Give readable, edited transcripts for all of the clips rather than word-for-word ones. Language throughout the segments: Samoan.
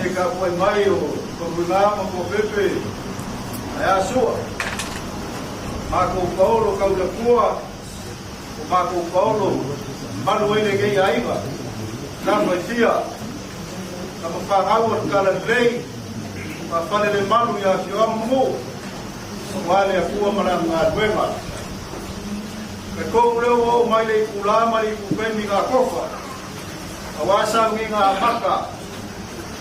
Se tapuai mai o Faumuina ma Fuapepe, ae a Sua? Matou paolo tau le Atua, o matou paolo malu ai lenei aiga, tafa e fia, tama fanau o le Talalelei, faafale le malu i afioaga ma nuu, aua le Atua ma lana galuega. Talitonu lea ua oo mai le itula ma le itutaimi na atofa, aua sauniga amata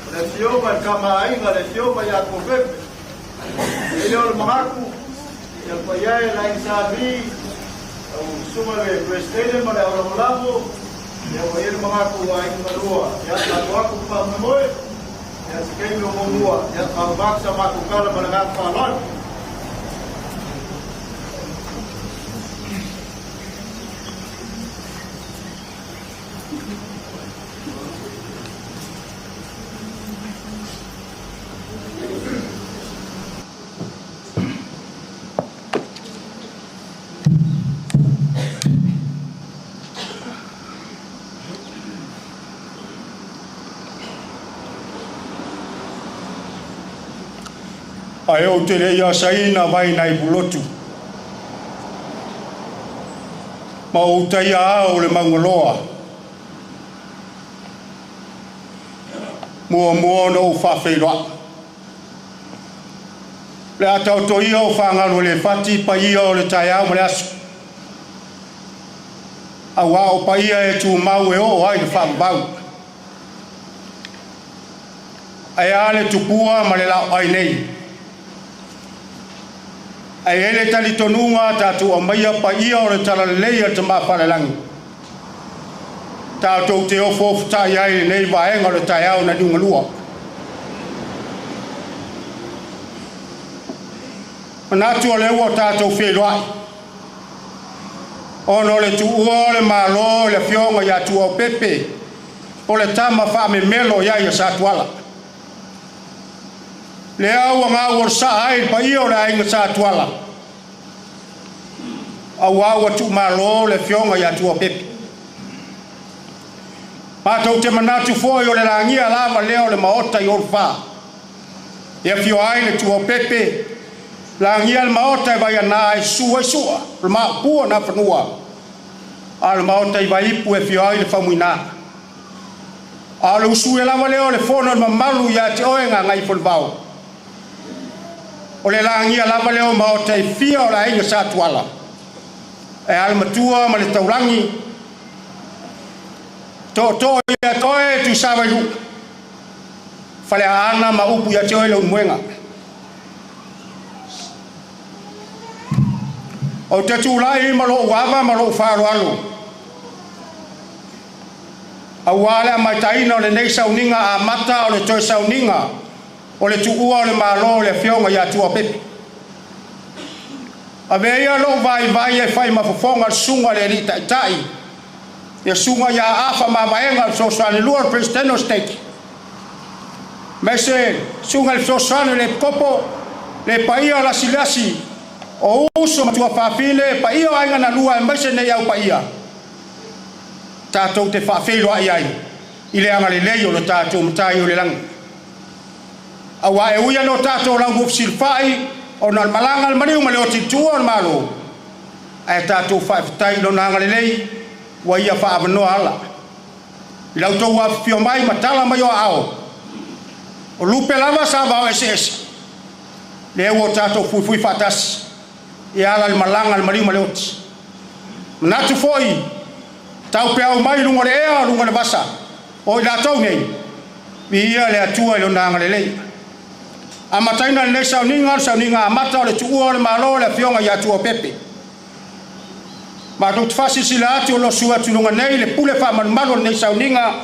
o le Afioga i le Tama a Aiga, le Afioga ia Tuapepe. E le o le manatu, ia le paia e le Aiga Sa Vi, lau Susuga i le Peresetene ma le Au Lagolago, ia ua i ai le manatu ua aiga galua, ia tatou atu le faamoemoe, ia se taimi o muamua, ia faauma atu sa matou tala ma le agaga faaaloalo. Ae ou te le i asaina vai nai Pulotu ma ou taia ao le Maugaloa. Muamua ona ou faafeiloai. Le a taoto ia o fagalu e le fati paia o le taeao ma le aso. Auā o paia e tumau e oo ai le faavavau. Ae a le tupua ma le laoai nei? Ae i ai le talitonuga tatou aumaia paia o le talalelei a le Tama Falelagi, tatou te ofoofotai ai i lenei vaega o le taeao na liugalua. Manatu o lea ua tatou feiloai ona o le tuua o le Malo i le Afioga ia Tuaopepe o le tama faamemelo i ai a Satuala. Lea ua gauolosaa ai le paia o le aiga Satuala, auā ua tuumalo le Afioga ia Tuaopepe. Matou te manatu foi o le lagia lava lea o le Maota i Olofa e afio ai le Tuaopepe, lagia le Maota e Vaiana e susu ai Sua, o le Maopua na fanua, a o le Maota i Vaipu e afio ai le Faumuina. A o le usuia lava lea o le fono le mamalu ia te oe Gagaifoolevao, o le lagia lava lea o maota e fia o le aiga Satuala, e a le matua ma le taulagi, tootoo ia te oe Tuisavailuu, Faleaana ma upu ia te oe Leulumoega. Ou te tulai ma lou ava ma lou faaaloalo, auā le amataina o lenei sauniga amata o le toe sauniga o le tuua o le Malo o le Afioga ia Tuaopepe. Avea ia lou vaivai e fai ma fofoga le susuga i le Alii Taitai, le Susuga ia Afa Mavaega o le Fesoasoani Lua o le Peresetene o Setete, aemaise susuga i le Fesoasoani o le Epikopo, le paia o lasilasi o uso ma tuafafine, paia o aiga na lua aemaise nei au paia, tatou te faafeiloai ai i le agalelei o lo tatou Matai o le lagi. Auā e ui ina o tatou launuufisilafai ona o le malaga a le maliu ma le oti i le tuua o le Malo, ae tatou faafetai i lona agalelei ua ia faaavanoa ala i la outou afifio mai ma tala mai o aao. O lupe lava sa vao eseese, lea ua o tatou fuifui faatasi e ala i le malaga a le maliu ma le oti. Manatu foi, taupeau mai i luga o le ea, luga o le vasa, o i latou nei, viia le Atua i lona agalelei. Amataina lenei sauniga, o le sauniga amata o le tuua o le Malo o le Afioga ia Tuaopepe. Matou te faasilasila atu o lo o susu atu i luga nei le pule faamalumalu o lenei sauniga,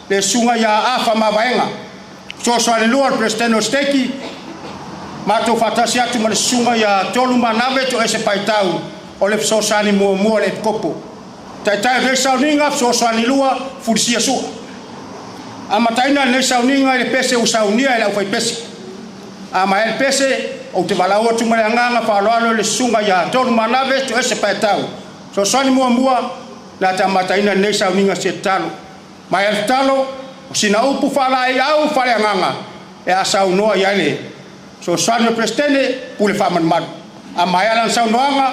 le Susuga ia Afa Mavaega, Fesoasoani Lua o le Peresetene o le Seteki, matou faatasi atu ma le Susuga ia Tolu Manave Toese Paitau o le Fesoasoani Muamua o le Epikopo. Taitai o lenei sauniga, Fesoasoani Lua, Fulisia Sua. Amataina lenei sauniga i le pese ua saunia e le aufaipese. A maea le pese, ou te valaau atu ma le agaga faaaloalo i le Susuga ia Tolu Manave Toese Paetau, Fesoasoani Muamua, na te amataina lenei sauniga se tatalo. Maea le tatalo, O sina upu faalaeiau faaleagaga e a saunoa i ai le fesoasoani o le Peresetene pule faamalumalu. A maea lana saunoaga,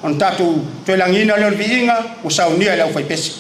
ona tatou toe lagiina lea o le viiga ua saunia e le aufaipese.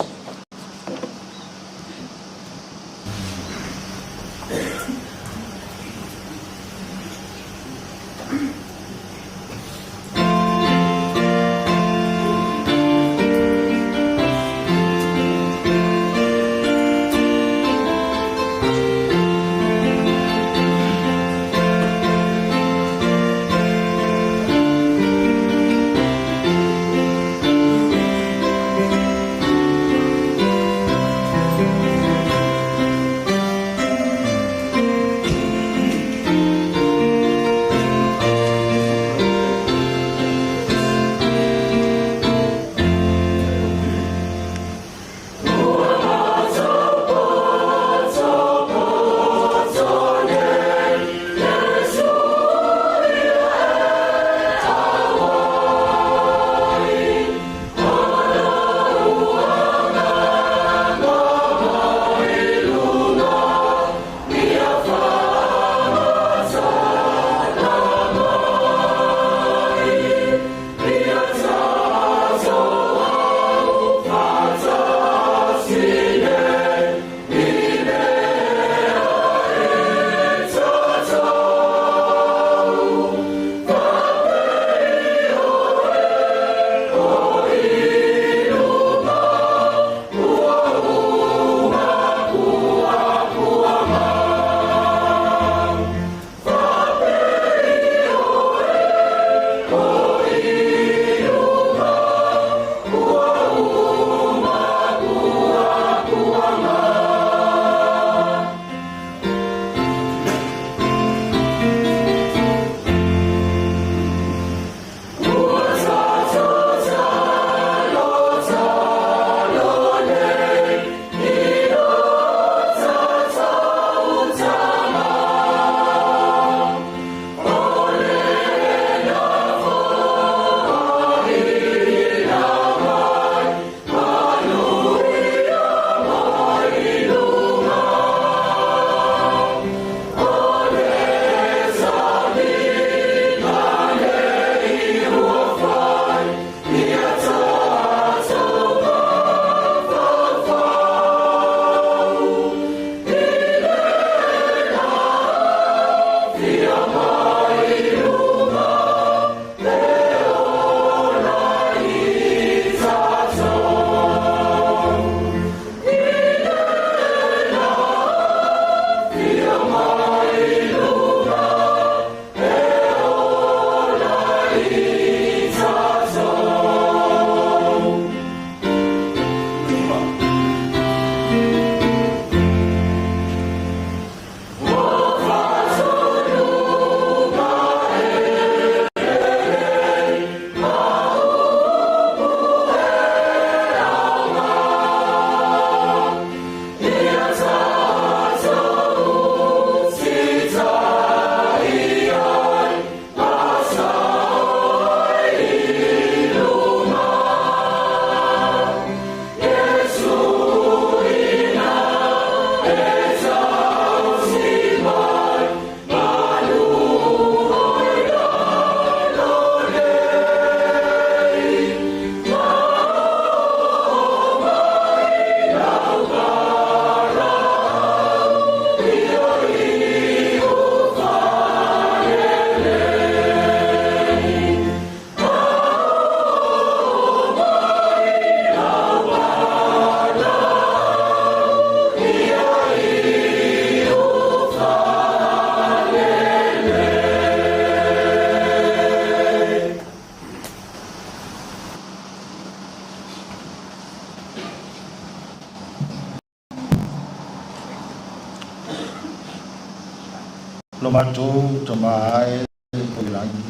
Lo matou Tama e o i lagi,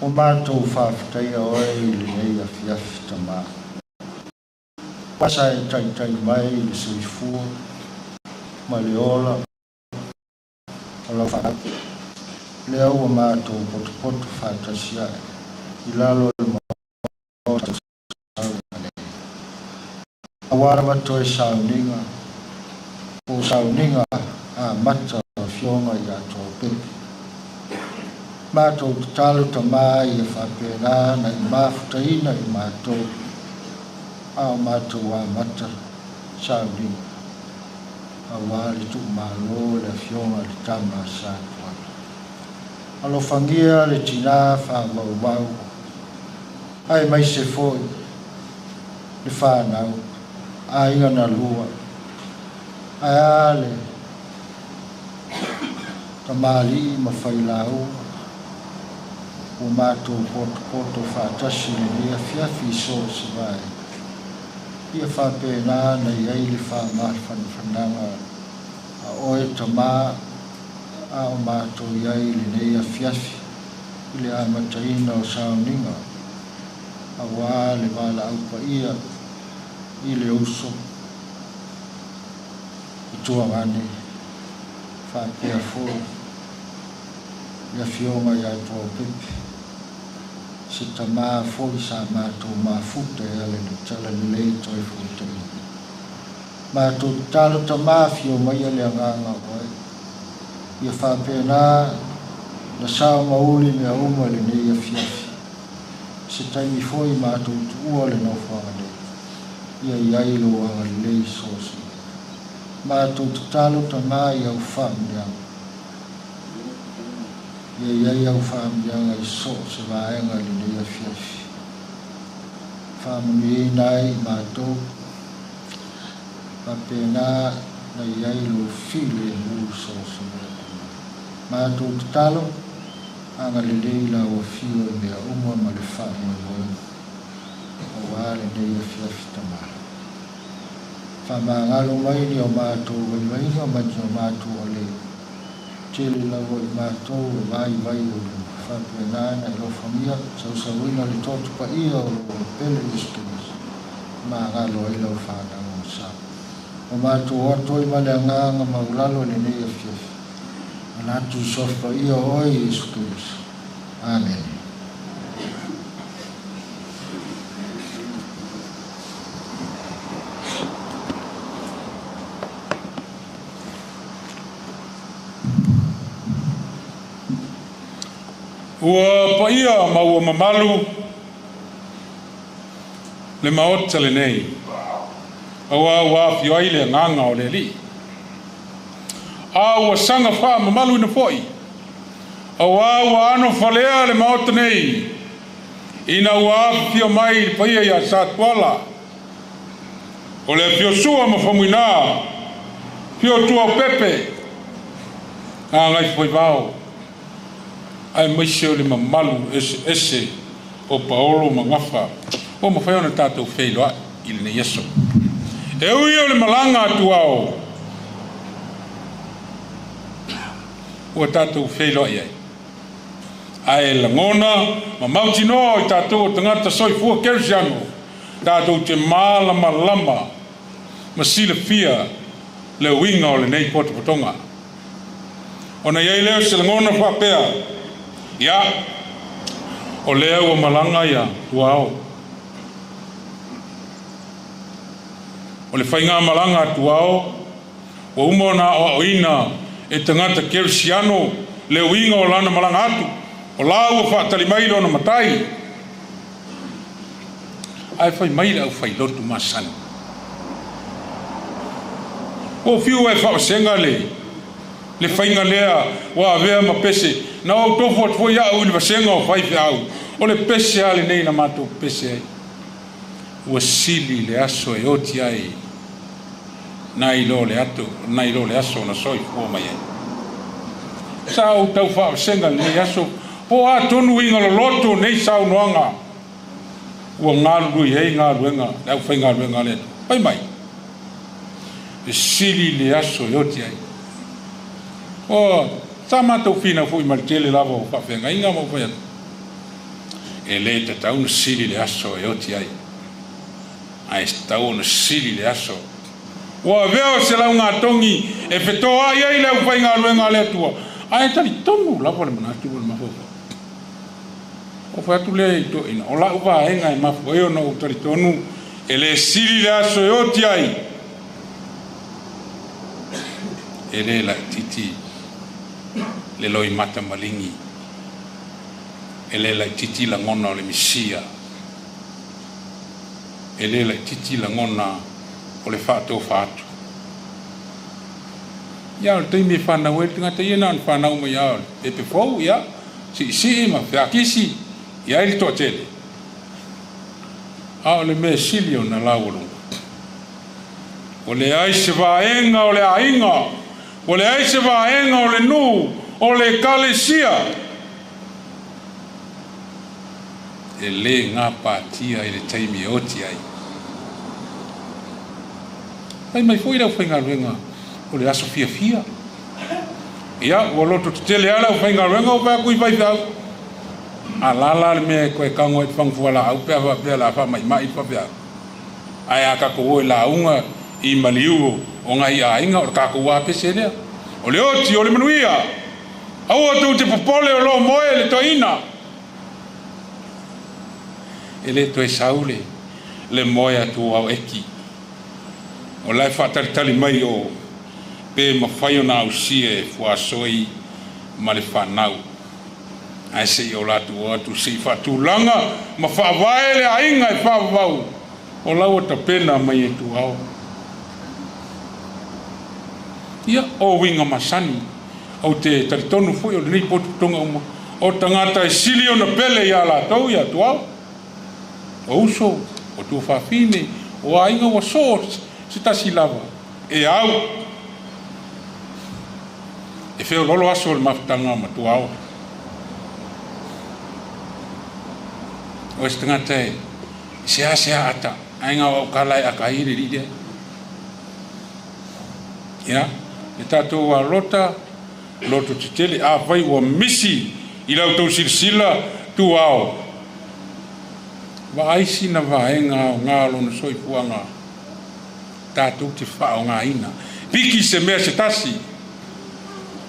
ua matou faafetaia oe i lenei afiafi Tama. Ua sa e taitai mai i le soifua ma le ola o lau fanau. Lea ua matou potopoto faatasi ai i lalo o le Maota o Samoa nei. Aua lava toe sauniga Po o sauniga amata o Afioga ia Tuaopepe. Matou tatalo Tama ia faapena na i mafutaina i matou a o matou amata sauniga aua le tuumalo le Afioga i le Tama a Satuala. Alofagia le tina faamaumau aemaise foi le fanau aiga na lua ae a le tamalii ma failauga ua matou potopoto faatasi i lenei afiafi i so o se vaega. Ia faapena na i ai le faamafanafanaga a oe Tama a o matou i ai i lenei afiafi i le amataina o sauniga aua le valaau paia i le uso i Tuagane faapea foi le Afioga ia Tuaopepe, se tama foi sa matou mafuta e ala i le talalelei toe fuataina. Matou tatalo Tama afio maia le agaga o oe ia faapena na sao ma uli mea uma i lenei afiafi. Se taimi foi matou tuua le nofoaga nei, ia i ai lou agalelei i so o se mea. Matou tatalo Tama i au faamanuiaga, ia i ai au faamanuiaga i so o se vaega i lenei afiafi. Faamanuiaina ai i matou, faapena na i ai lou filemu i so o se mea Tama. Matou tatalo, agalelei lau afio i mea uma ma le faamoemoega aua lenei afiafi Tama. Faamagalo mai ni o matou vaivaiga ma ni o matou alei. Tele lava i matou e vaivai o luma. Faapena na e alofagia sausauina le toto paia o lou pele Iesu Keriso. Magalo ai lau fanau o sa. O matou o atu ai ma le agaga maulalo i lenei afiafi. Manatu i suafa paia o oe Iesu Keriso. Amene. Ua paia ma ua mamalu le maota lenei, auā ua afio ai le agaga o le Alii. A ua saga faamamaluina foi, auā ua anofalea le maota nei, ina ua afifio mai le paia ia Satuala, o le afio Sua ma Faumuina, afio Tuaopepe, Gagaifomauga, aemaise o le mamalu eseese o Paolo ma Gafa, ua mafai ona tatou feiloai i lenei aso. E ui o le malaga atu ao, ua tatou feiloai ai. Ae lagona ma mautinoa i tatou o tagata soifua kerisiano, tatou te malamalama ma silafia le uiga o lenei potopotoga. Ona i ai lea o se lagona faapea, ia, o lea ua malaga ia Tuao. O le faigamalaga a Tuao, ua uma ona aoaoina e tagata kerisiano le uiga o lana malaga atu, o la ua faatali mai lona matai. Ae fai mai le aufailotu masani. Ua fiu e faavasega le faiga lea ua avea ma pese. Na ou tofu atu foi au i le vasega o faifeau. O le pese lava lenei na matou pese ai. Ua sili le aso e oti ai nai lo le ato, nai lo le aso na soifua mai ai. Sa ou tau faavasega lenei aso, po o a tonu uiga loloto nei saunoaga ua galulue ai galuega le aufaigaluega a le Atua. Fai mai, e sili le aso e oti ai. O, sa matou finau foi ma le tele lava o faafeagaiga ma ou fai atu, e le tatau ona sili le aso e oti ai, ae tatau ona sili le aso ua avea o se laugatogi e fetoai ai le aufaigaluega a le Atua, ae talitonu lava le manatu ma le mafaufau. Ou fai atu lea i toeaiina, o lau vaega e mafua ai ona ou talitonu e le sili le aso e oti ai. E lē laʻitiiti le loimata maligi, e lē laʻitiiti lagona o le misia, e lē laʻitiiti lagona o le faatofa atu. Ia o le taimi e fanau ai le tagata ia na ona fanau mai lava o le pepe fou, ia siisii ma feakisi i ai le toatele. A o le mea sili ona laualuga, ua leai se vaega o le aiga, ua leai se vaega o le nuu, o le ekalesia e lē gapatia i le taimi e oti ai. Fai mai foi le aufaigaluega o le aso fiafia. Ia ua loto tetele lava le aufaigaluega ua fai atu i faifeau. A lala le mea e toe tago ai i le fagu fualaau pe a faapea o le a faamaimai le faifeau. Ae a tatou o e lauga i maliu o nai aiga, o le tatou lava pese lea. O le oti o le manuia. Aua tou te popole o lo o moe le toeaina. E lē toe sau le le moe atu o ao eki. O la e faatalitali mai o pe mafai ona ausia e fuasoi ma le fanau. Ae seʻi o latou o atu seʻi faatulaga ma faavae le aiga e faavavau o la ua tapena mai e Tuao. Ia, o uiga masani, ou te talitonu foi o lenei potopotoga uma, o tagata e sili ona pele iā latou iā Tuao, o uso, o tuafafine, o aiga ua soo se tasi lava e au. E feoloolo aso o le mafutaga ma Tuao. O se tagata e seasea ata, ae gao aukala e aka ai le alii lea. Ia, le tatou alota loto tetele, afai ua misi i la outou silasila Tuao, vaai sina vaega aoga o lona soifuaga tatou te faaaogaina. Piki se mea se tasi.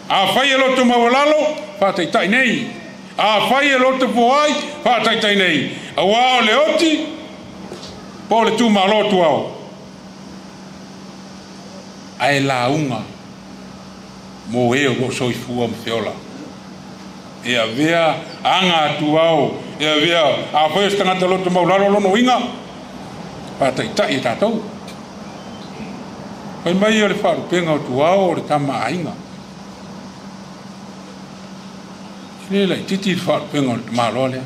Afai e loto maualalo, faataitai nei. Afai e loto poai, faataitai nei. Auā o le oti po o le tumalo Tuao, ae lauga mo e o lo o soifua ma feola. E avea aga a Tuao, e avea, afai o se tagata loto maulalo lona uiga, faataitai e tatou. Fai mai o le faalupega o Tuao o le tama aiga. E lē laʻitiiti le faalupega o le tamaloa lea.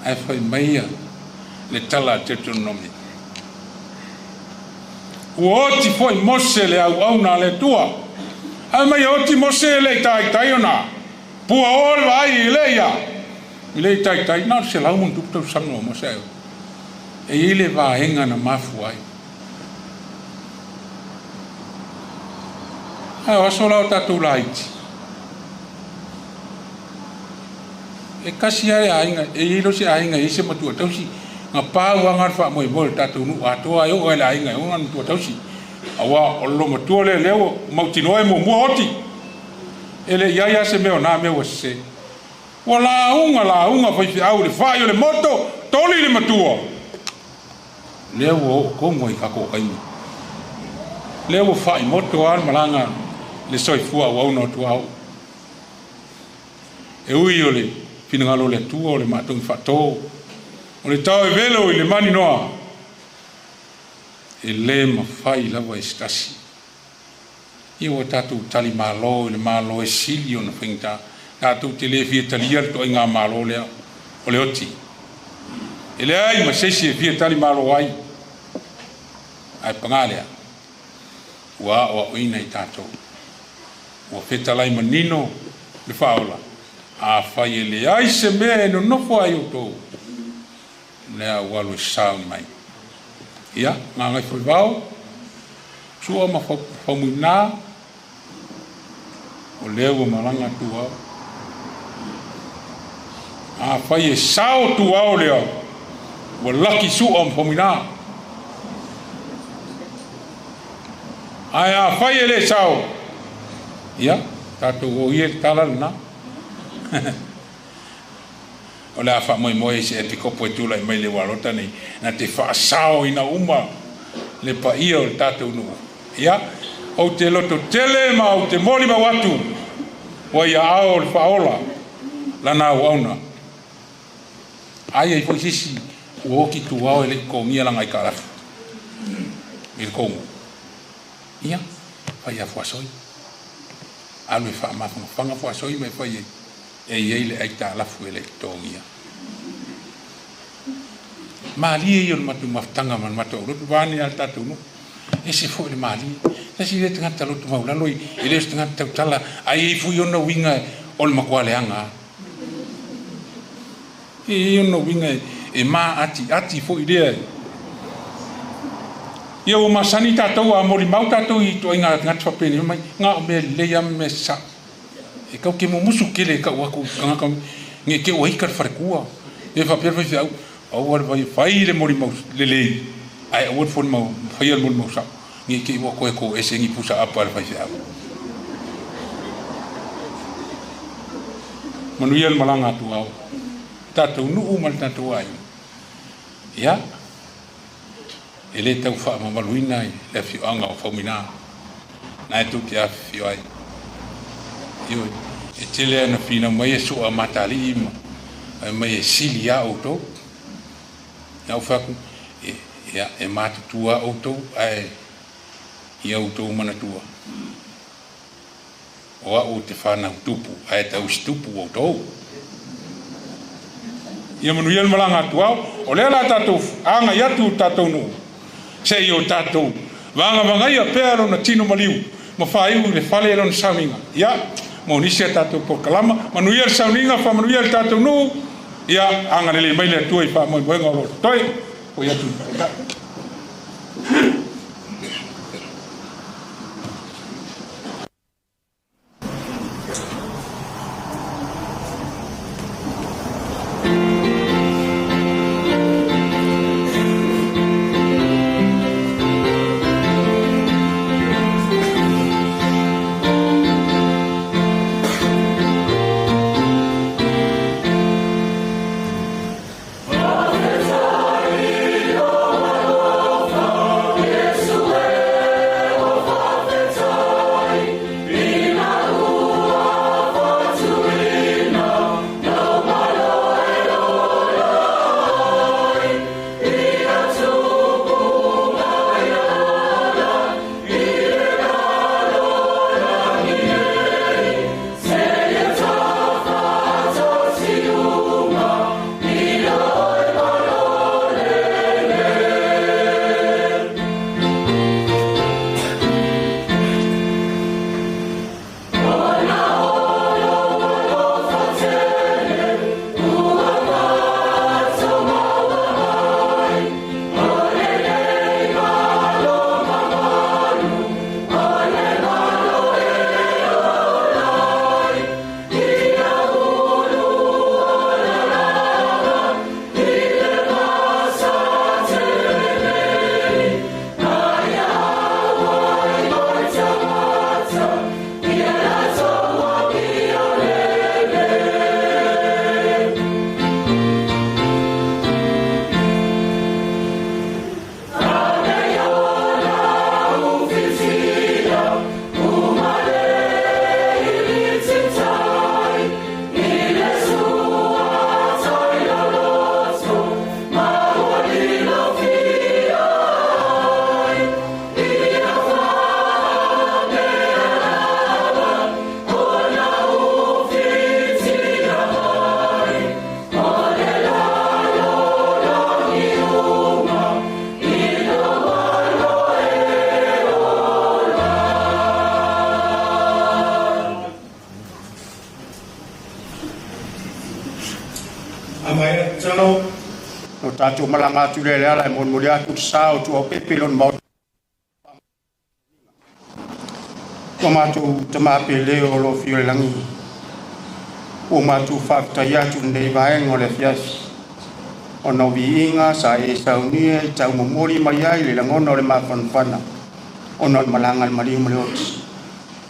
Ae fai mai ia le tala a Deuteronomy. Ua oti foi Mose le auauna a le Atua. Ae mai e oti Mose e le i taitai ona puaoa le vaai e le ia. E le i taitai, na o le 100+ tausaga o Mose ae oti. E i ai le vaega na mafua ai. Ae o aso la o tatou laiti, e kasi lava le aiga, e i ai loa se aiga e i ai se matua tausi, na pau lava le faamoemoe o le tatou nuu atoa e oo lava i le aiga e ona le matua tausi. Auā o le loomatua lea lea ua mautinoa e muamua oti. E le i ai lava se mea o na mea ua sesē. Ua lauga lauga faifeau i le fai o le moto, toli le matua. Lea ua oo tonu ai i tatou taimi. Lea ua faaimoto lava le malaga le soifua auauna o Tuao. E ui o le finagalo o le Atua o le maatogi faatō, o le tao e velo i le maninoa, e lē mafai lava e se tasi. Ia ua tatou tali malo i le Malo e sili ona faigata, tatou te lē fia talia le toaiga malo lea o le oti. E leai ma se isi e fia tali malo ai, ae pagā lea, ua aoaoina i tatou. Ua fetalai manino le Faaola, afai e leai se mea e nonofo ai outou, o le a ou alu e sauni mai. Ia, Gagaifomauga, Sua ma Faumuina, o lea ua malaga Tuao. Afai e sao Tuao lea, ua laki Sua ma Faumuina. Ae afai e lē sao, ia, tatou o ia i le tala lenā. O le a faamoemoe i se epikopo e tulai mai i le ualota nei na te faasaoina uma le paia o le tatou nuu. Ia, ou te loto tele ma ou te moli mau atu, ua ia ao le faaola lana auauna. Ai ai foi sisi ua oki tuao e le i totogia lana aitalafu i le Kogo. Ia, fai a fuasoi. Alu e faamafangafaga fuasoi ma e fai ai e i ai le aitalafu e le i totogia. Malie ia o le matou mafutaga ma le matou aulotu vaeane a le tatou nuu. Ese foi le malie. Tasi lea tagata loto maulalo e le o se tagata tautala ae i ai foi ona uiga o le matua leaga lava. E i ai ona uiga e maatiati foi lea. Ia ua masani tatou a molimau tatou i ituaiga tagata faapenei mai, na o mea lelei lava ma mea sasao. E tatou te mumusu tele e tau atu i tagata ne i te i ua ita le faletua. Pe faapea le faifeau, aua le vai fai le molimau lelei ae aua le faia le molimau sao ne i te i ua toe toese ni pusa apa a le faifeau. Manuia le malaga atu ao tatou nuu ma le tatou aiga. Ia, e le tau faamamaluina i le afioaga o Faumuina na e tou te afifio ai. Ioe, e tele ana finau mai e soa matalii ma fai mai e sili a outou. Na ou fai atu, ia, e matutua outou ae ia outou manatua, o au ou te fanau tupu ae tausi tupu outou. Ia manuia le malaga atu ao, o lea la tatou agai atu i le tatou nuu, se i o tatou vagavagaia pea lona tino maliu ma faaiu i le fale lona sauniga. Ia, mo nisi a tatou polokalama, manuia le sauniga, faamanuia le tatou nuu, ia agalelei mai le Atua i faamoemoega o lo o totoe. Foi atu i le Taitai. Amaea tatalo. No tatou malaga atu lea i le ala e molimoli atu le sa o Tuaopepe i lona maota. Ua matou tama pele o lo afio i le lagi, ua matou faafetai atu i lenei vaega o le afiafi, ona o viiga sa e saunia i tau momoli mai ai le lagona o le mafanafana ona o le malaga a le maliu ma le oti.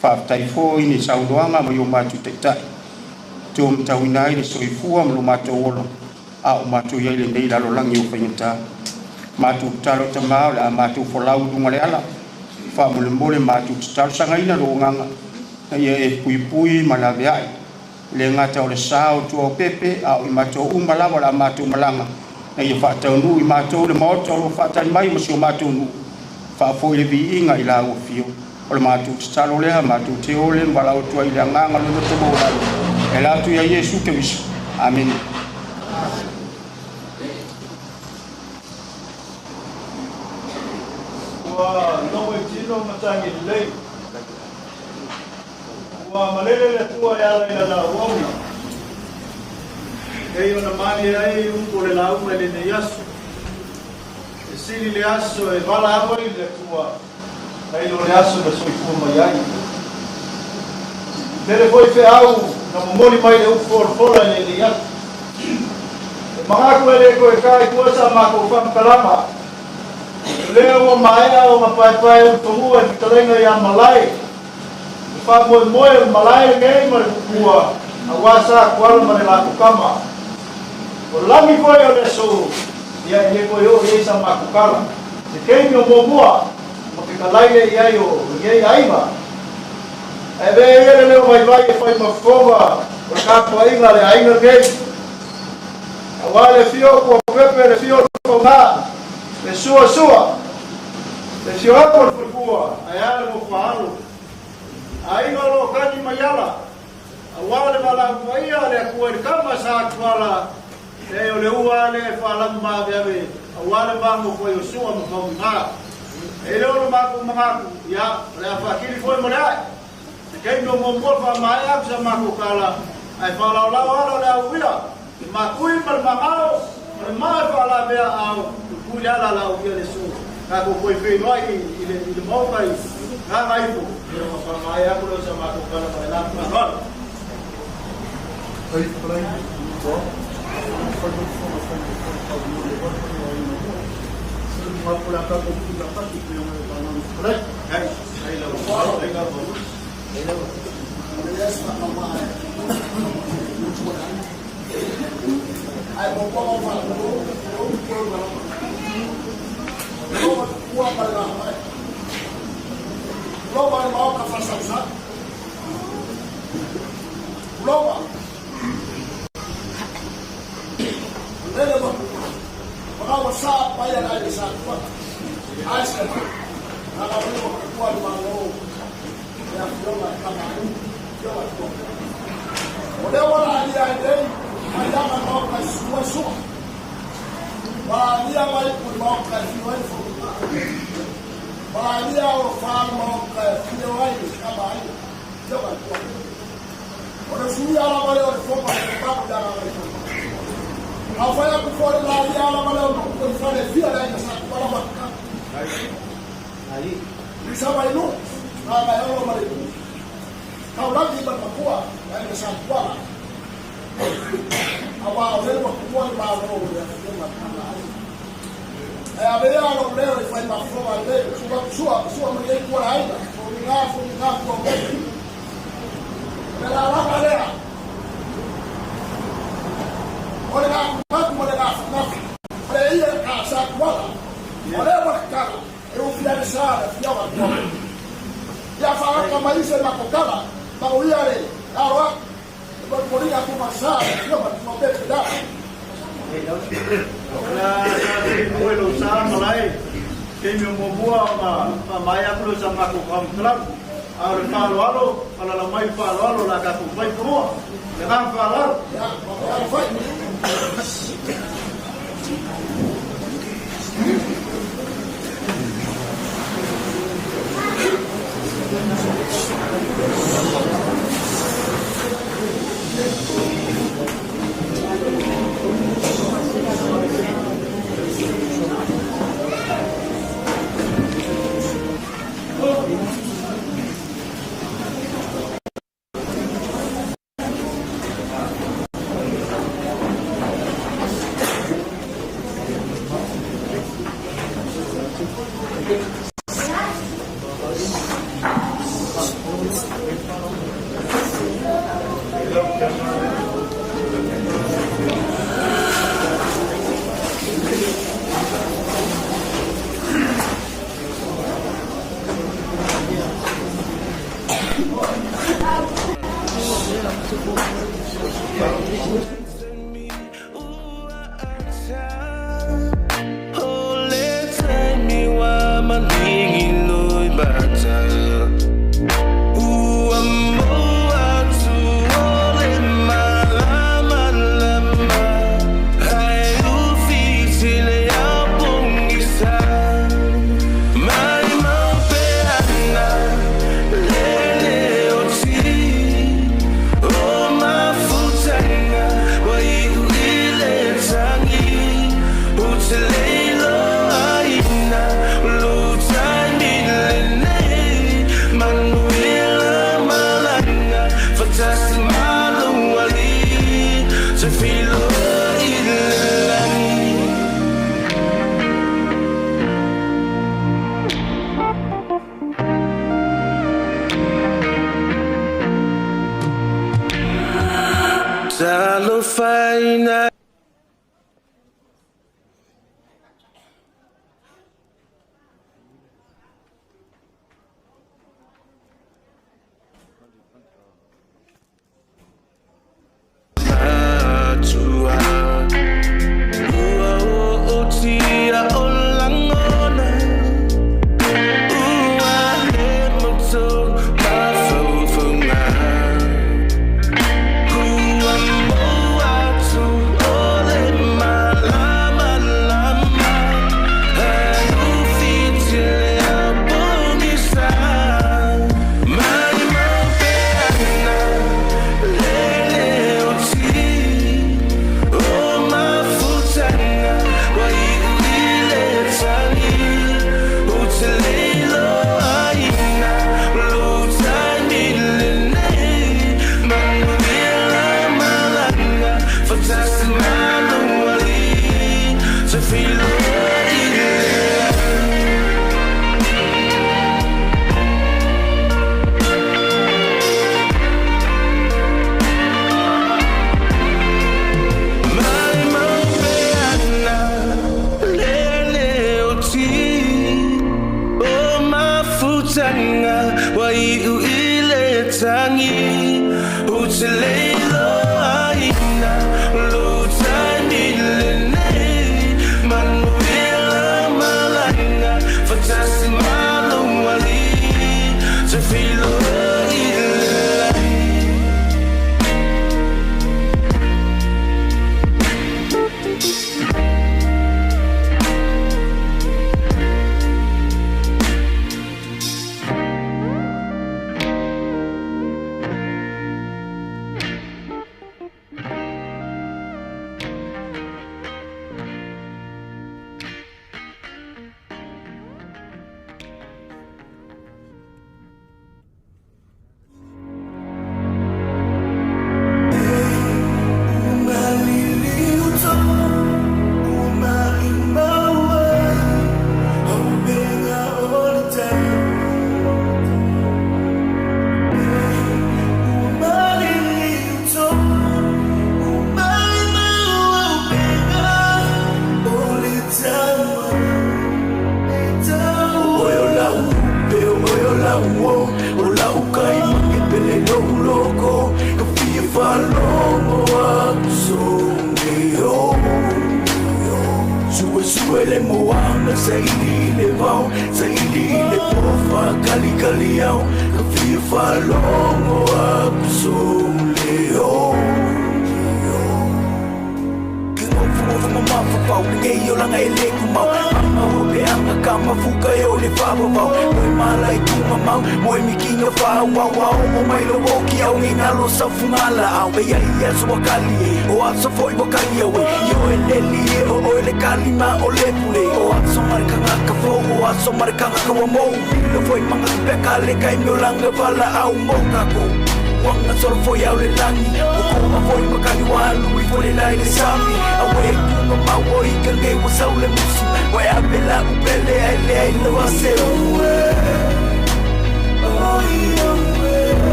Faafetai foi i ni saunoaga mai o matou taitai, tuumatauina ai le soifua ma lo matou ola, a o matou i ai lenei lalolagi o faigata. Matou tatalo tama o le a matou folau i luga o le ala, Faamolemole matou te talosagaina lou agaga ina ia e puipui ma laveai, e le gata o le sa o Tuaopepe, a o i matou uma lava o le a matou malaga, ina ia faataunuu i matou le Maota o lo o faatali mai ma si o matou nuu, faafoi le viiga i lau afio. O le matou tatalo lea, matou te ole ma valaau atu ai i le agaga o le loto maualalo e ala atu ia Iesu Keriso. Amene. Ua logo i tino matagi lelei. Ua malele le Atua e ala i lana auauna. E pei ona malie ai upu o le lauga i lenei aso. E sili le aso e valaau ai i le Atua nai lo le aso na soifua mai ai. Tele foi feau na momoli mai le upu folafola i lenei aso. E manatu e le toe ta i tua sa matou faamatalaga. O lea ua maea ona paepae ulutomua i fetalaiga ia Malae. Le faamoemoe o le malae lenei ma le pupua aua sa Tuala ma le latou tama. O lagi foi o le aso, ia e le toe oo i ai sa matou tala. Se taimi o muamua ma ke kalai lea i ai o lenei aiga. Ae avea ia le leo vaivai e fai ma fofoga o le tapuaiga a le aiga lenei. Aua le afio o Tuapepe, le afio o Faugā, le Suasua, le afio atu o le Faletua, ae a le Mofaalo. Aiga o lo o tagi mai ala, aua le valaau paia a le Atua i le tama sa Tuala, e o le ua lea e faalamu maaveave aua le va nofo ai o Sua ma Faugā. E le o lo matou manatu, ia, o le a faatili foi mo le ae. Se taimi o muamua faamaea atu sa matou tala, ae faalaolao ala o le auia, le makui ma le mamao, ma le maa e faalavea ao, pupui le ala la auia le su. Tatou toe feiloai i le, i le maota i Gagaifo, ia ona faamaea atu lea o sa matou tala ma le la faaaloalo.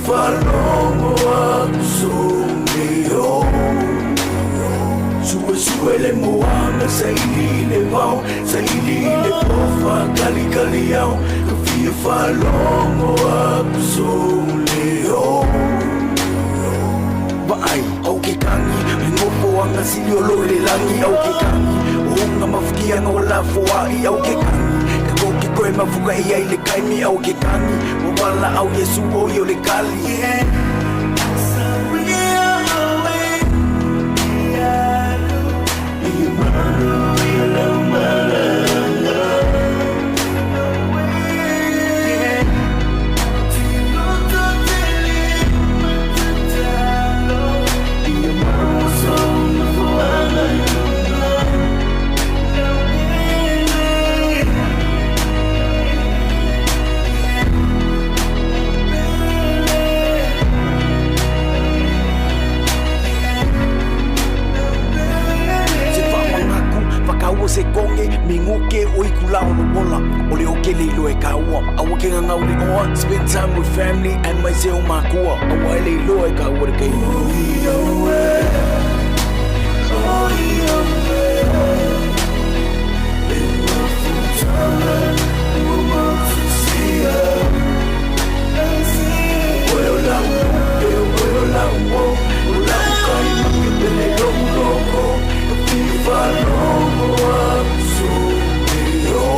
Faalogo atu soleo. Suesue le moana saili i le vao, saili i le pofa kalikali ao. Ka fia faalogo atu soleo. Vaai, au ke kagi, e nofoaga sili o lo le lagi au ke kagi. O uga mafukiaga o lafoa'i au ke kagi. Ka kou ke koe mafuka i ai le kaimi au ke kagi. Ua valaau Iesu o i o le kali. Se faamagaku fakaua se koge miguke o i kula o lo ola o le oke le iloa e kaua aua ke gagau le oa. Spend time with family and mai se o makua aua e le iloa e kaua le kaimi. Oe o lau e oe o lau o o lau kai make pele lou loko. Ka fia faalogo atu soleo.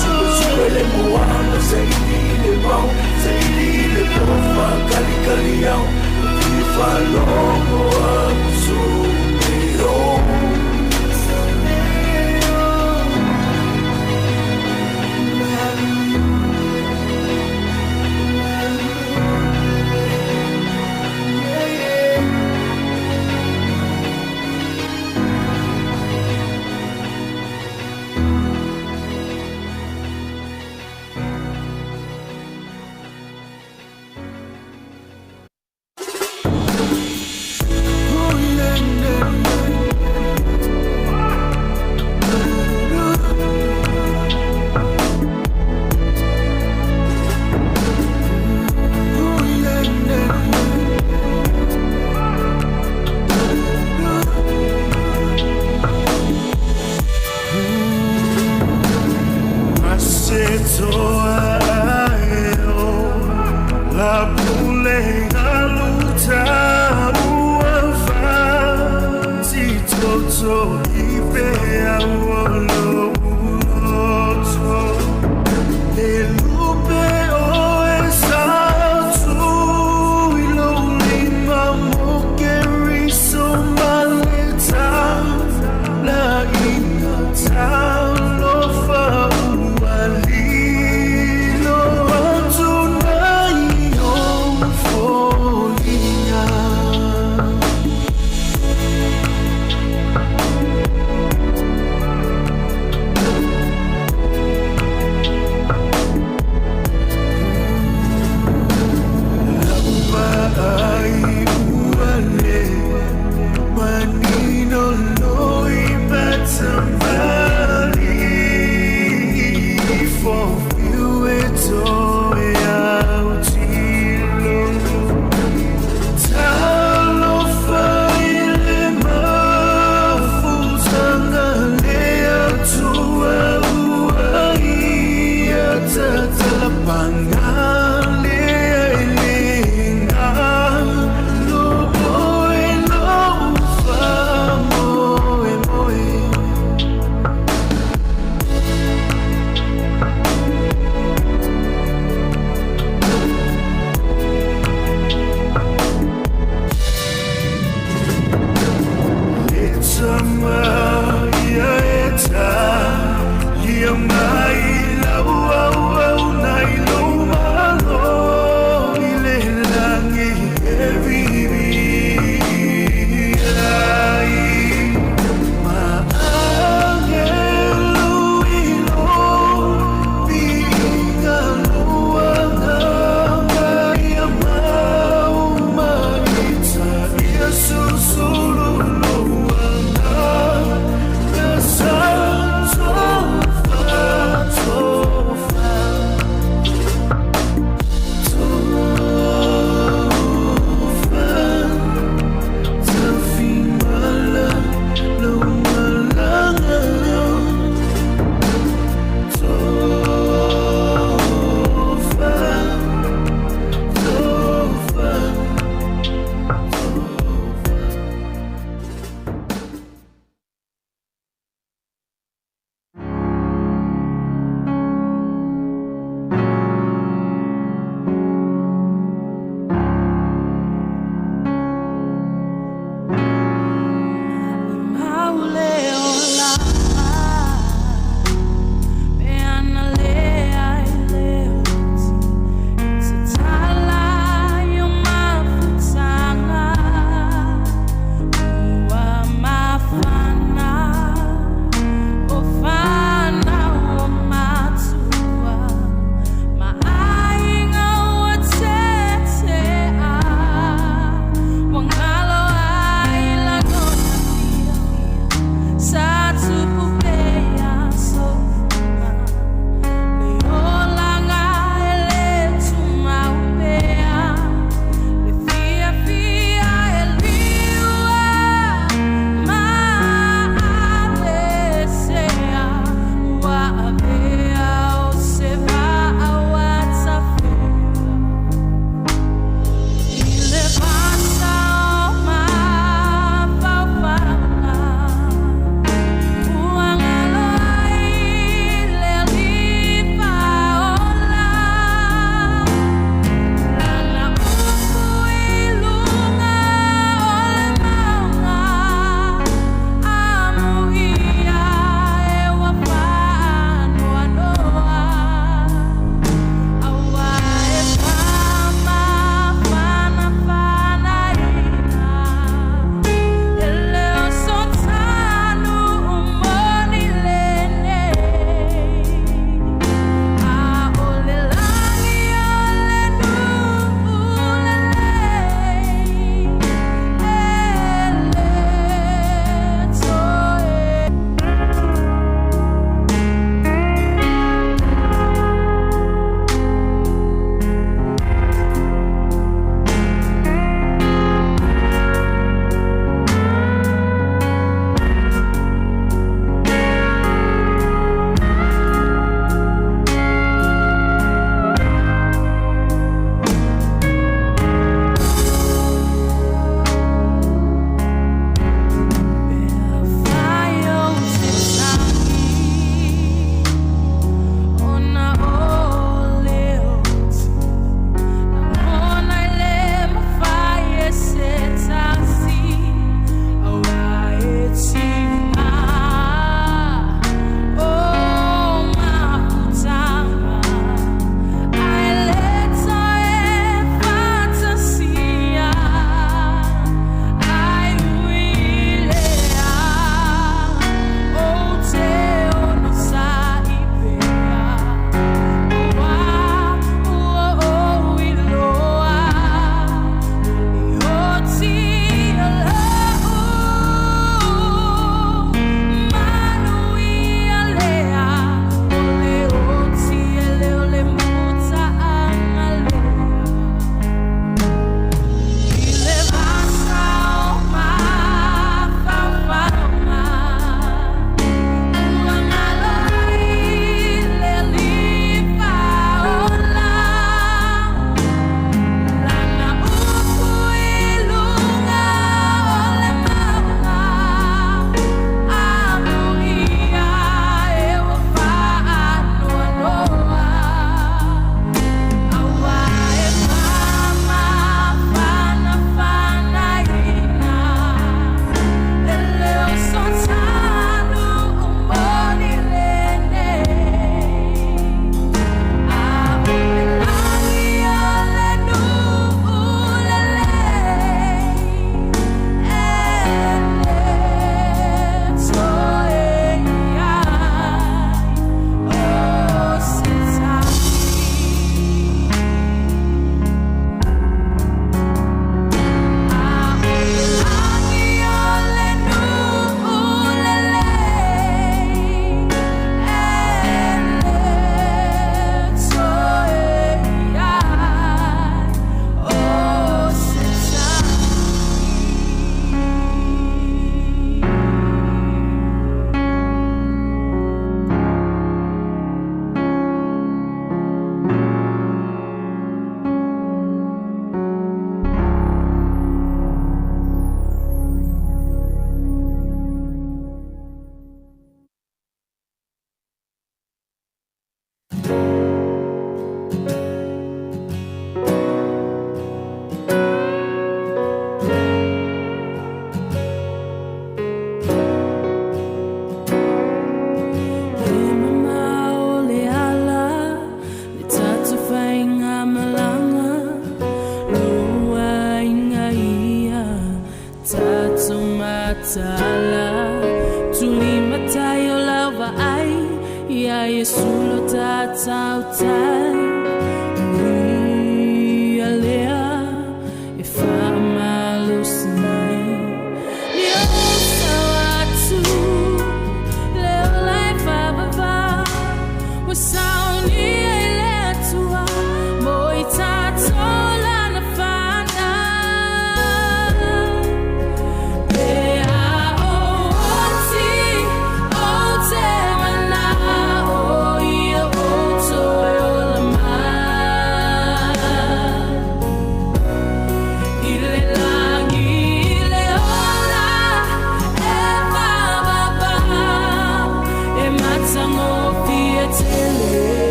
Suesue le moana saili i le vao, saili i le pofa kalikali ao. Ka fia faalogo atu soleo.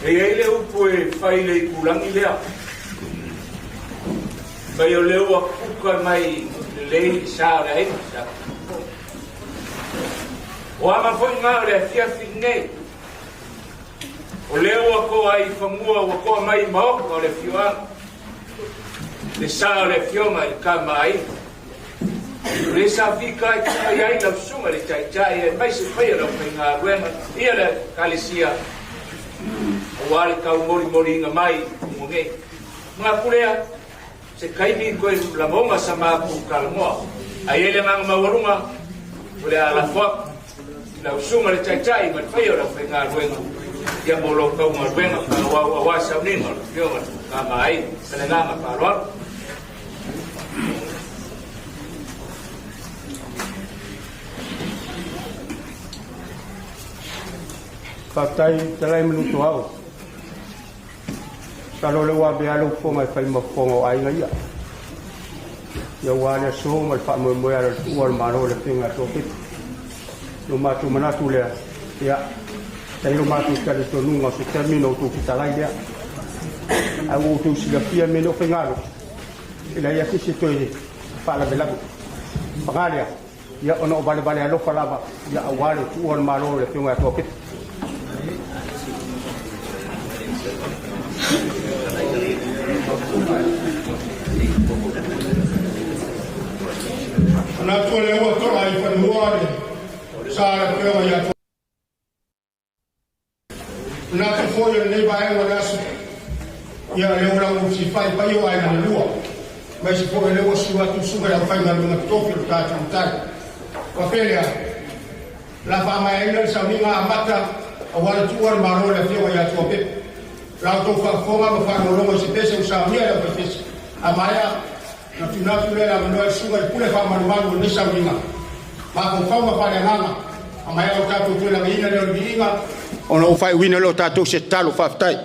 E i ai le upu e fai i le itulagi lea, mai o lea ua kuka mai lelei le sa o le aiga sa. O aga foi ngā o le afiafi lenei, o lea ua toa ai i fanua ua toa mai i maota o le afioaga, le sa o le afioga i le Tama-a-Aiga. O le sa fika e tusa i ai lau susuga i le Taitai aemaise faia lau faigaluega ia le Ekalesia aua le taumolimoliina mai i luga nei. Manatu lea, se taimi toe lagona sa matou talanoa, ae i ai le agaga maualuga o le a lafo atu i lau susuga i le Taitai ma le faia o lau faigaluega ia mo lou taugaluega faaauau aua sauniga o le Afioga i le Tama-a-Aiga. Ma le agaga faaaloalo. Faafetai fetalai ma Lutuau. Masalo o lea ua avea lou fofoga e fai ma fofoga o aiga ia. Ia aua le aso ma le faamoemoe ala le tuua o le Malo i le Afioga ia Tuapepe. Lo matou manatu lea, ia, tai lo matou talitonuga o se taimi na outou fetalai lea. Ae ua outou silafia mea nei o faigalo, e leai lava se isi e toe faalavelave. Paga lea, ia ona o valevale alofa lava, ia aua le tuua o le Malo i le Afioga ia Tuapepe. Manatu o lea ua to'a i fanua le sa o le Afioga ia Manatu foi o lenei vaega o le aso, ia o lea ua laugofisifai paia o aiga na lua, aemaise foi o lea ua susu atu susuga i le aufaigaluega totofi o le tatou Matai. Ua faapea lea, o le a faamaeaina le sauniga amata aua le tuua o le Malo i le Afioga ia Tuapepe. La outou faafofoga ma faalogologo i se pese ua saunia e le aufaipese. A maea, ona tuuina atu lea le avanoa i le susuga i le pule faamalumalu o lenei sauniga. Mafaufauga faaleagaga, a maea o tatou toe lagiina lea o le viiga, ona ou faaiuina lea o tatou se tatalo. Faafetai.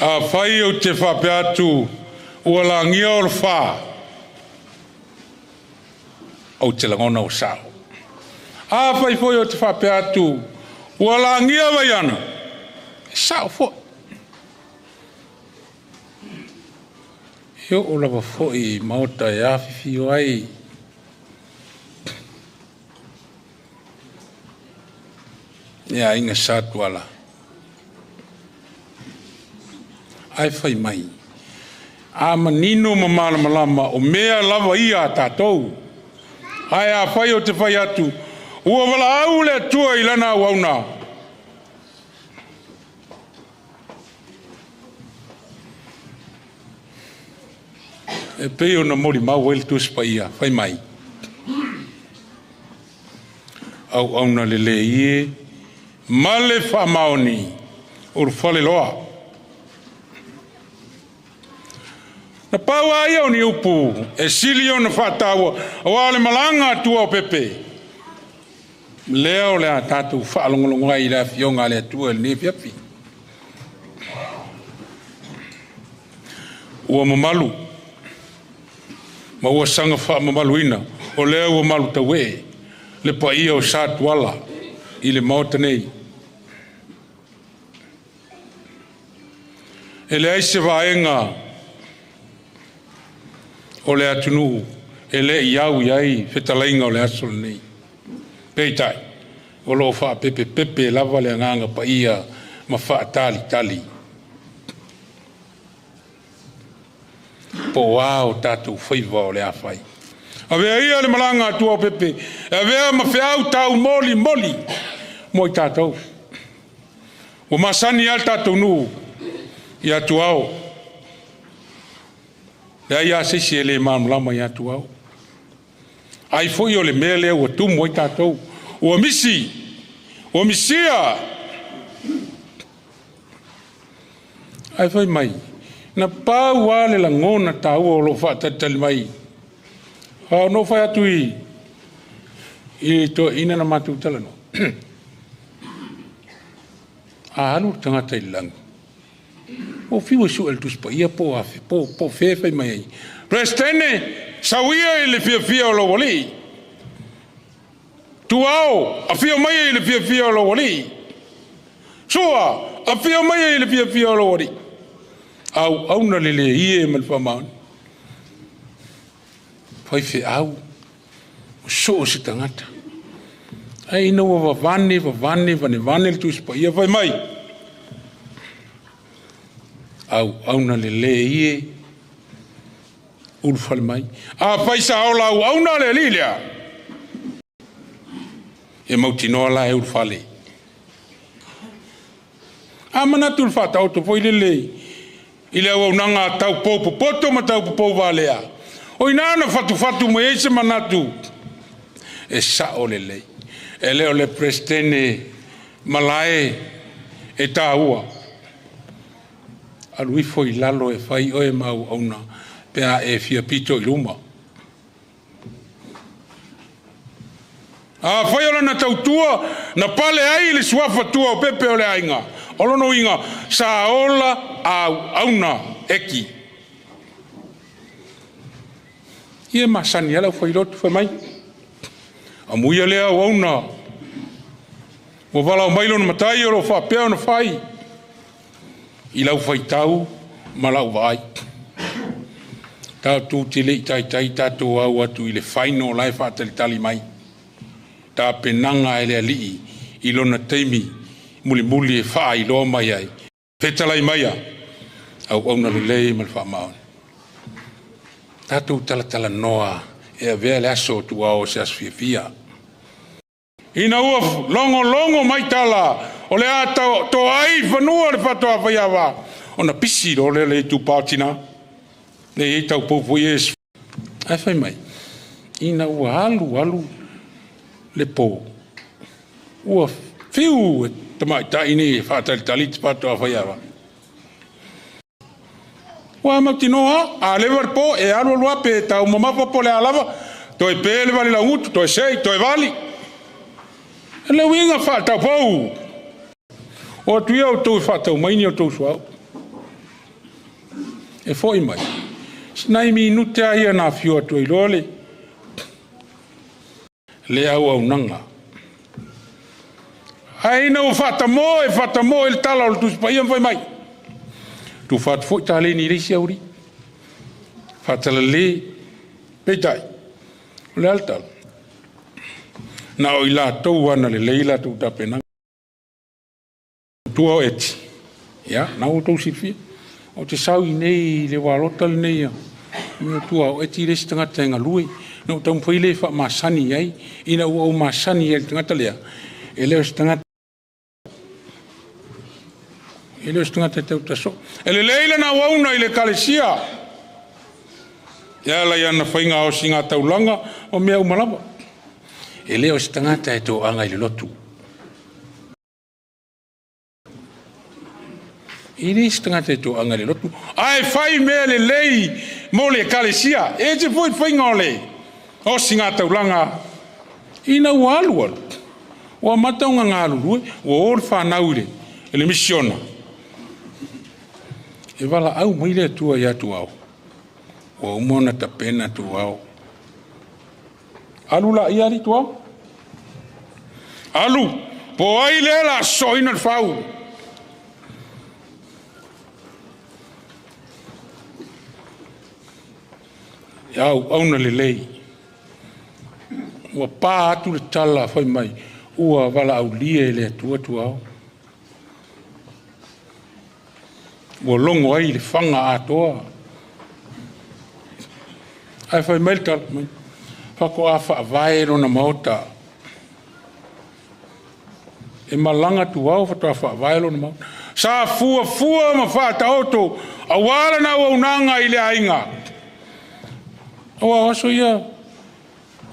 Afai ou te faapea atu ua lagia o le fa, ou te lagona o sao. Afai foi ou te faapea atu ua lagia Vaiana, e sao foi. E oo lava foi i maota e afifio ai le aiga Satuala. Ae fai mai, a manino ma malamalama o mea lava ia a tatou. Ae afai ou te fai atu, ua valaau le Atua i lana auauna. E pei ona molimau ai le Tusi Paia, fai mai, auauna lelei e ma le faamaoni o le faleloa. Na pau lava ia o ni upu e sili ona faataua aua o le malaga a Tuaopepe. Lea o le a tatou faalogologo ai i le afioga a le Atua i lenei afiafi. Ua mamalu ma ua saga faamamaluina o lea ua malutauee le paia o Satuala i le maota nei. E leai se vaega o le atunuu e le i au i ai fetalaiga o le aso lenei. Peitai, o lo o faapepepepe lava le agaga paia ma faatalitali. Po o a o tatou faiva o le a fai. Avea ia le malaga a Tuaopepe, e avea ma feau tau moli moli mo i tatou. Ua masani lava le tatou nuu ia Tuao. Leai lava se isi e le malamalama ia Tuao. Ai foi o le mea lea ua tumu ai tatou. Ua misi, ua misia. Ae fai mai, na pau lava le lagona taua o lo o faatalitali mai. A ona ou fai atu i toeaiina na matou talanoa. A alu le tagata i le lagi, ua fiu e sue le Tusi Paia po o afe, po o fea e fai mai ai. Peresetene, sau ia i le fiafia o lou alii. Tuao, afio mai i le fiafia o lou alii. Sua, afio mai i le fiafia o lou alii. Auauna lelei e ma le faamaoni. Faifeau, o soo se tagata. Ae ina ua vavane, vavane, vanevane le Tusi Paia fai mai. Auauna lelei e ulufale mai. Afai sa ola auauna le alii lea, e mautinoa la e ulufale. A manatu le faataoto foi lele i le auaunaga a taupou popoto ma taupopou valea. O ina na fatufatu mai ai se manatu e sao lelei. E le o le Peresetene malae e taua. Alu ifo i lalo e fai oe ma auauna pe a e fia pito i luma. A fai o lana tautua, na pale ai le suafa tua o pepe o le aiga. O lona uiga, sa ola auauna eki. Ia masani ala fai lotu fai mai. Amuia lea auauna. Ua valao mai lona matai o lo faapea ona fai. I lau faitau ma lau vaai. Tatou te le i taitai tatou au atu i le final la e faatalitali mai. Tapenaga e le alii i lona taimi mulimuli e faailoa mai ai. Fetalai maia, auauna lelei ma le faamaoni. Tatou talatalanoa e avea le aso o Tuao se aso fiafia. Ina ua logologo mai tala o le a toa ai fanua le faatoa faiava, ona pisi loa lea le itupa o tina. Le i taupou foi e. Ae fai mai, ina ua alu alu le po, ua fiu e tamaitai nei e faatalitali te faatoa faiava. Ua mautinoa, a leva le po, e alu alu ape, e tau mamafa po le a lava, toe pe le vali laugutu, toe sei, toe vali. E le uiga faataupou. O atu ia o tou faatau mai ni o tou suau. E fo'i mai. Sinai minute a ia na afio atu ai loa le le auaunaga. Ae ina ua faatamoe faatamoe le tala o le Tusi Paia ma fai mai. Tufa atu foi taleni i le isi auli. Faatalale. Peitai, o le a le tala? Na o i latou ana lelei latou tapenaga. Tua o Eti. Ia, na ua outou silafia. Ou te sau i nei i le walota lenei a mea tua o Eti le isi tagata e galue. Na ou taumafai lea e faamasani i ai, ina ua ou masani ai i le tagata lea, e le o se tagata, e le o se tagata e tau taso. E lelei lana auauna i le ekalesia, e ala i ana faiga osigataulaga o mea uma lava. E le o se tagata e toaga i le lotu. E le se tagata e toaga i le lotu, ae fai mea lelei mo le ekalesia. E ese foi le faiga o le osigataulaga ina ua alu alu. Ua amata ona galulue, ua o le fanau i le misiona. E valaau mai le Atua ia Tuao. Ua uma ona tapena Tuao. Alu la ia ali Tuao. Alu, po ai lea la soina le fau. Au, auna lelei. Ua pa atu le tala fai mai. Ua valaaulia e le Atua Tuao. Ua logo ai le faga atoa. Ae fai mai le tala mai. Faatoa faavae lona maota. E malaga Tuao faatoa faavae lona maota. Sa fuafua ma faataoto aua lana auaunaga i le aiga. Aua o aso ia,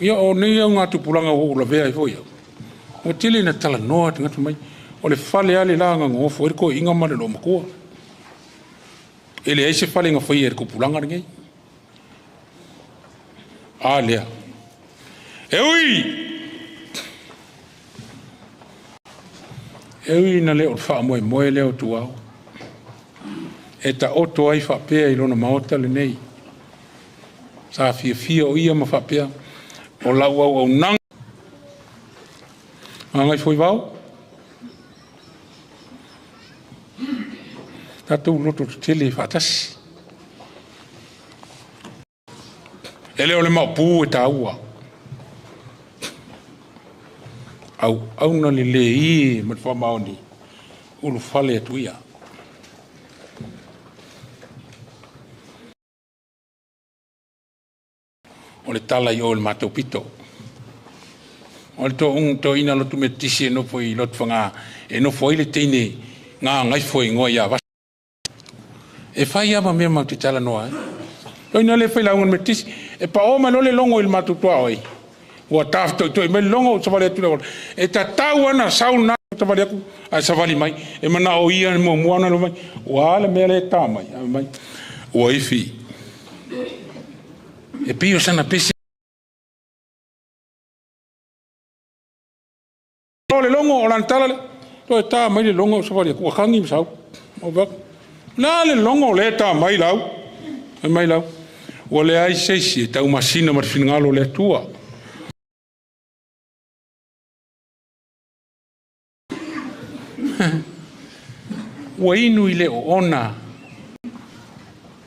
ia o nei au ngā tupulaga ua ou lavea ai foi au. Ua tele ina talanoa tagata mai. O le fale a le la gagofo ai le toeaiga ma le loomatua. E leai se fale na faia e le tupulaga lenei. A lea. E ui! E ui ina le o le faamoemoe lea o Tuao. E taoto ai faapea i lona maota lenei. Sa fiafia o ia ma faapea o lau auaunaga. Gagaifomauga. Tatou loto tetele faatasi. E le o le maopu e taua. Auauna lelei ma le faamaoni ulufale atu ia. O le tala i o i le matou pito. O le toeaina lotu metotisi e nofo i Lotofaga e nofo ai le teine gagaifo e igoa ia Vasa. E fai lava ma mea matou te talanoa ai. Toeaina lea e failauga i le metotisi, e pao mai loa le logo i le matou tuaoi. Ua tafetoitoi mai le logo, ou savali atu i le auala. E tatau lava ona sau lena savali atu, ae savali mai. E manao ia muamua ona alu mai. Ua a le mea lea e ta mai? Ae mai, ua ifi. E pei o sana pese. O le logo o lana tala lea. Toe ta mai le logo o savali atu, ua kagi ma sau. Ou fai atu, o le a le logo o lea e ta mai lau? Fai mai lau, ua leai se isi e taumasina ma le finagalo o le Atua. Ua inu i le oona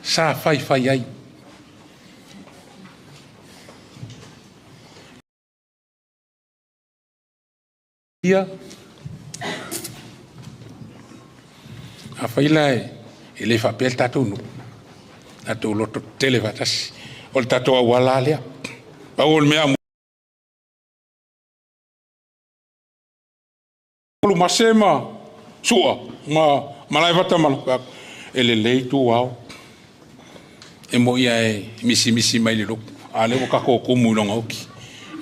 sa faifai ai. Ia, afai la e le faapea le tatou nuu, tatou loto tetele faatasi, o le tatou auala lea. Pau o le mea Mase ma Sua ma Malaevata ma e lelei tu ao. E mo ia e misimisi mai le lotu. A lea ua tatou tumu i lona oki.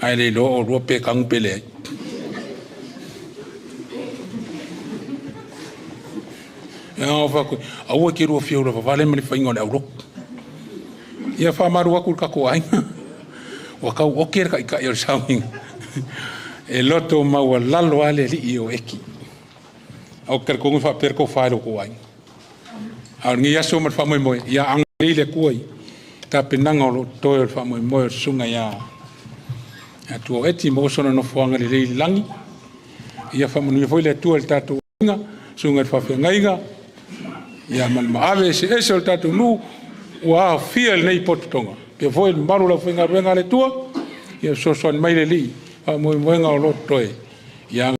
Ae le iloa o lua pe tanu pe leai. E ao fai atu, aua e te lua fia ulavavale ma le faiga o le aulotu. Ia faamalu atu i le tatou aiga. Ua tau oke le taitai o le sauniga. E loto maualalo lava le alii o Eki. Ou te talitonu e faapea le tofa i lo outou aiga. A o lenei aso ma le faamoemoe, ia aga. I le Atua i tapenaga o lo o totoe o le faamoemoe o le susuga ia Tua Eti ma oso na nofoaga lelei i le lagi. Ia faamanuia foi le Atua i le tatou aiga, susuga i le faafeagaiga ia ma le maave eseese o le tatou nuu ua aofia i lenei potopotoga. Faapea foi le mamalu o le aufaigaluega a le Atua, ia fesoasoani mai le Alii i faamoemoega o lo o totoe. Ia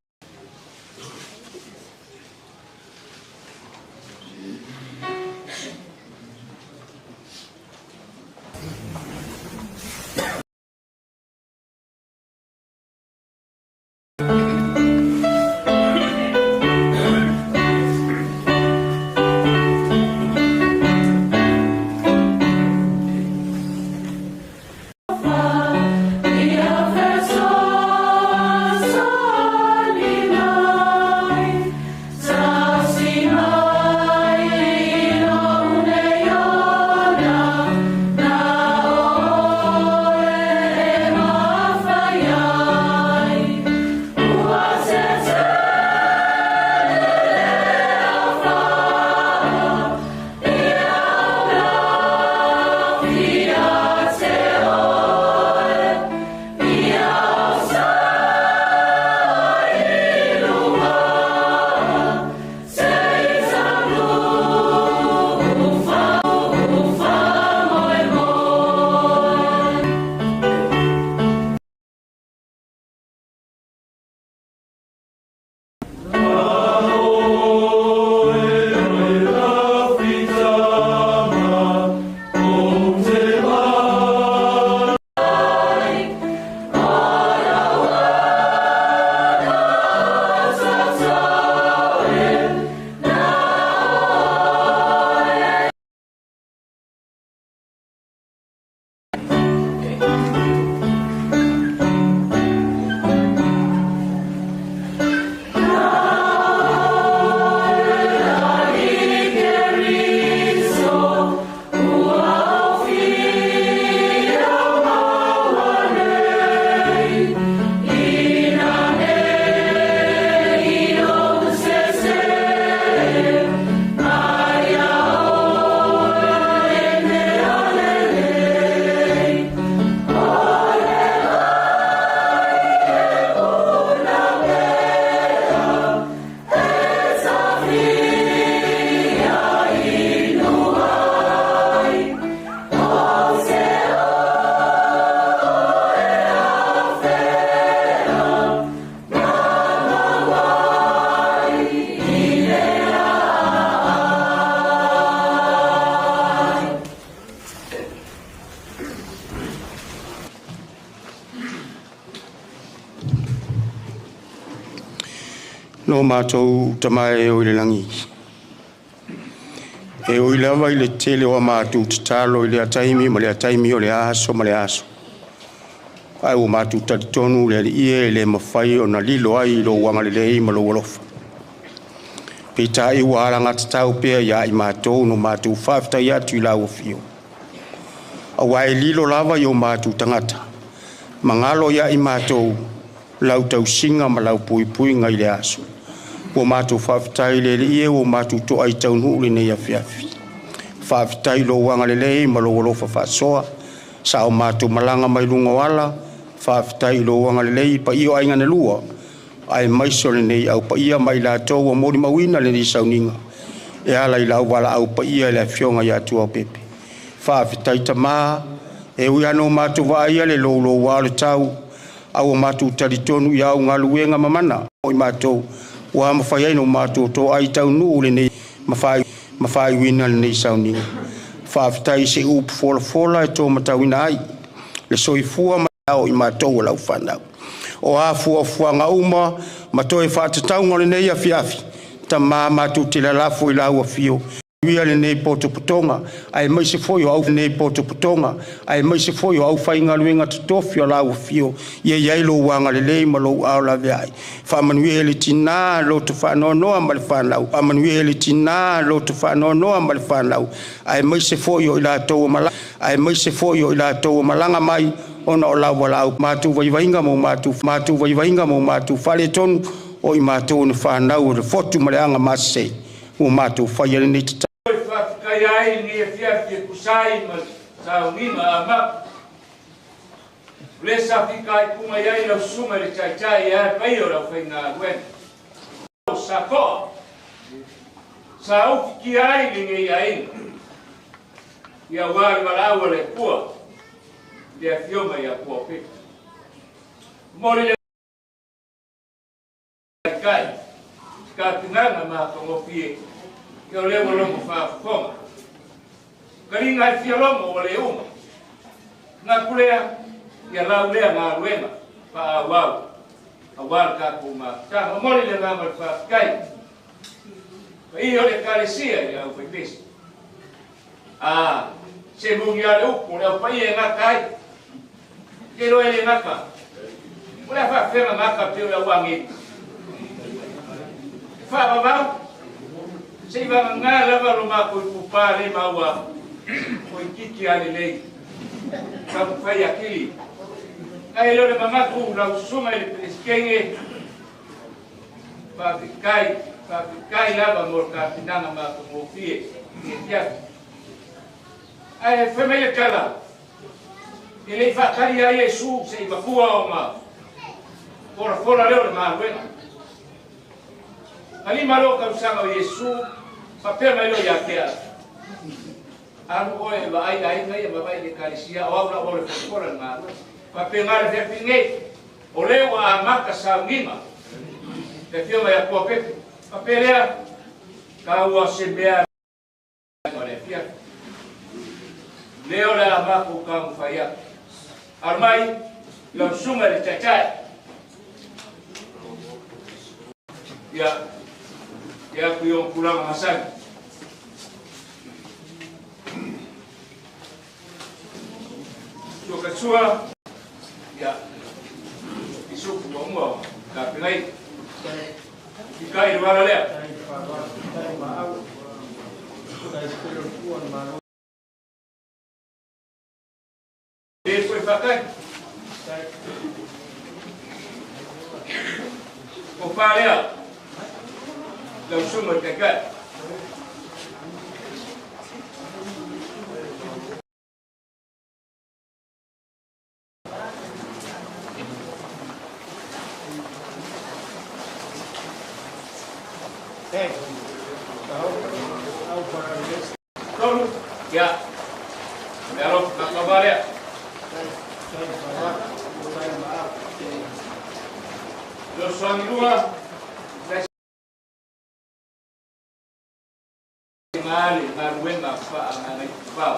No matou tama e o i le lagi, e ui lava i le tele o a matou tatalo i lea taimi ma lea taimi o le aso ma le aso, ae ua matou talitonu le Alii e le mafai ona lilo ai i lou agalelei ma lou alofa. Peitai ua alagatatau pea ia i matou no matou faafetai atu i lau afio, aua e lilo lava i o matou tagata, magalo ia i matou lau tausiga ma lau puipuiga i le aso. Ua matou faafetai i le Alii e ua matou toai taunuu lenei afiafi. Faafetai i lou agalelei ma lou alofa faasoa, sa o matou malaga mai luga o ala. Faafetai i lou agalelei i paia o aiga na lua, aemaise o lenei au paia ma i latou ua molimauina lenei sauniga, e ala i lau valaau paia i le afioga ia Tuaopepe. Faafetai Tama, e ui lava ina o matou vaaia le louloua o le tau, a ua matou talitonu i au galuega mamana o i matou ua mafai ai ona matou toai taunuu lenei ma faaiuina lenei sauniga. Faafetai i se upu folafola e taumatauina ai le soifua ma o i matou o lau fanau. O a fuafuaga uma ma toe faatatauga o lenei afiafi, Tama, matou te lalafo i lau afio ia lenei potopotoga, aemaise foi o au nei potopotoga, aemaise foi o aufaigaluega totofi o lau afio, ia i ai lou agalelei ma lou ao laveai. Faamanuia le tina loto faanoanoa ma le fanau, faamanuia le tina loto faanoanoa ma le fanau, aemaise foi o i latou o malaga, aemaise foi o i latou o malaga mai ona o lau valaau. Matou vaivaiga ma matou vaivaiga ma matou faaletonu o i matou na fanau o le fotu ma le aga masese ua matou faia lenei tatalo. mai ai i lenei afiafi e tusa ai ma le sauniga amata. O lea sa fitaituga i ai lau susuga i le Taitai ae a le paia o le aufaigaluega. O Sakoa sa ufitia ai lenei aiga, ia aua le valaau a le Atua i le Afioga ia Puapepe. Momoli le Taitai, se tapenaga matagofie, ia o lea ua logo faafofoga. Kaliga e fia logo ua le uma. Manatu lea, ia lau lea galuega faaauau aua le tatou mafutaga. Momoli le agaga o le faafetai paia o le Ekalesia i le aufaipesi. A, se moni lava le upu, o le au paia e gata ai. Te iloa e le gata. O le a faafefea ona gata pei o le au agelu? E faavavau, se i vagana lava lo matou itupa le maua toeitiiti lava lelei, taumafai atili. Ae le o le manatu lau susuga i le Peresetene, faafetai, faafetai lava mo le tapenaga matagofie i le afiafi. Ae fai mai le tala, E le i faatali ai Iesu se i matua ona folafola lea o le galuega. Na lima loa tausaga o Iesu, faapea mai loa ia te au, Alu oe e vaai aiga ia ma vaai i le ekalesia, o au la ua le folafola le galuega. Faapena le feafi nei, o lea ua amata sauniga le afioga ia Tuapepe. Faapea lea, taua se mea ma le afiafi. Lea o le a matou taumafai atu. Alo mai lau susuga i le Taitai. Ia, ia atu i ona tulaga masani. Sua Katsua, ia, Isupu ua mua o tapenai. Fika i le vala lea. E koe whakai. Ko pārea. Lau sunga te kai. Tolu, ia, me alofa ka kava lea. Fesoasoani lua, Nga le galuega faagagaifao.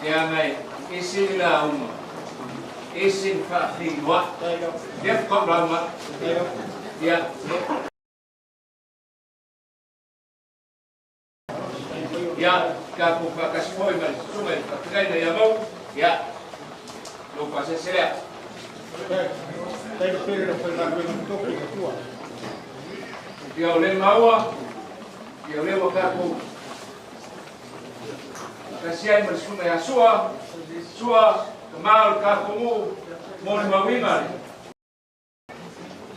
Leaga e ese le lauga, ese le faafeiloai. Lea faatoa ou lauga atu. Ia. Ia, tatou faatasi foi ma le Susuga i le Faafeagaiga ia Mauu. Ia, lou faasese lea. Ia o lea maua, ia o lea ua tatou faatasi ai ma le Susuga ia Sua, Sua, tama o le tatou nuu, molimauina le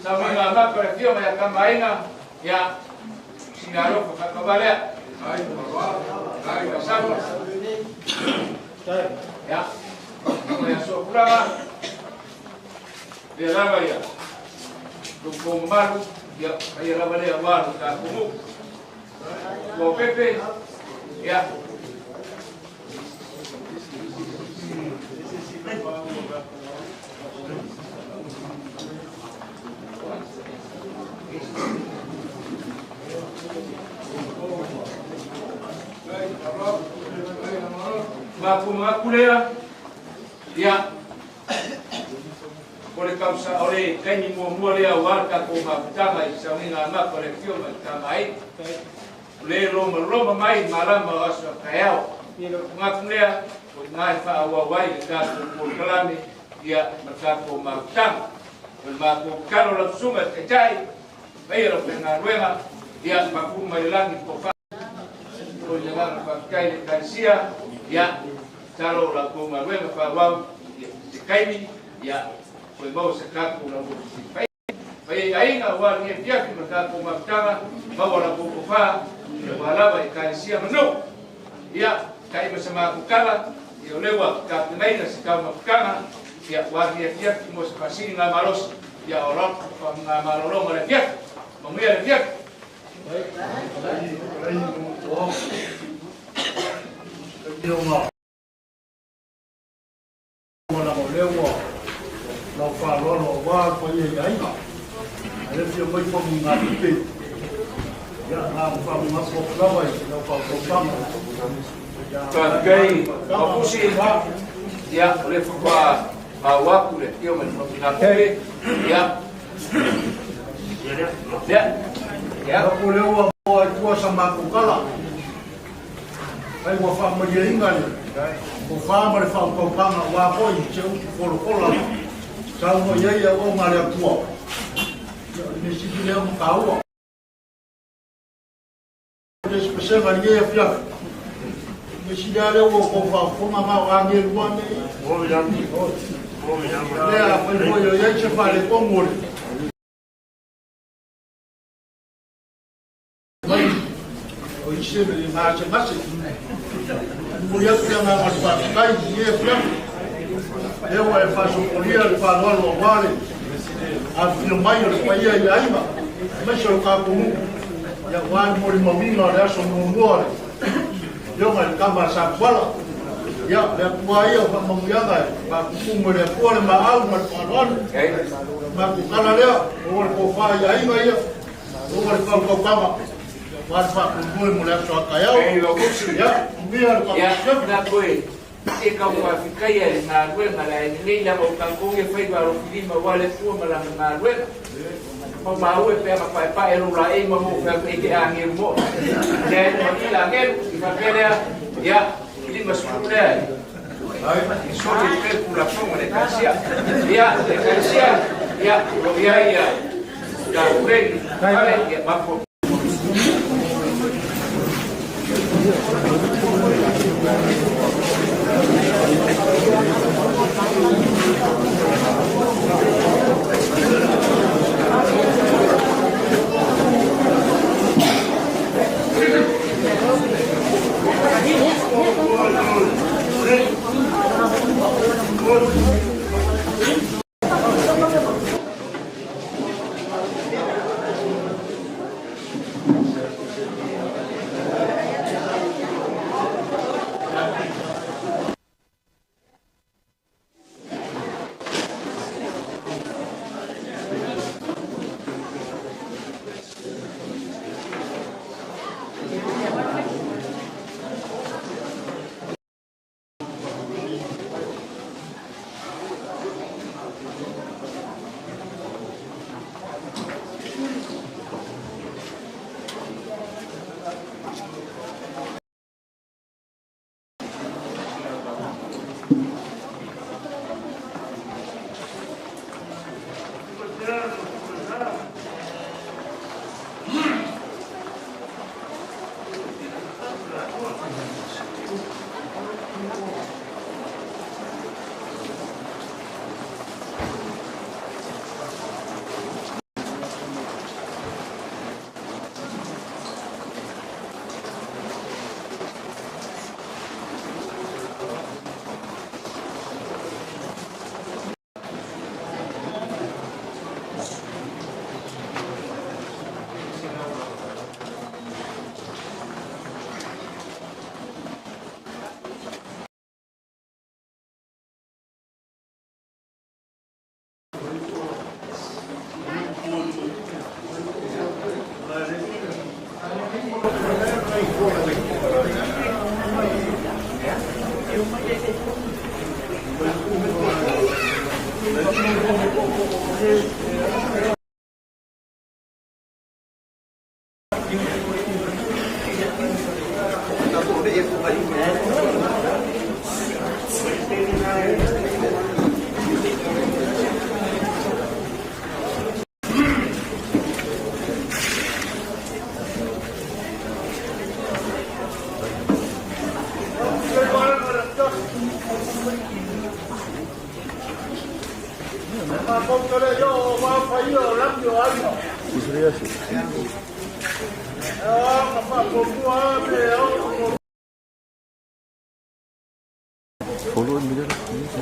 saunoaga a Mako le Afioga ia Tamaaiga, ia, sina alofa faatauva lea. Samoa. Ia, Susuga ia Sua Pulaga, lea lava ia, lo outou mamalu, ia, paia lava lea aua lo tatou nuu. Ua pepe, ia. Mapu aku lea, ia, O le tausa, o le taimi muamua lea aua le tatou mafutaga i sauniga a Mako le Afioga i le Tama Aiga. O le lomaloma mai i malama o aso a taeao. Manatu lea, o i ina e faaauau ai le tatou polokalame ia ma le tatou mafutaga. O le matou tatalo lau Susuga i le Taitai, paia lau faigaluega, ia mapu mai le lagi po fa. O le agaga faafetai i le Ekalesia, ia, tatalo o la outou galuega faaauau, ia, se taimi, ia, toe maua se tatou lauofi. Fai ai aiga aua lenei afiafi ma le tatou mafutaga, maua la outou tofa, Aua lava Ekalesia ma nuu. Ia, ta'i ma sa matou tala, ia o lea ua tapenaina se taumafataga, ia, aua lenei afiafi mo se faasiligamalosi, ia o la faamalologa o le afiafi. Manuia le afiafi. Leaga o lea ua lau faaaloalo aua le paia i aiga. A le fia mai faamugatupe, ia na ona faamugapu atu lava i lau faautautaga. Faafetai Mapusi, ia o lea faatoa maua atu le afio mai faamugatupe, ia ia ia. O lea ua maua ai tua sa matou tala. Ai ua faamalieina le tofa ma le faautautaga aua foi se upu folafola saunoa i ai auauna a le Atua. Ia, o le mea sili lea ona taua. Le isi pasega i lenei afiafi, o le mea sili lava lea ua outou faafofoga na o agelu ane ia. Lea, afai foi o i ai se faaletonu o le Mai o isi e gasegase. Momoli atu le agaga o le faafetai i lenei afiafi. Lea ua e faasopolia le faaaloalo aua le afifio mai o le paia i aiga, aemaise o le tatou nuu, aua le molimauina o le aso muamua o le Afioga i le Tama a Satuala. Ia, le Atua ia o faamanuiaga e faatutumu e le Atua le maau ma le faaaloalo. Matou tala lea, maua le tofa i aiga ia. Ua le fautautaga, aua le faamoemoe mo le aso a taeao. Ia, manuia le Ia, na toe e tau faafetaia i le galuega le ai lenei lava o tatou ia faiva alofilima aua le Atua ma Lana galuega. Maumau e pe ana paepae lou laei ma mou fai atu e te agelu moe. Lea e ma'i la agelu, i faapea lea, ia, 50 lea e soli ai pea le Tulafono a le Ekalesia. Ia, le Ekalesia, ia, o lo o i ai ia Tauleni, fale, ia, mapo.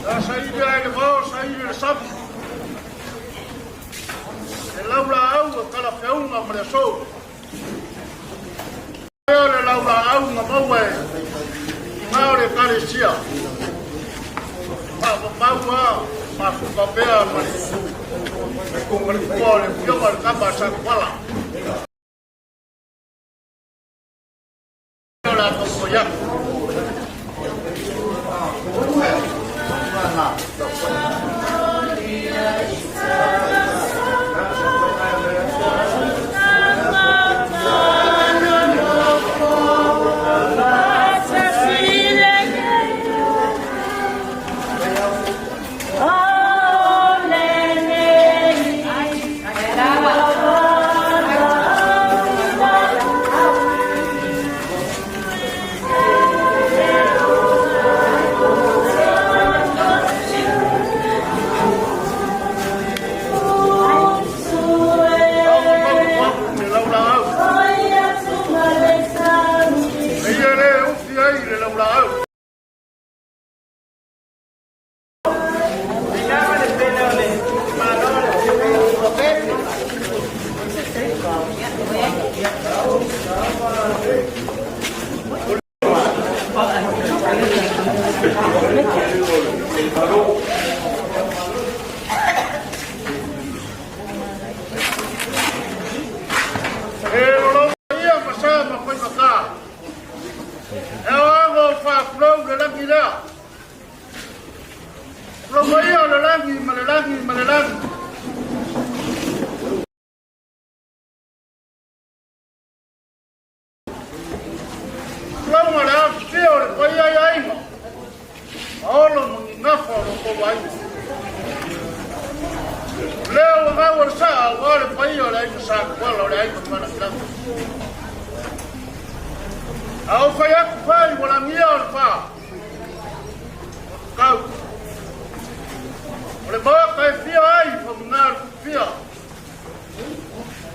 Sa saili ai le vao, saili le sami. E laulaau e talafeauga ma le aso. Lea o le laulaau na maua e ina o le Ekalesia. Faamamau a mafuta pea ma le ua o le Afioga i le Tama a Satuala. O le a taumafai atu. E lolo ia ma sa ma faigata. E oago faafulou le lagi lea. Fulou maia o le lagi ma le lagi ma le lagi. Tulauga le afifio o le paia i aiga, ma olo ma gigafa o lo outou aiga. O lea ua gau o le saa aua le paia o le aiga Satuala o le aiga Malagilagi. A ou fai atu fai ua lagia o le fa, o tau. O le maota e fia ai famuga le fia.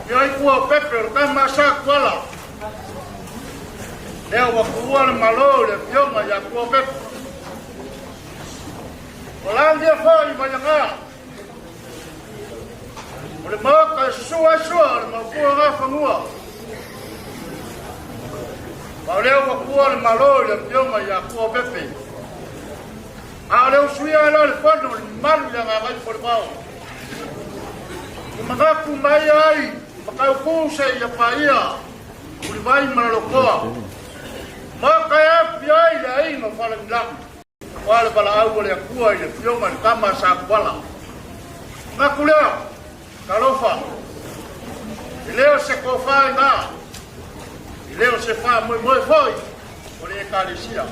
Ia ai kua o Pepe o le tama a Satuala. Lea ua tuua le Malo i le afioga ia Kua Pepe. Ua lagia foi i Vaiaga. O le maota e susu ai sua o le maupua Gafanua. Ma o lea ua tuua le Malo i le afioga ia Kua Pepe. A o le usuia ai loa le fono le mamalu ia Gagaifomauga. I manatu mai ai Matautu seia paia Mulivai ma Lalotoa, Maota e api ai le aiga o Falagilagi. Aua le valaau a le Atua i le Afioga i le Tama a Satuala. Manatu lea, talofa, e le o se tofa i na, e le o se faamoemoe foi o le Ekalesia.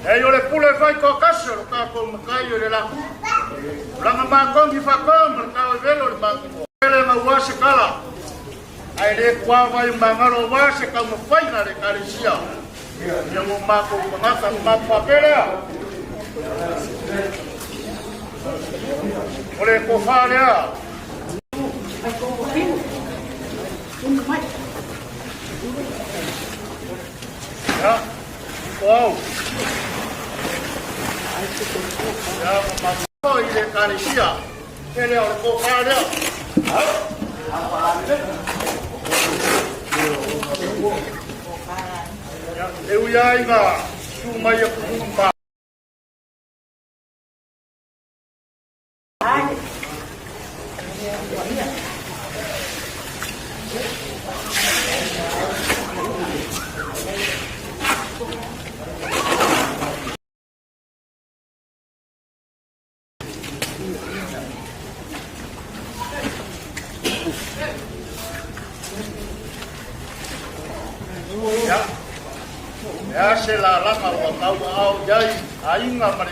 Leai o le pule fai toatasi o lo tatou Matai o le lagi. O lana matogi faatoa ma le taoevelo o le magimoa. Ele gaua se tala, ae le tuava i magalo aua se taumafaiga a le Ekalesia. Ia mo matou tagata na matou faapea lea. O le tofa lea. Ia, o au. Ia, ma matou i le Ekalesia. E lea o le tofa lea. Ia, e ui ai na su mai e kuku ma. Ia, e a se lalaga ua tauaao i ai aiga ma le.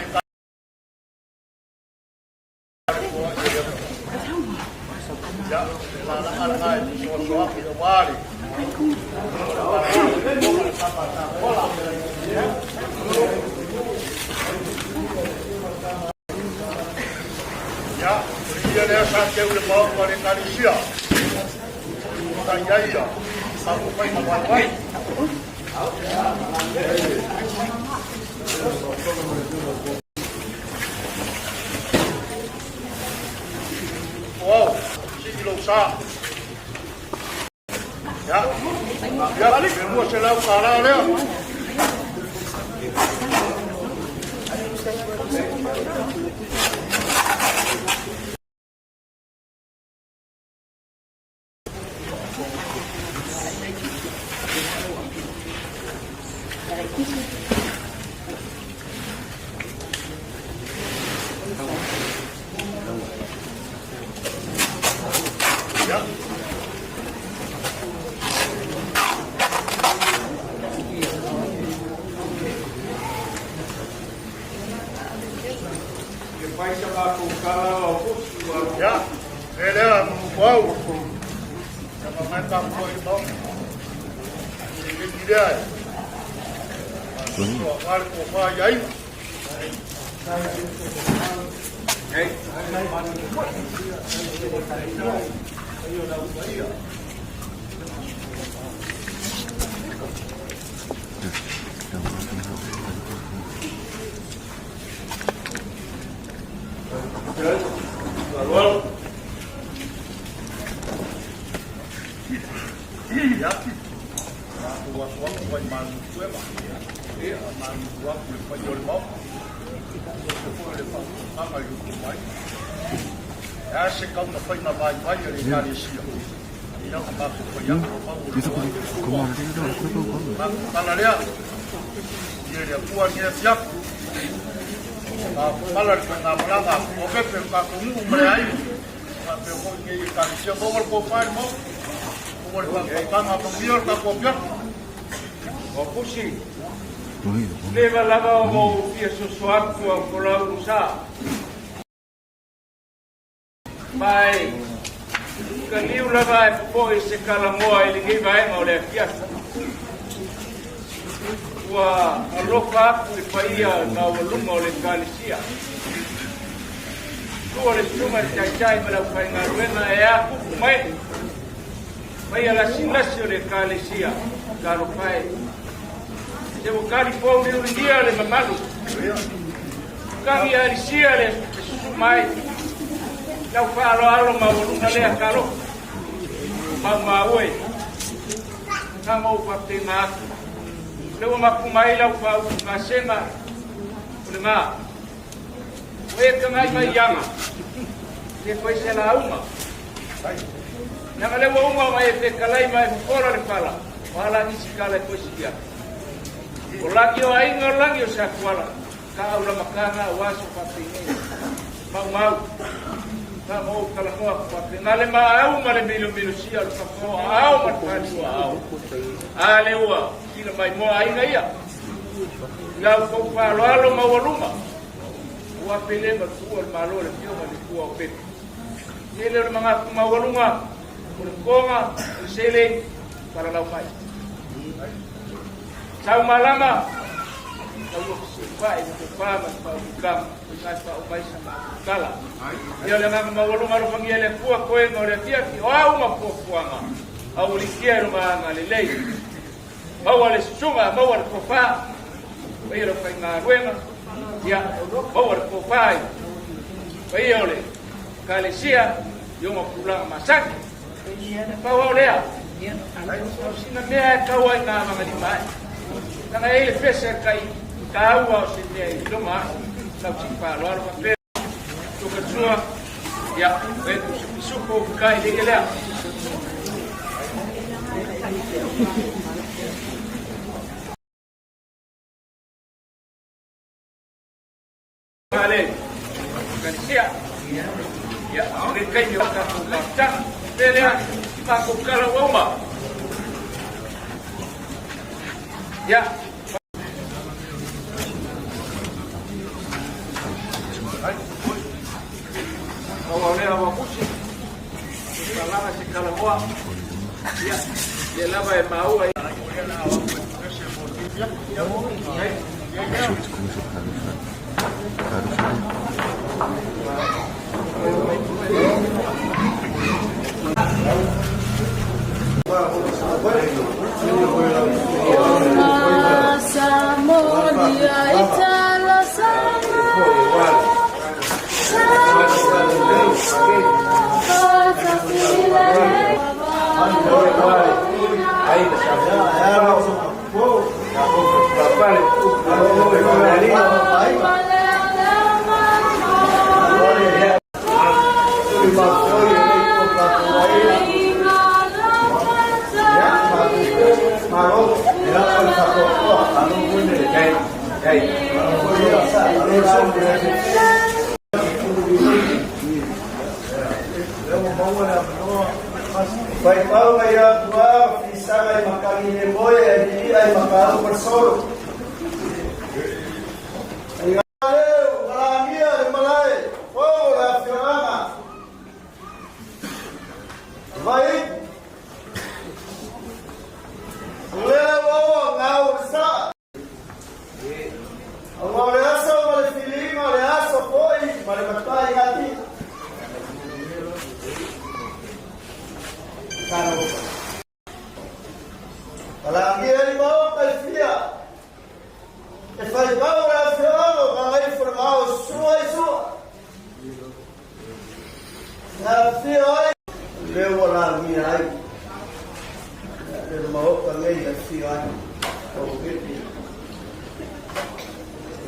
Ia, le lalaga lena e fesoasoafi aua le Ia, o le ia lea sa teu i le maota o le Ekalesia. Sa i ai ia. matou faiga vaivai. Uau, sii lou sa. Ia, ia, $200 lea. Ia, e lea, au. Ia ma mai ka mo i mo. E le lea. Ua wale ko wha iai. Ia, matou aso atu ai malu tuema. Ia, malu atu le paia o le Maota. Se foi le faafofogaaga i upu mai. E a se kau na faiga vaivai a le Ekalesia. Ia, na matou fai atu o mau o le ua. Matou tala lea. Ia le Atua ni e fiafu. Pala le faigamalaga o pepe o tatou nuu ma le aiga. Faapea foi nei Ekalesia. Maua le tofa i le Maota. Maua le faautautaga manuia le tatou afiafi. O pusi, leva lava o mou fia soso atu au folau sa. Mai, ka liu lava e popoe se kalamoa i lenei vaega o le afiafi. Ua alofa atu le paia maualuga o le Ekalesia. Tua le susuga i le taitai ma le aufaigaluega e a kupu mai. Paia lasilasi o le Ekalesia, talofa e. Se ua kalifou liuligia le mamalu. Kagi alisia le susu mai. Lau faaaloalo maualuga lea talofa. Maumau e. Kanga ou faapena atu. Le ua mapu mai lau faautugasega o le ma. Ua e tagai mai i aga. Le fai se lauga. Leaga le ua uma ma e fetalai ma e fofola le fala. O ala nisi kala e foisi ia. O lagi o aiga o lagi o Satuala. Ka au la makanga o aso faapeinei. Maumau. Ka mo kalamoa faapena le maau ma le milomilosia o le fafoa ao ma le faliua ao. A le ua kila mai moa aiga ia. Lau kou faaaloalo maualuga. Ua pele ma tuua le Malo le Afioga i le Tua o Pepe. Tele o le magafu maualuga, o le koga, o le seleni, falalau mai. Sau malama, lau ua fesilafai le tofa ma le faautautaga, o i faaumai sa matou tala. Ia o le agaga maualuga alofagia e le Atua toega o le afiafi, o au ma fuafuaga, aualiitia e lona agalelei. Maua le susuga, maua le tofa, paia o le aufaigaluega, ia, maua le tofa i paia o le Ekalesia i ona tulaga masani. Pau au lea, o sina mea e tau ai ngā magalima ai. Tanga e le pese kai tāua o se mea i loma ai. Lau si whaaloalo whapea. Tokatua, ia, e tu se pisupo kai le lea. Ale, Kanisia, ia, le kaimi o tatou mafutaga. Pele a, matou kala ua uma. Ia. Pau au lea ua musi. Salaga se kalamoa. Ia, ia lava e maua. Faifau ia tua fisaga i makagi le moe e lilia i makaau masolo. Malagia le malae, o le afioaga. Vai. O le ua ngau le sa. Aua o le aso ma le filiga o le aso foi ma le matai ati. Malagia i maoka i fia. E faifau le afioaga o Gagaifomao sua i sua. Na afio ai. Lea ua lagia ai. Le maoka nei afio ai. O pepe.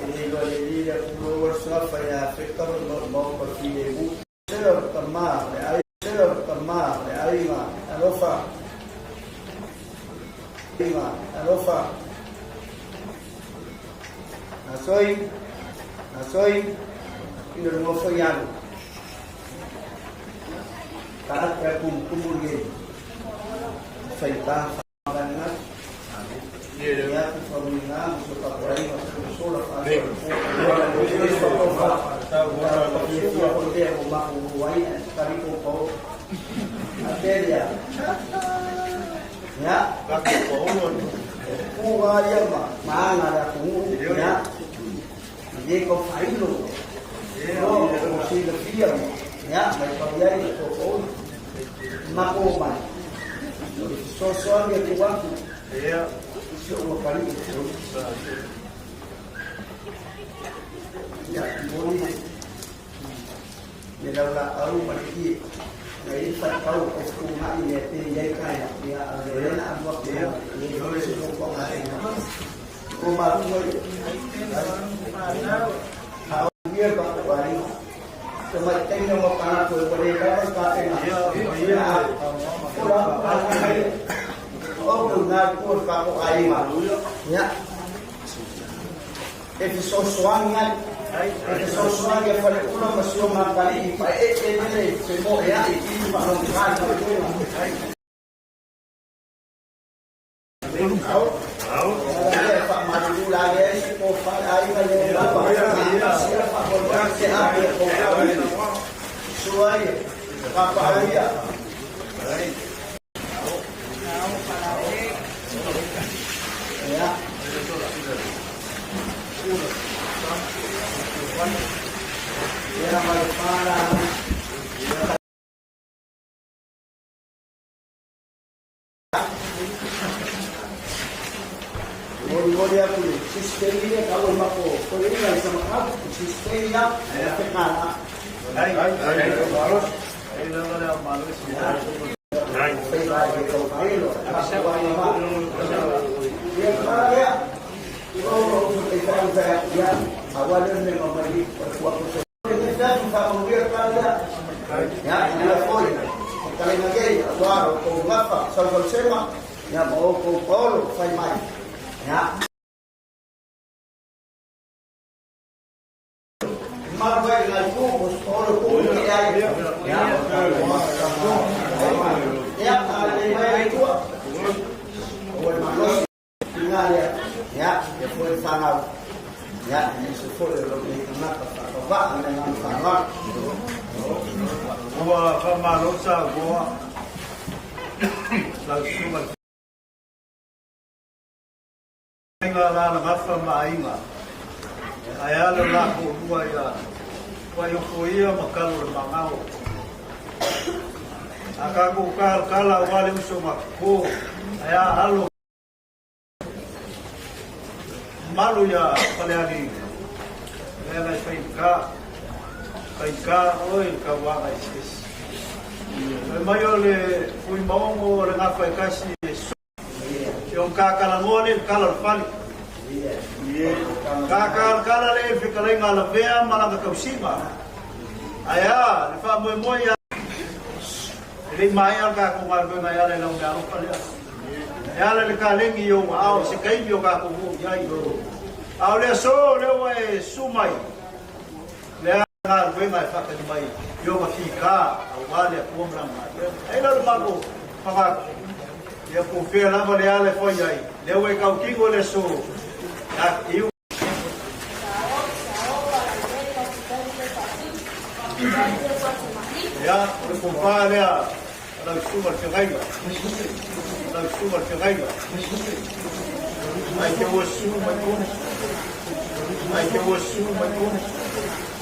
E le iloa le li le puloa suafa ia feka ma maoka filemu. Se o tama le ai. Se o tama le aiga alofa. Aiga alofa. Asoi, asoi, ina le ngofo ialu. Taata kumukumu le faita whangana. Ia ku whangunga, so ka korai ma ku sola wha. Ya, ku ga ia ma ma nga ku ya. Ye ko failo. No, ko si le fia. Ya, mai pa ia i ko ko. Ma ko mai. So so ni ku wa ku. Ya. So wa pali. Ya, boni. Le lau la au ma le ki. Na i fa kau ko ku ma i le te ye ka ya. Ya, le na am wa ku. Le so ko ma i. Ko ma ku mo. Ha ia ba ko ari. Te mai tenga ma pana ko ko le la ka te na. Ya. Ora o ku na ko ka ko ai ma. Ya. E fi so soangi ai. E fi so soangi e fale ula ma sio ma kali i pa e e nele se mo e ai i ma no ka ka. Mori mori aku le sistemi le kau mako ko le ngai sama kau sistemi ya e kana. Ai ai ai Ya, ya foi. Kali nagei, atuaro, ko ngapa, salval sema, ya mo ko paulo, fai mai. Ya. Marwai ngai ko, paulo ko ni ai. Ya. Ya, ale mai tua. O le malos tinga ya. Ya, ya foi whanau. Ya, ni se foi lo ni kanaka whakawā me ngā whanau. Ua whamalo sa goa. Lau sunga. Inga la na gafa ma ainga. Ai ala la ko lua ia. Wa yo ko ia ma kalo le mangao. A ka ko ka kala wale uso ma ko. Ae a alo malu ia Falealili, lea na e faigata, faigata oe i le tauaga eseese. Fai mai o le Fuimaogo o le gafa e tasi e su. E o kakalanoa le kala o le fale. Kakalakala le fetalaiga a Lavea ma lana tausiga. Ae a le faamoemoe ia E le i maea le tatou galuega e ala i lau meaalofa lea. E ala i le kalegi i ou aao i se taimi o tatou oo i ai. A o le aso lea ua e susu mai, lea galuega e faatali mai i ona fika aua le Atua ma lana galuega. Ai lea o le matou manatu, ia po o fea lava le ala e fai ai, lea ua e tautino i le aso, ia te iu. Ia, o le kopa lea a lau susuga le feagaiga. Lau susuga le feagaiga. Ai te ua susu mai kona. Ai te ua susu mai kona.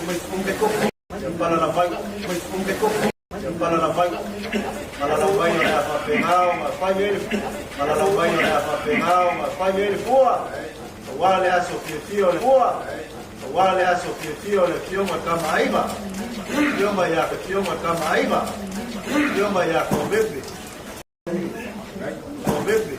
Mai kona. Ia palala mai. Mai kona. Ia palala mai, palala mai o le a faapena ona fai ai le palala mai o le a faapena ona fai ai le fua, aua le aso fiafia o le fua, aua le aso fiafia o le Afioga Tama Aiga, Afioga ia Afioga Tama Aiga, Afioga ia Kovepe, Kovepe.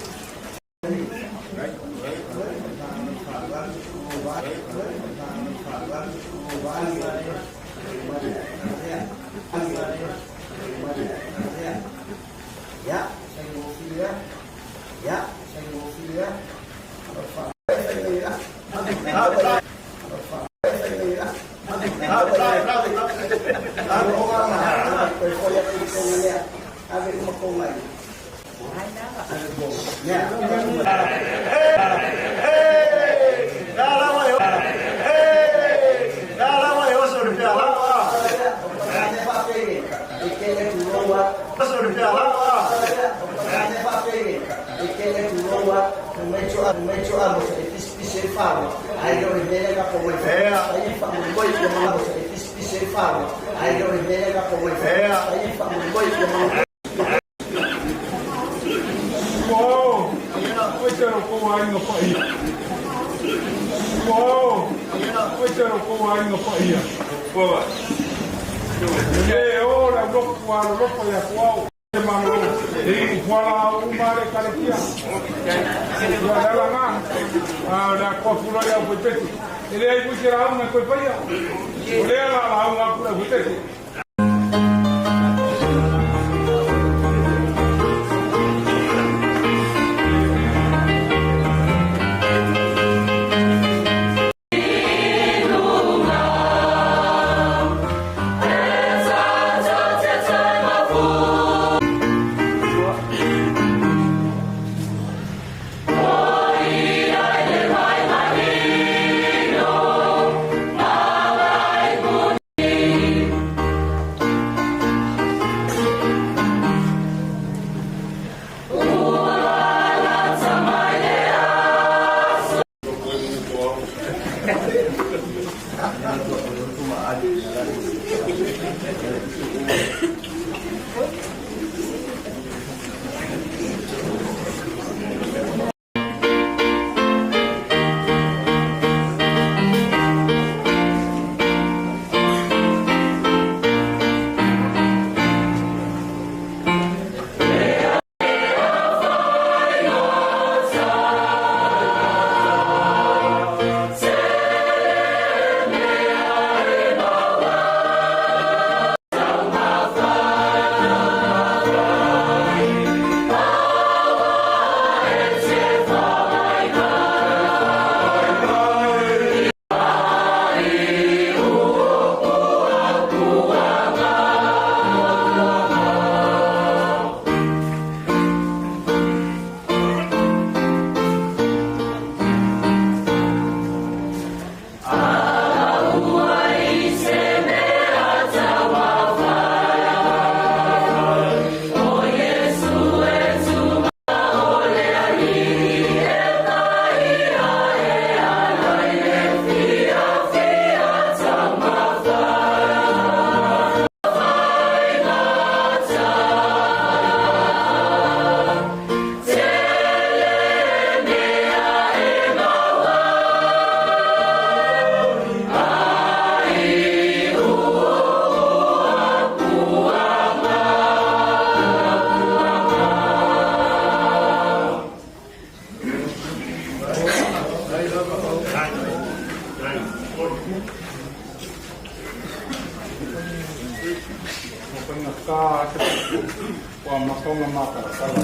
fofoga matalatala.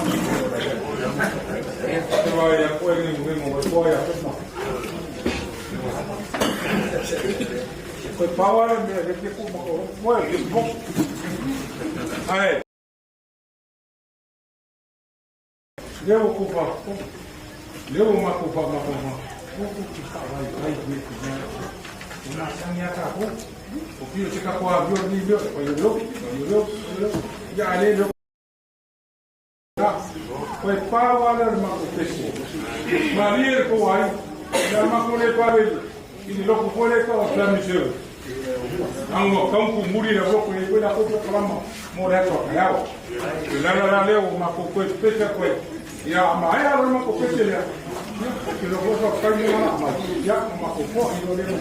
Faapea ia koe ngengo ngengo mai koa ia koe ma. Koe pawa le mea le te ku ma ko koe le mo. Ai. Lea ua kou faafofoga, lea ua matou faamafaamafa, ua tou te faavaivaai i mea tina e masani lava tatou. O pio se tatou avio lenei mea, fai o leo, fai o leo, fai o leo, ia a le leo la. Koe pau lava lea o le matou pese. Malie le tou aiga, le a matou le pale i le lotu foi lea e tau o Family Service. Ago tau tumuli le lotu e i ai foi latou polokalama mo le aso a taeao. O le ala la lea ua matou toe pese atu ai. Ia, a maea loa le matou pese lea, ia, ou te iloa foi faafetai mea o le a mai, ia, ona matou foi loa lea ma.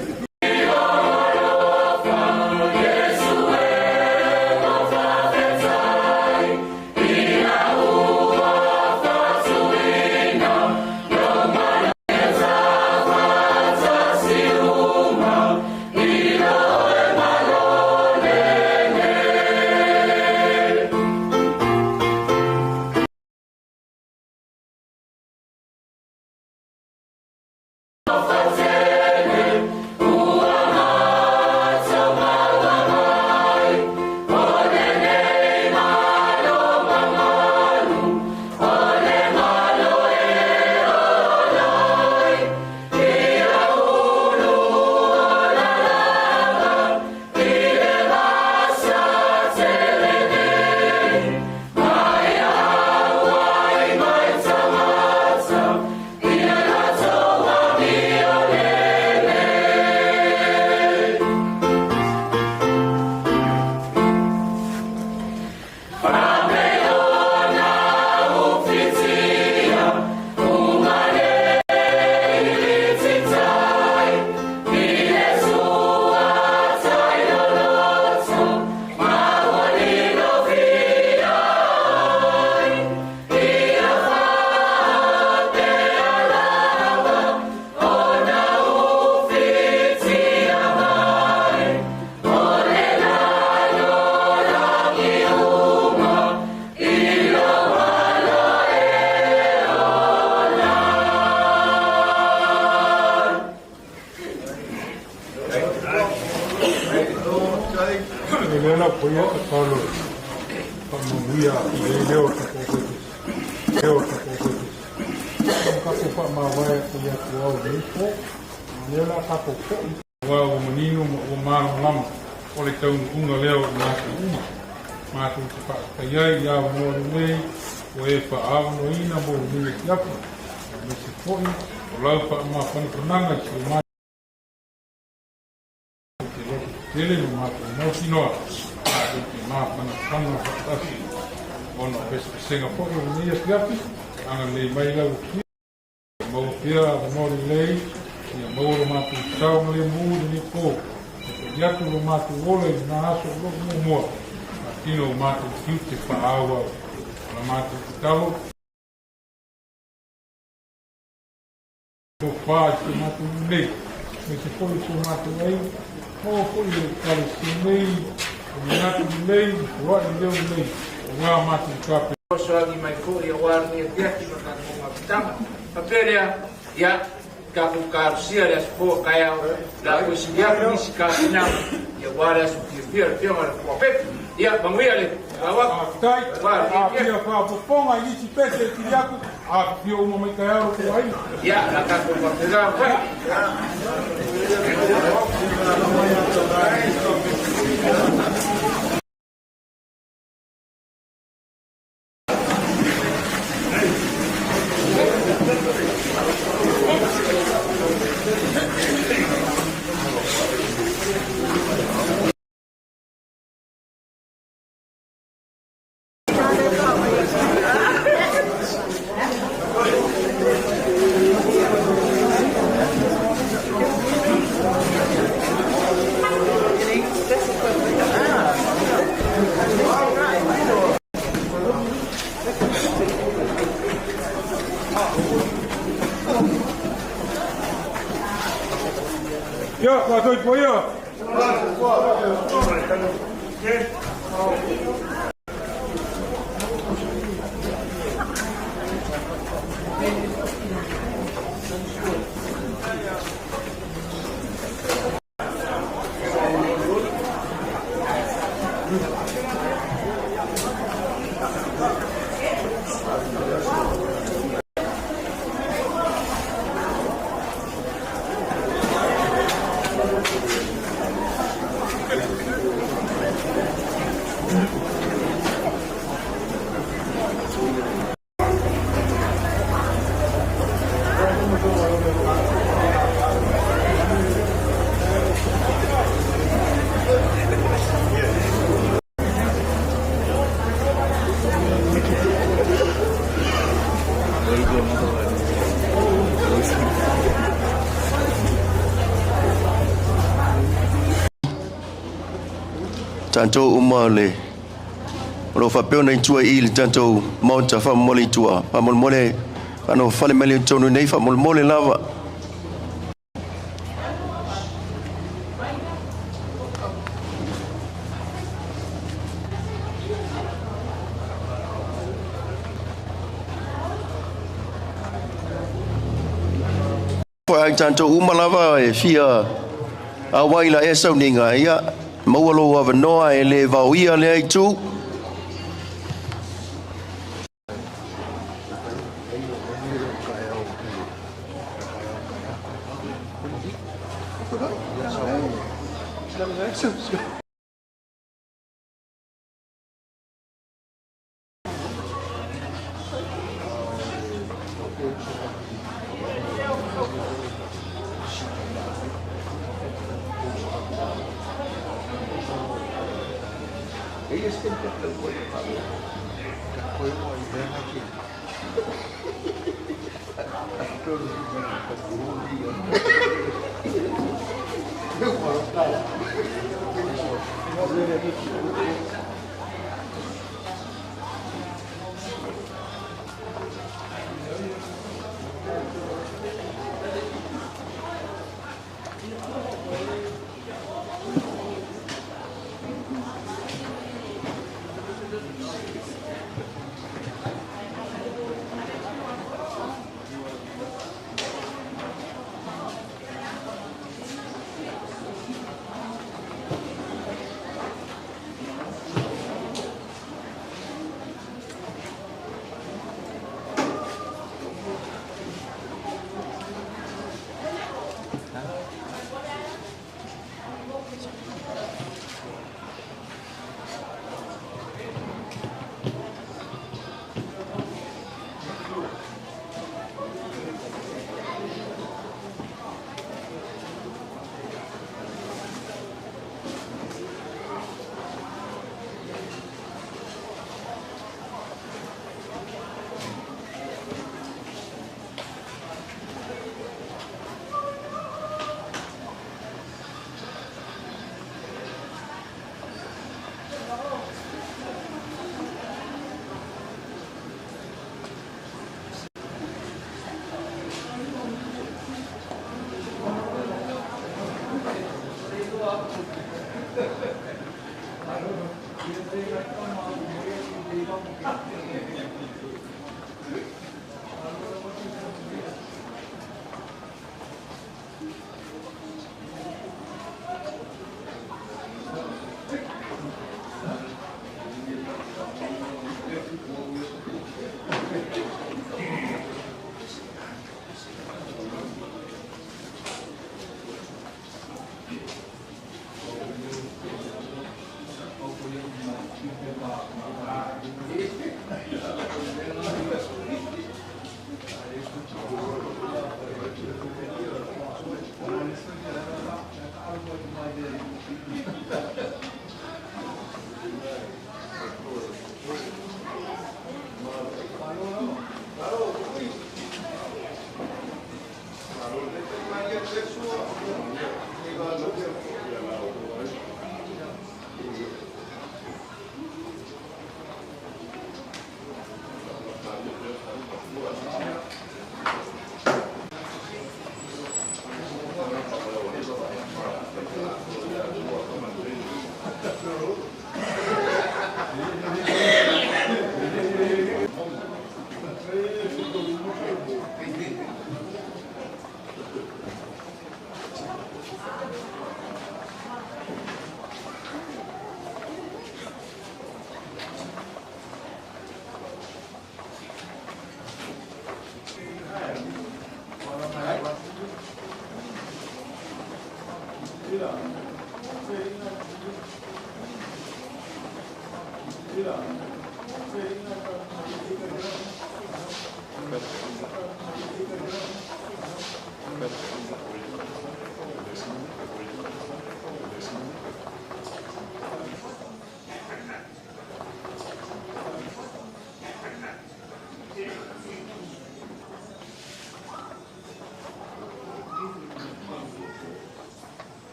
E lea la poia e Paulo faamanuia i le leo o tatou koe leo o tatou koe o tatou faamavae atu i atu au nei po lea la tatou foi aua ua manino ma ua malamalama o le taunuuga lea o i matou uma matou te faafetai ai i avanoa lelei ua e faaavanoaina mo lenei afiafi aemaise foi o lau faamafanafanaga i si o matou te loto tele ma matou mautinoa matou te mafanafana faatasi ona o pesepesega foi o lenei afiafi agalelei mai lau Afioga Maua pea avanoa lelei, ia maua lo matou saogalemu i lenei po, e foi atu lo matou ola i lena aso o lo o muamua, faatino o matou tiute faaauau. O la matou tatalo, tofa i si o matou nuu nei, aemaise foi o si o matou aiga, maua foi le Ekalesia nei, o manatu lelei, ma foai i leo lelei, aua matou tape. Fesoasoani mai foi aua lenei afiafi ma tatou mafutaga. Faapea lea, ia, tatou talosia le aso fou a taeao, la toe sili atu nisi tapenaga, ia aua le aso fiafia o le Afioga i le Fofoga Pepe. Ia, manuia le lau atu. Faafetai. Aua lenei A afiafi. fia faafofoga i nisi pese e sili atu, afifio uma mai taeao lo tou aiga. Ia, la tatou faapena foi. Ia, ua soifua ia. Tatou uma le o lo o faapea ona i tua i i le tatou Maota faamolemole i tua, faamolemole faanofofale mai i totonu nei faamolemole lava. Foi ai tatou uma lava e fia auai la ea sauniga, ia maua lou avanoa e le vaoia lea itu.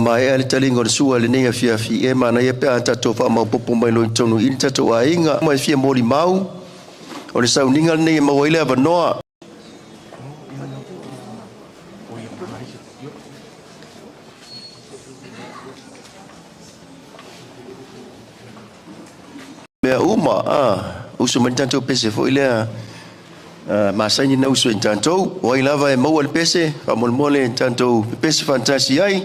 maea le taliga o le sua i lenei afiafi, e manaia pe a tatou faamaopoopo mai loa i totonu i i le tatou aiga ma e fia molimau, o le sauniga lenei e maua ai le avanoa. Mea uma, a, uso mai le tatou pese foi lea, a, masani na uso i tatou, o ai lava e maua le pese, faamolemole tatou pepese faatasi ai.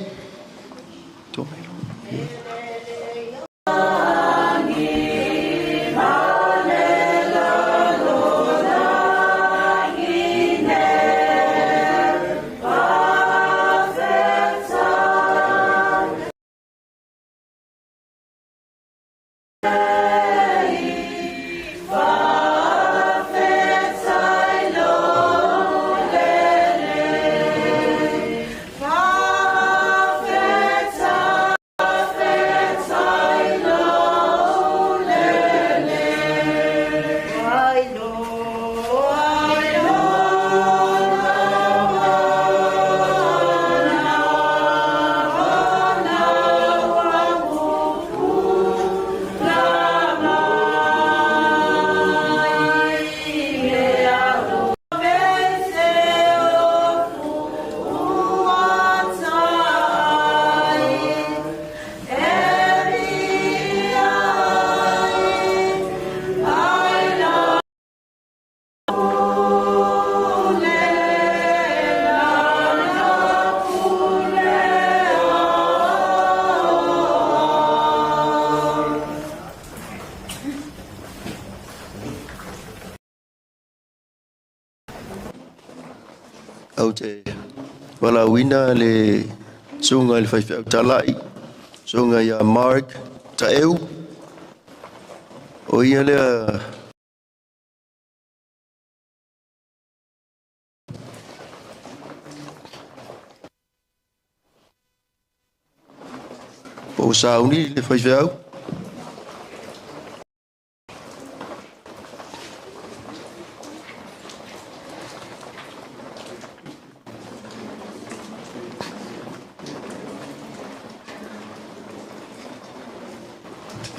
Ou te valaauina le susuga i le faifeau talai, susuga ia Mark Taeu, o ia lea po o sauni le faifeau.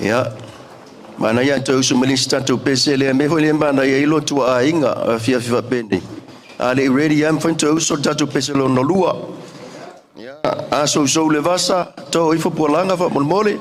Ia, manaia toe usu mai le isi tatou pese lea mea foi lea e manaia ai lo tuaaiga afiafi faapenei. A le i ready lava, mafai ona toe uso le tatou pese lona lua. Ia, a sousou le vasa, to ifo pualaga faamolemole.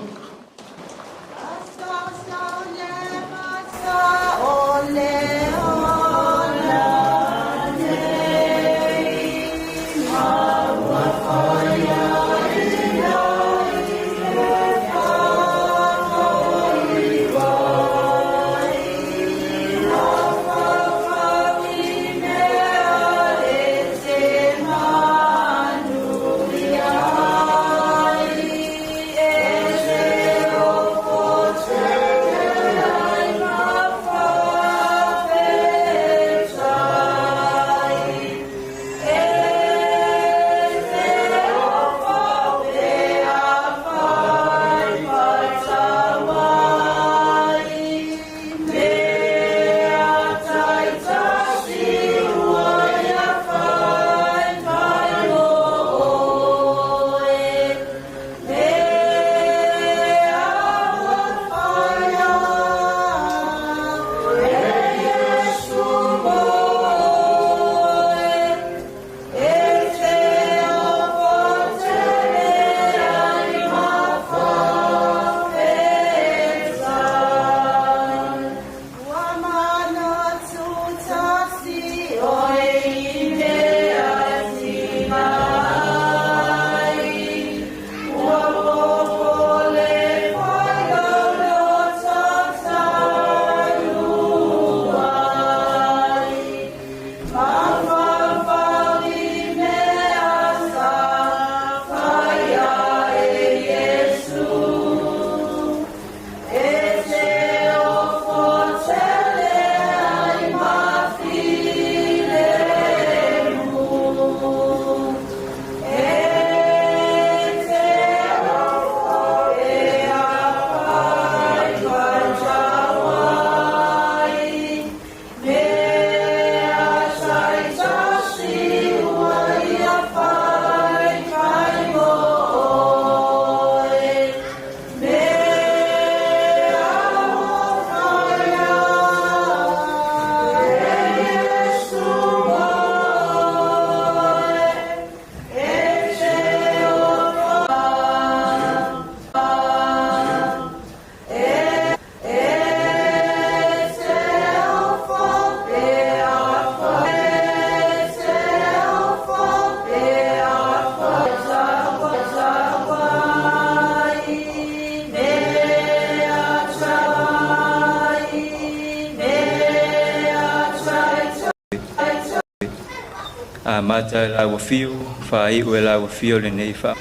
Amata e lau afio, faaiu e lau afio lenei faa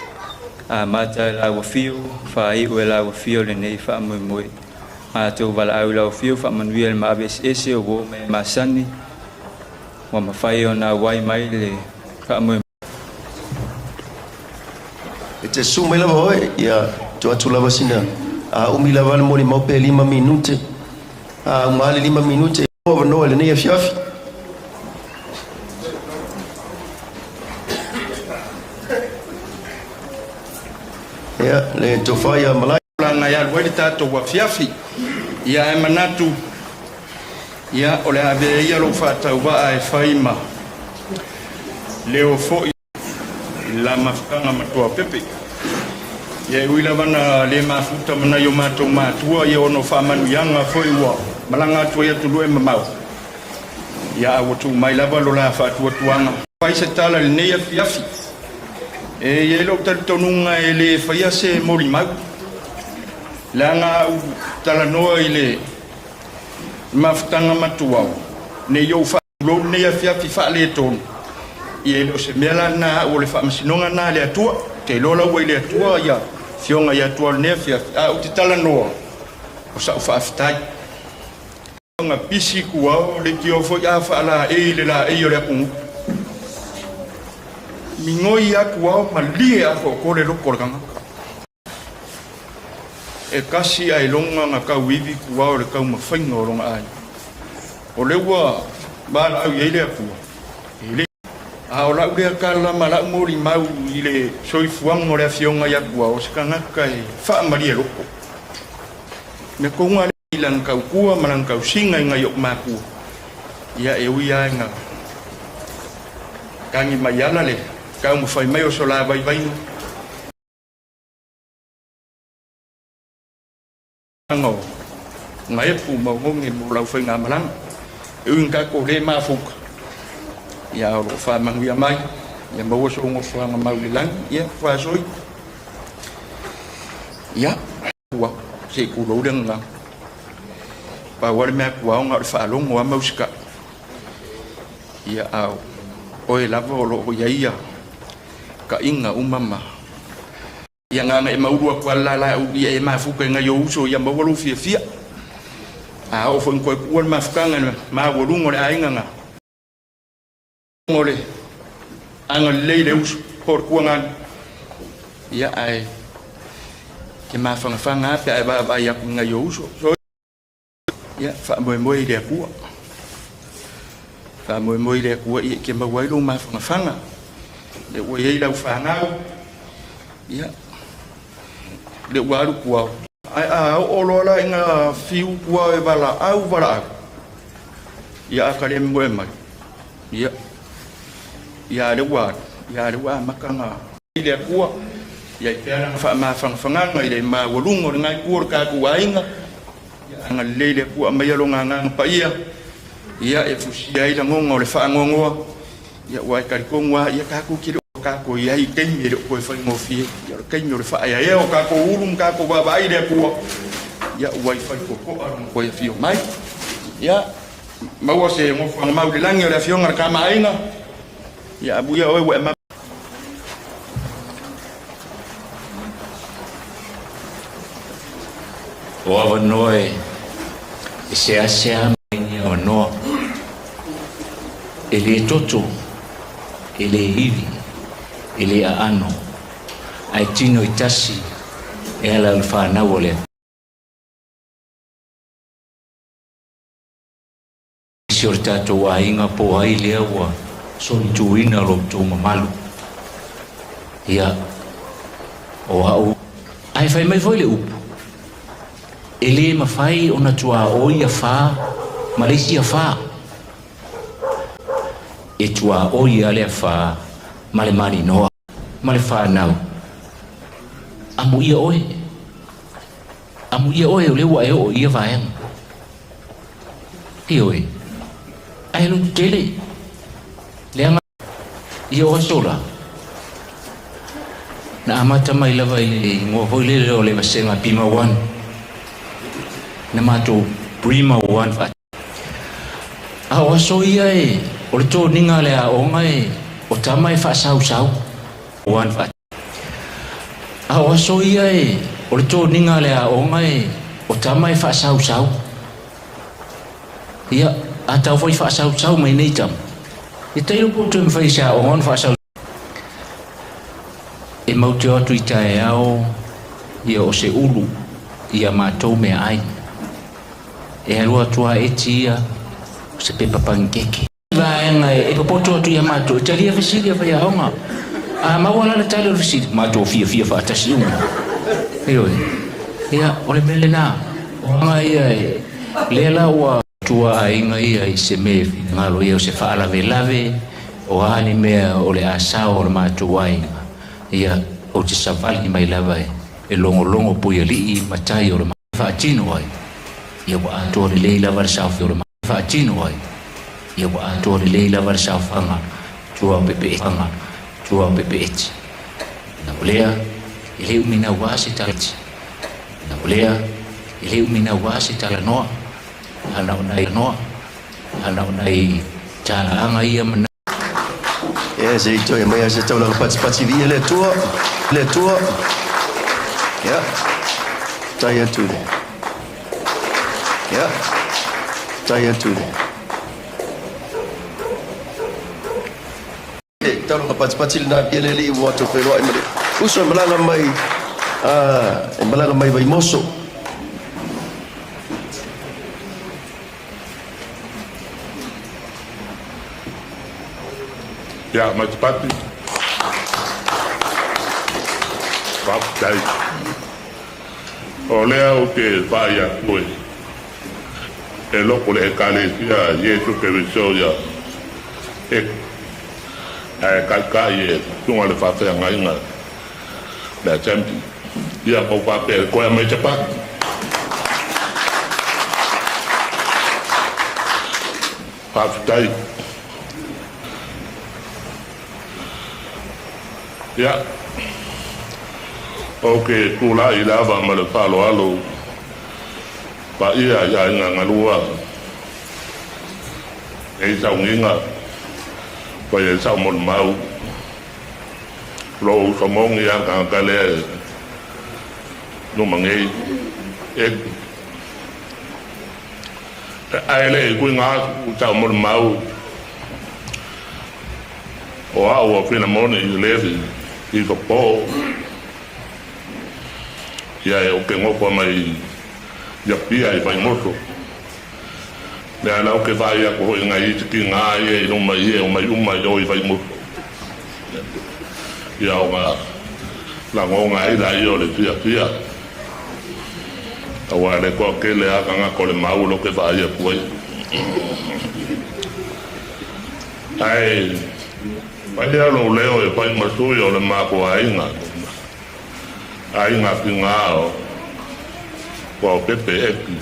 Amata e lau afio, faaiu e lau afio lenei faamoemoe. Matou valaau i lau afio faamanuia le maave eseese o uo ma e masani ua mafai ona auai mai le faamoemoe. E te susu mai lava oe, ia tuu atu lava sina a umi lava le molimau pe lima minute. A uma lava le lima minute, ia avanoa i lenei afiafi. Ia, le tofa ia Malae. Tulaga e alu ai le tatou afiafi. Ia ae manatu, ia, o le a avea ia lou faatauvaa e fai ma leo foi i le la mafutaga ma Tuapepe. Ia e ui lava na le mafuta ma nai o matou matua ia ona o faamanuiaga foi ua malaga atu ai atunuu e mamao, ia a ua tuu mai lava lo la faatuatuaga. Fai se tala i lenei afiafi. E i ai lou talitonuga e le faia se molimau, leaga a ou talanoa i le mafutaga matuau, ne i ou faatulou lenei afiafi faaletonu, ia e le o se mea la lena au o le faamasinoga lena a le Atua. Ou te iloa la ua i le Atua ia afioga ia Atua o lenei afiafi, a ou te talanoa, o sau faafetai. Ga pisi kuao le tio foi a faalaei le laei o le atunuu. Migoi a kuao malie a tootoo le loko o le tagata. E kasi ae loga ga tauivi kuao le taumafaiga o loga aiga. O le ua valaau i ai le Atua, e le. A o la'u lea tala ma la'u molimau i le soifuaga o le Afioga ia Atua, o se tagata e faamalie loko. Mea kouga le. I lana tautua ma lana tausiga i nai o'u matua, ia e ui lava ina tagi mai ala le taumafai mai o so la vaivaiga. O gaepu ma ogogi mo lau faigamalaga, e ui ina tatou le mafuta, ia o lo o faamanuia mai, ia maua sou nofoaga mau i le lagi, ia faasoi. Ia. Ua se i tulou le gagana. Pau lava le mea tuaoga o le faalogo lava ma usitai. Ia a o oe lava o lo o i ai ia taʻiga uma ma ia na ona e maulu atu lava le lala ia e mafuta i nai ou uso ia maua lou fiafia. A oo foi ina toe tuua le mafutaga i le maualuga o le aiga na o le agalelei le uso po o le tuaganu, ia ae te mafanafana lava pe a e vaavaai atu i nai ou uso. So, ia faamoemoe i le Atua. Faamoemoe i le Atua ia e te maua ai lou mafanafana. Lea ua i ai lau fanau, ia, lea ua alu tua. Ae a oo loa la ina fiu tua e valaau, valaau, ia a ka le moe mai, Ia, ia lea ua alu, ia lea ua amata na i le Atua, ia i pea lana faamafangafanaga i le maualuga o lena itu o le tatou aiga, ia agalelei le Atua aumaia lona agaga paia, ia e fusia ai lagona o le faanoanoa, ia ua e talitonu lava, ia tatou te le o tatou i ai i taimi e le o toe faigofie, ia o le taimi o le faaeaea o tatou ulu ma tatou vaavaai i le Atua, ia ua i faitotoa lona toe afio mai. Ia. Maua se nofoaga mau i le lagi o le Afioga i le Tama a Aiga, ia amuia oe ua e ma. O avanoa e seasea mai ni avanoa e le toto, e le ivi, e le aano, ae tino i tasi e ala i le fanau o le Atua. Si o le tatou aiga po ai lea ua solituina lo outou mamalu. Ia, o au. Ae fai mai foi le upu, e le mafai ona tuaoi afa ma le isi afa. E tuaoi lava le afa ma le maninoa ma le fanau. Amuia oe. Amuia oe o lea ua e oo i ia vaega. Ioe. Ae loto tele. Leaga ia o aso la. Na amata mai lava i le igoa foi lele o le vasega Bima One. Na matou Brima One. A o aso ia e, o le toniga a le aoga e. tama e faasausau. Ua A o aso ia e, o le toniga a le aoga e, o tama e faasausau. Ia, a tau fai faasausau mai nei tama, e tailo po o toe mafai e se aoga ona faasau. E mau te o atu i taeao ia o se ulu i a matou meaai. E alu atu a eti ia o se pepa panikeke. Vaega e popoto atu ia matou, e talia fesili a faiaoga. A maua la le tali o le fesili, matou fiafia faatasi uma. Ioe. Ia, o le mea lena. O aga ia e, lea la ua tua aiga ia i se mea e finagalo ia o se faalavelave, o a ni mea o le a sao o le matou aiga, ia, ou te savali mai lava e logologo puialii ma tai o le faatino ai, ia ua atoa lelei lava le saofi o le faatino ai, ia ua atoa lelei lava le saofaga tua o pepeega tua o pepeeti. Na o lea, e le umi naua se tala Na o lea, e le umi naua se talanoa, ana o nai noa, ana o nai talaaga ia ma Ia, se i toe mai lava se taulaga patipati viia le Atua, le Atua. Ia, tai atu le. Ia, tai atu le. E taulaga patipati lena viia le Alii ua matou feiloai ma le uso e malaga mai, e malaga mai Vaimoso. Ia, Matipati. Faafetai. O lea ou te vaai atu e, e loko le Ekalesia Iesu Keriso ia e, ae kaikai e tunga le faafeagaiga le assembly. Ia, kou faapea e koe mai te paki. Faafetai. Ia, ou te tulai lava ma le faaaloalo paia i aiga galua e i sauniga fai ai sau molimau lou uso moni a tagata lea e luma nei e Ae le i kuiga atu tau molimau o au a Filemoni i Levi i ka po, ia e oke ngopa mai ia pia i Vaimoso. Lea la oke vaai aku hoi ngai i te ki ngā ia i luma i e o mai uma i o i Vaimoso. Ia o ngā langonga ai la ia o le fia fia. Aua le toatele a tagata o le mau lo ke vaai atu ai. Ae fai a lou leo e fai ma sui o le matou aiga, aiga figā o Kuaopepe Eki,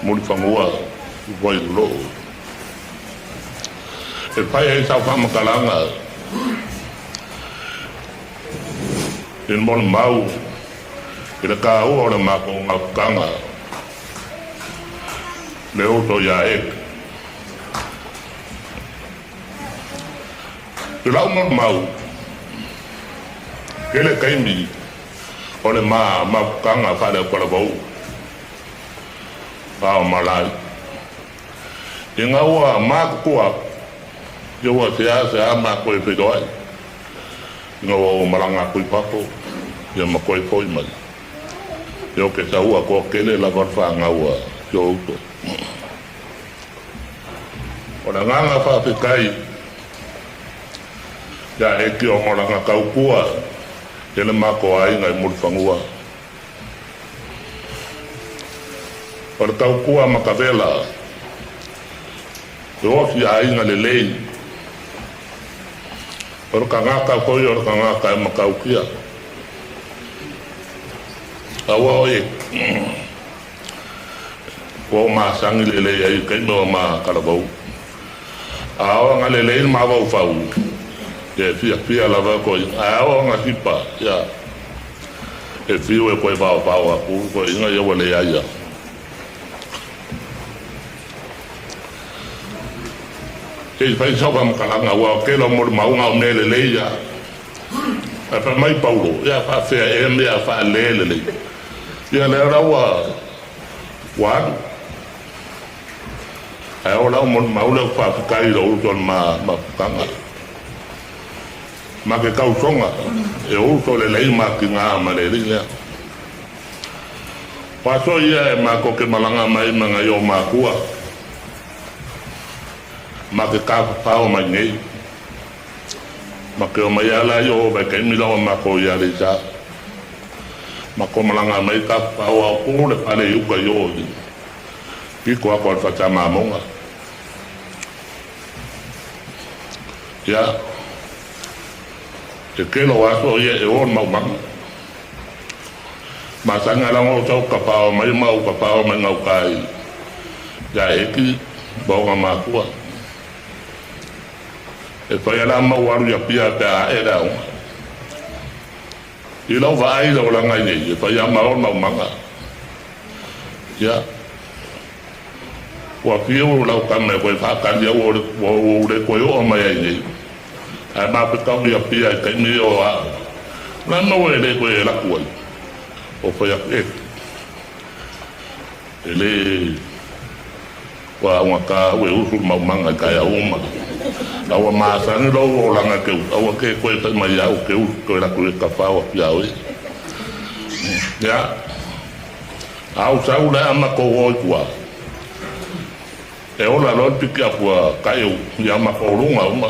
Mulifanua, Vailoloo. E fai ai sau faamatalaga i le molimau i le taua o le matou gautaga le uso ia Ed. I lau molimau, tele taimi o le ma mafutaga faaleaupalavauu a o Malai. Ina ua matutua atu, ia ua seasea matou e feiloai. Ina ua ou malaga atu i fafo, ia ma toe foi mai. Ia o ke saua toatele lava le fanau a si ou uso. O le agaga faafetai ia Eki ona o lana tautua i le matou aiga i Mulifanua. O le tautua matavela, e ofi aiga lelei. O le tagata foi o le tagata e matautia. Aua oe ua ou masani lelei ai i taimi o ma talavou. A o aga lelei le mafaufau, ia e fiafia lava koe, ae o aga sipa, ia e fiu e koe vaovao aku koe inga ia ua leai a. Se i fai sau faamatalaga, aua o tele o molimauga o mea lelei ia. Ae fai mai Paulo, Ia faafefea ea mea faale lelei? Ia lea la ua ua alu. Ae o lau molimau lea ou faafetai i lou uso i le mafutaga. Ma ke tausoga e uso lelei ma tiga ma le alii lea. O aso ia e matou te malaga mai ma nai ou matua ma ke tafafao mai nei. Ma ke omai a la i o vaitaimi la o matou i Aleisa. Matou malaga mai tafafao a o pu le fale i uka i o i pito atu a le Fatamamoga. Ia, e tele o aso ia e o le maumaga. Masani a laga o sau kapao mai ma ou kapao mai gauta i ia Eki ma ona makua. E fai a la mau alu i Apia pe a ae le aoga. I lau vaai i le olaga i nei, e fai a ma o le maumaga. Ia, ua fiu lau tama e koe faatali au ua ou le toe oo mai ai nei. Ae mafetau i Apia i taimi o a la maua e le koe e laku ai. O fai atu e, e le ua augata au e usu le maumaga i taeao uma. A ua masani lou olaga ke usu, aua ke koe fai mai au ke usu toe laku e ka fao atu ia oe. Ia, au sau le ama kou o i tua. E ola loa le piki aku a Kaʻeu iā makou luga uma,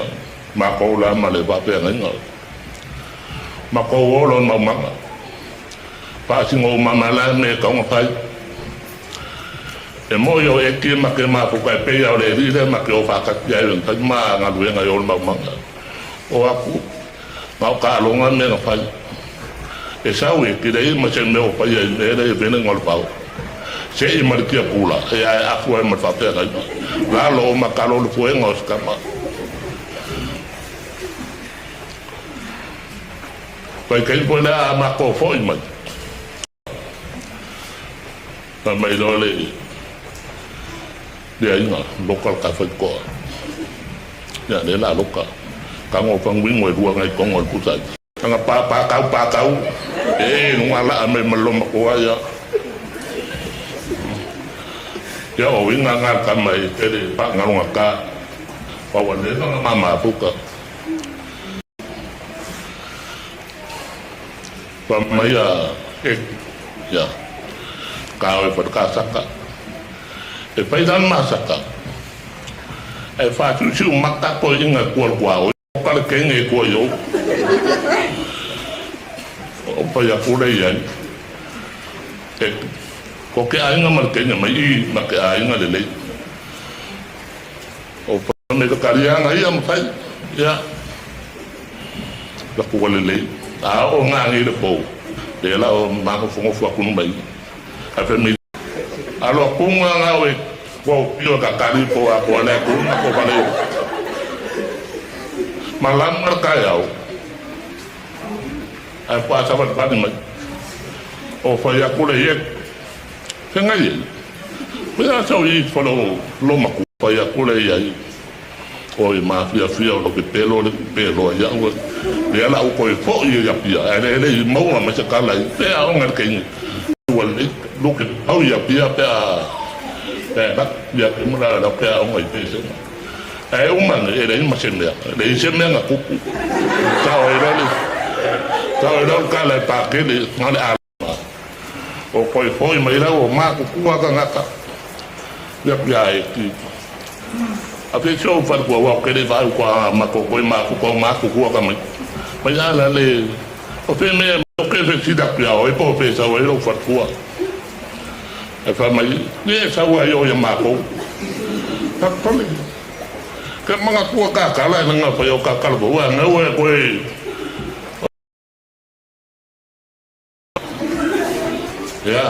makou la ma le faafeagaiga. Makou o lona maumaga. Faasino uma ma la me kauga fai. E moi o Eki ma ke mafuka e pei a o le alii lea ma ke o faatasi ai ona fai ma galuega i o le maumaga. O aku, na o kaaloga mea na fai. E sau e kilei ma se mea o fai ai mea lea i vele o le pao. Se i ma le tia pula, e ae afu ai ma le faafeagaiga. Lalo o makalo o le fuega o se tama. Vaitaimi foi lea a matou foi mai. Fai mai loa le le aiga, loka le tafaitoa. Ia, lea la loka. Tago o faguingo e lua ngai tonga o le pusa ai. Tanga pa pa kau pa kau. E luga laa mai ma le matua ia. Ia o winga ngā tama i tere pa ngalonga ka. Pa wa le nga mama puka. Pa mai a e ia ka oi pa ka saka. E pai lan masaka. E whāsiusiu maka koe inga kua kua oi. O kare kenge kua i ou. O pai aku rei ai. E, ko ke ainga ma le kenge mai i ma ke ainga le lei. O pai me ka karianga ia ma whai. Ia. La kua le lei. A o ngā ngi le pou. Le la o mahofongofu aku mai. A whe mi Alo kunga nga we ko pio ka kari po a ko le kunga ko vale. Malam ka yau. Ai pa sa va pani mai. O fa ya kule ye. Fe ngai ye. Ko ya sa i fa lo lo maku fa ya kule ye. O i ma fia fia o lo ke pelo le pelo ya o. Le ala o ko i fo i ya pia. Ai le le mau ma se kala i. Pe a o ngal ke ni. Ua le luke pau ia pia pe a pe a ia ke mula la pe a onga i pese. Ae uma e le ma se mea, le se mea nga kupu. Ka o e le ka o le ka le pa ke le nga le a o koi foi mai la o ma ku kua ka ngaka. Ia pia e ki. A fe so fa kua wa ke le va kua ma ko koi ma ku ko ma ku kua ka mai. Mai ala le o fe me o ke fe sida pia o e po fe sa o e lo fa kua. E fa mai e sa wa yo ya ma ko. Ka tole. Ke manga kua ka kala e nga fa yo ka kala bo wa nga we ko e. Ia.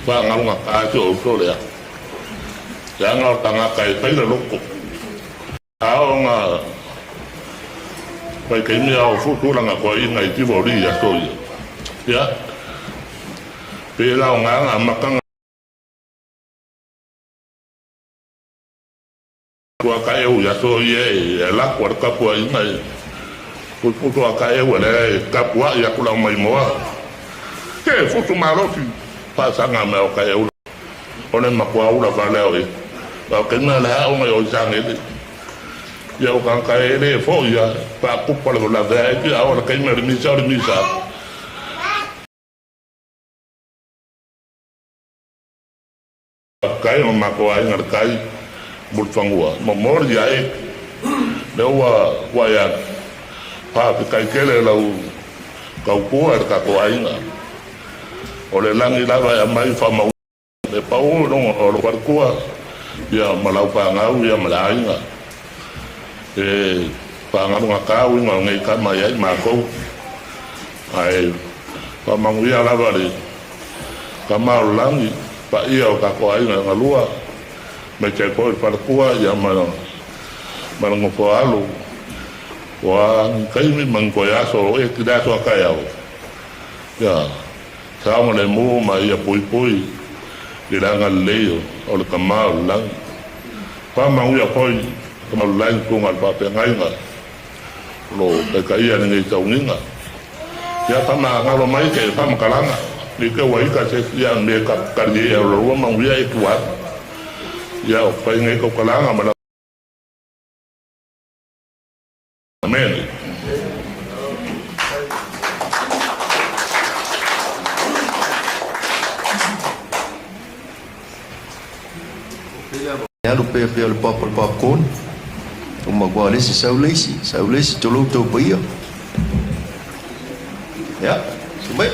Whangarunga ka atu o uso lea. Ia ngā o tangata e whai le loko. A o ngā whai kei mea o futuranga koa i ngā i tiwa o ri aso ia. Ia. Pērā o ngā ngā makanga. Ua ka eu ia so ia e lako a le tapuaiga e putuputu a ka eu lea e tapuai aku lau maimoa. Ke futu malosi faasaga mea o ka eu o le matua ula valea o e. O ke mea le aoga i o isagele. Ia o ka e le fo ia faakupa le lavea e ki ao le kaime o le misa o le misa. Kai o matou aiga le kai Mulifanua momoli ia e lea ua ua ia faafetai tele lau tautua i le tatou aiga o le lagi lava e aumai faamau e pau i luga o lou faletua ia ma lau fanau ia ma le aiga e fagalugata uiga o nei tama ia i matou ae faamanuia lava le Tama o le lagi, paia o tatou aiga e galua, aemaise ai foi le faletua ia ma le nofo alo, ua ni taimi ma ni toe aso o eti le aso a taeao, ia saogalemu ma ia puipui i le agalelei o le Tama o le lagi. Faamanuia foi Tama o le lagi susuga i le faafeagaiga o lo o taitaia lenei taugiga. Ia faamagalo mai ke faamatalaga i ke ua ika se ia me ka kali e o lua manuia e tua. Ia o fai nei tautalaga ma Amen. Alu pea pea le papa le popcorn. O magoa le isi sau le isi, sau le isi tolou tau paia. Ia, su mai.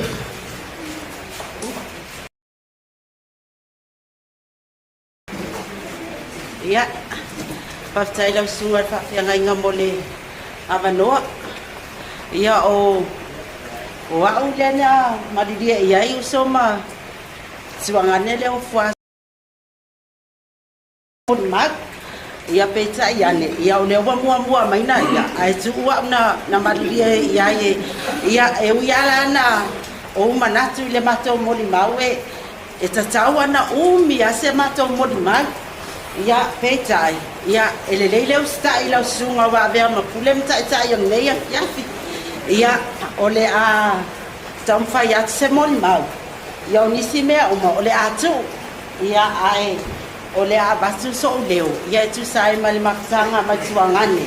Ia, faafetai lau susuga i le faafeagaiga mo le avanoa. Ia, o, o au lea na malilie i ai uso ma Tuagane lea o Fua Mau. Ia peitai ane, ia o lea ua muamua mai na ia, ae tuu au na, na malilie i ai e, ia e ui ala na ou manatu i le matou molimau e, e tatau ana umi a se matou molimau. Ia, peitai, ia, e lelei le usitai i lau susuga ua avea ma pule ma taitai o lenei afiafi. Ia, o le a taumafai atu se molimau. Ia o nisi mea uma o le a tuu, ia ae o le a avatu so'u leo, ia e tusa ai ma le mafutaga mai Tuagane,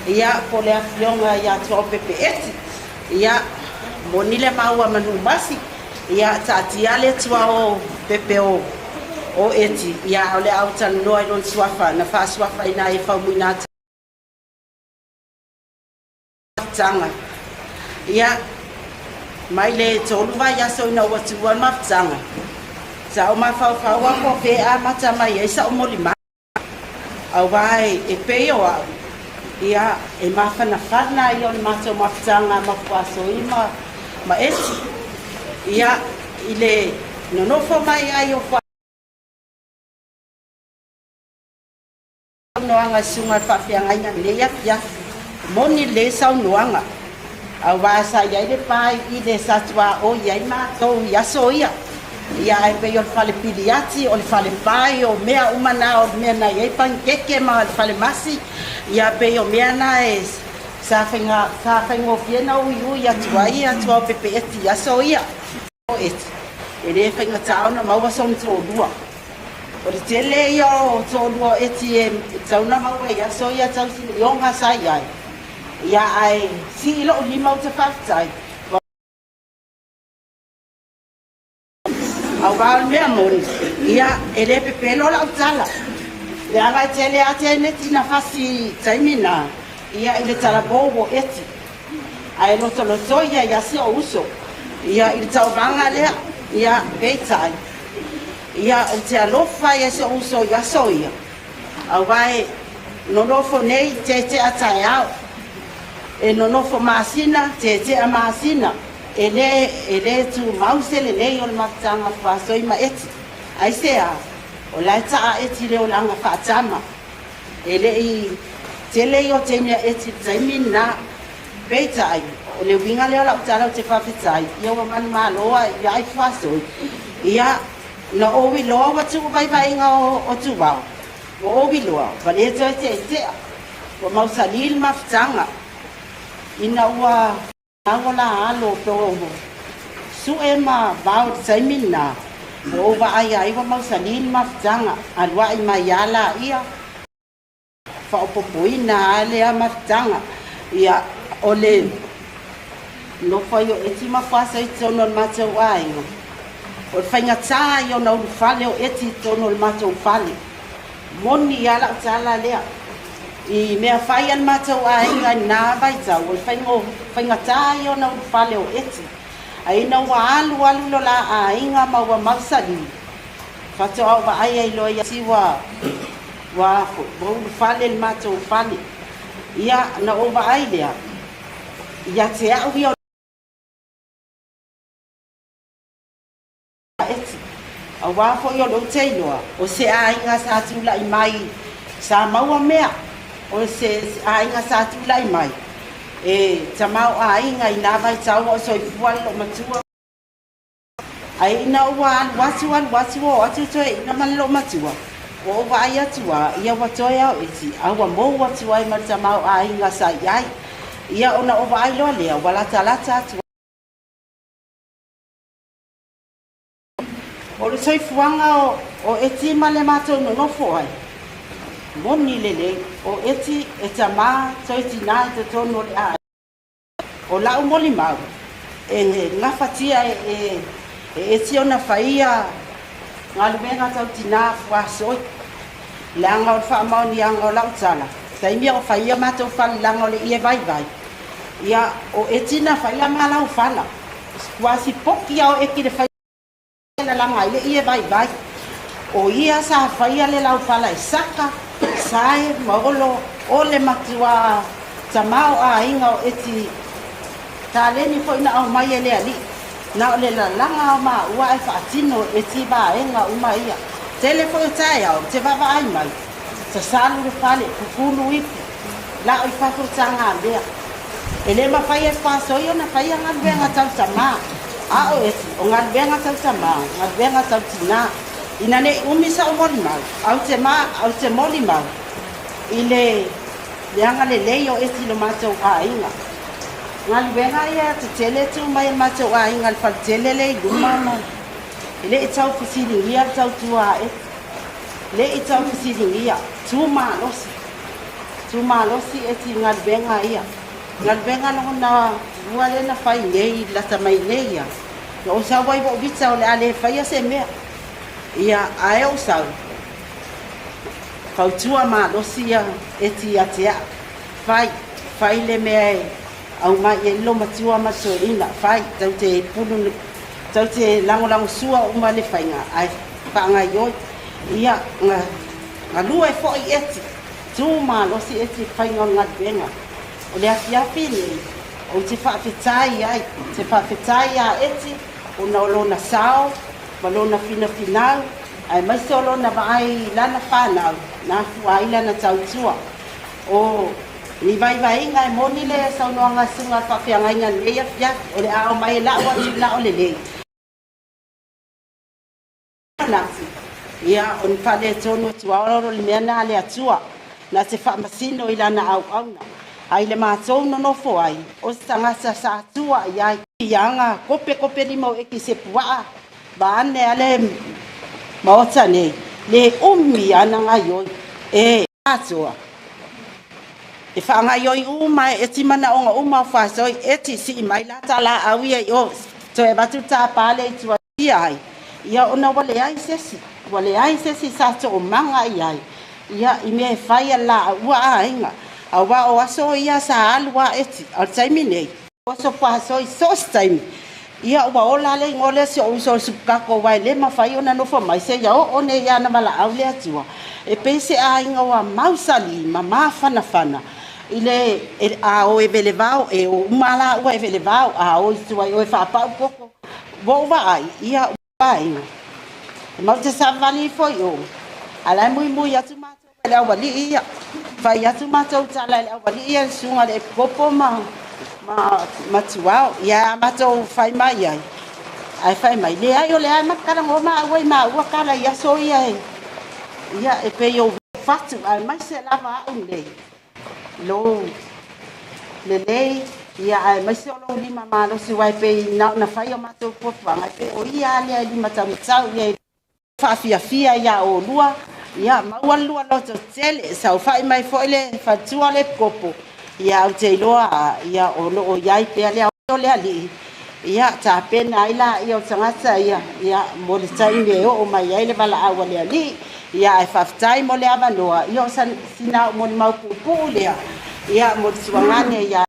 ia po o le afioga ia Tuaopepe Eti, ia moni le maua manumasi, ia taatia le Tuaopepe o o Eti, ia ae o le a ou talanoa i lona suafa na faasuafaina ai e Faumuina Mafutaga. Ia, mai le tolu vaiaso ina ua tuua le mafutaga, sa ou mafaufau a po o fea e amata mai ai sa'u molimau, auā e pei o a'u, ia, e mafanafana ia o le matou mafutaga ma Fuasoi ma ma Esi, ia, i le nonofo mai ai o Fuasoi. Saunoaga Susuga Faafeagaiga lenei afiafi. Moni le saunoaga, aua sa i ai le pa i le sa tuaoi ai matou i aso ia. Ia ae pei o le fale piliati, o le fale pai, o mea uma na, o le mea na i ai panikeke ma le fale masi, ia pei o mea na e sa faiga, sa faigofie na uiui atu ai ia Tuaopepe-eti i aso ia. Eti, e le faigata ona maua sona toalua. O le tele ia o toalua o Eti e tatau ona maua i aso ia tau silioga sa i ai. Ia ae sii lou lima ou te faafetai. Aua o le mea moni, ia e le pepelo lau tala. Leaga e tele lava teneti na fasi i taimi na, ia i le talabou o Eti. Ae lotoloto ia ia si ou uso, ia i le tauvaga lea, ia, peitai, ia, ou te alofa ia si ou uso i aso ia, aua e nonofo nei tetea taeao, e nonofo masina, tetea masina, e le, e le tumau se lelei o le mafutaga fuasoi ma eti. Aisea? O la e taa eti le olaga faatama. E le i tele ia o teine a Eti i le taimi lena. Peitai, o le uiga lea o lau tala ou te faafetai, ia ua manumalo a ia ai fuasoi. Ia, na ou iloa ua tuu vaivaiga o Tuao. Ua ou iloa, ua le toe teʻeteʻa, ua mausali le mafutaga, ina ua maua la alo o peu suʻe ma vao i le taimi lena, ua ou vaai ai ua mausali le mafutaga, aluaʻi mai a laia, faaopoopoina a lea mafutaga, ia, o le nofo ai o Eti ma Fuasa i totonu o le matou aiga, o le faigatā ia ona ulufale o Eti i totonu o le matou fale. Moni a lau tala lea. I mea fai a le matou aiga i lena vaitau, o le faigatā ia ona ulufale o Eti. A ina ua alu alu lo la aiga ma ua mausali, faatoa ou vaai ai loa ia Eti ua ua ulufale le matou fale. Ia, na ou vaai lea, ia te au ia o Eti, auā foi o lou teiloa, o se aiga sa tulai mai sa maua mea, o se aiga sa tulai mai e tamaoaiga i nā vaitau a o soifua le loomatua. Ae ina ua alu atu alu atu o atu toe ina ma le loomatua, ua ou vaai atu a ia ua toe ao eti, a ua mou atu ai ma le tamaoaiga sa i ai. Ia ona ou vaai loa lea ua latalata atu. O le soifuaga o Eti ma le matou nonofo ai, moni lelei, o Eti e tamā toe tinā i totonu o le aiga. O la'u molimau, e gafatia e Eti ona faia galuega tau tinā fuasoi, leaga o le faamaoniaga o la'u tala, taimi a o faia matou fale laga o le ie vaivai, ia o Eti na faia ma lau fala. Ua sipoki a o Eti le faia lalaga ai le ie vaivai. O ia sa faia le laufala e saka, sae ma olo o le matua tama o aiga o Eti taleni foi na aumai e le alii. Na o le lalaga o maua ae faatino e Eti vaega uma ia. Tele foi o taeao te vaavaai mai, sasalu le fale, kukulu ipu, lao i fafo tagamea. E le mafai e Fasoi ona faia galuega tau tamā, a o Eti, o galuega tau tamā, galuega tau tinā. Ina ne i umi sa'u molimau, au te ma, au te molimau i le leaga lelei o Eti i lo matou aiga. Galuega ia tetele e tu mai e le matou aiga i le faletele lea i luma ma e le i tau fesiligia le tautua a Eti. Le i tau fesiligia, tu malosi. Tu malosi Eti i galuega ia. Galuega lona lua lea na fai nei lata mai nei ia. Na ou sau ai ua ou vita o le a le faia se mea. Ia, ae ou sau, fautua malosi ia Eti ia te au. Fai, fai le mea e aumai i ai lo matua ma le toeaina. Fai, tau te pulu, tau te lagolagosua uma le faiga, ae faagaioi. Ia, galue foi Eti. Tu malosi Eti i le faiga o le galuega. O le afiafi nei, ou te faafetai ai, te faafetai iā Eti ona o lona sao ma lona finafinau, aemaise o lona vaai i lana fanau na afua ai lana tautua. O ni vaivaiga e moni le saunoaga a Susuga Faafeagaiga i lenei afiafi, o le a aumai e la'u atu na o lelei. Manatu, ia, o ni faaletonu o tuaolo o le mea na a le Atua, na te faamasino i lana auauna. A i le matou nonofo ai, o se tagata sa tua i ai. Ia kopekope lima o eki se puaa, vaane a le maota nei, le umi ana gaioi, e atoa. E faagaioi uma e eti manaoga uma o Fasoi, eti sii mai la talaau ia i o, toe avatu le tapa lea i tua ia ai, ia ona ua leai sesi, ua leai sesi sa toomaga i ai, ia i mea e fai a le laau ua aiga, auā o aso ia sa alu a eti, a o le taimi nei, o aso Fasoi so o se taimi, ia ua ola le igoa lea si ou uso o le Supukako aua e le mafai ona nofo mai seia oo nei ia na valaau le Atua e pei se aiga ua mausali ma mafanafana i le a o e velevao e o uma la ua e velevao a o i tua i o e faapau koko ua ou vaai ia ua aiga e mau te savali ifo i o a la e muimui atu matou e le aualii ia fai atu matou tala e le aualii ia le susuga i le epikopo ma ma Tuao ia a matou fai mai ai ae fai mai leai o lea e matalanoa maua i maua tala i aso ia e ia e pei o fatu aemaise lava a'u nei lou lelei, ia aemaise o lou lima malosi uae pei na ona fai o matou fuafuaga e pei o ia a lea e lima taumatau ia faafiafia iā olua. Ia maua le lua loto tele saofa'i mai fo'i le faletua le epikopo. Ia ou te iloa ia o loo iai pea le o le Alii ia tapena ai laia o tagata ia ia mo le taimi e oo mai ai le valaau a le Alii. Ia ae faafetai mo le avanoa. Ia o sina a'u molimau puupuu lea ia mo le tuagane ia.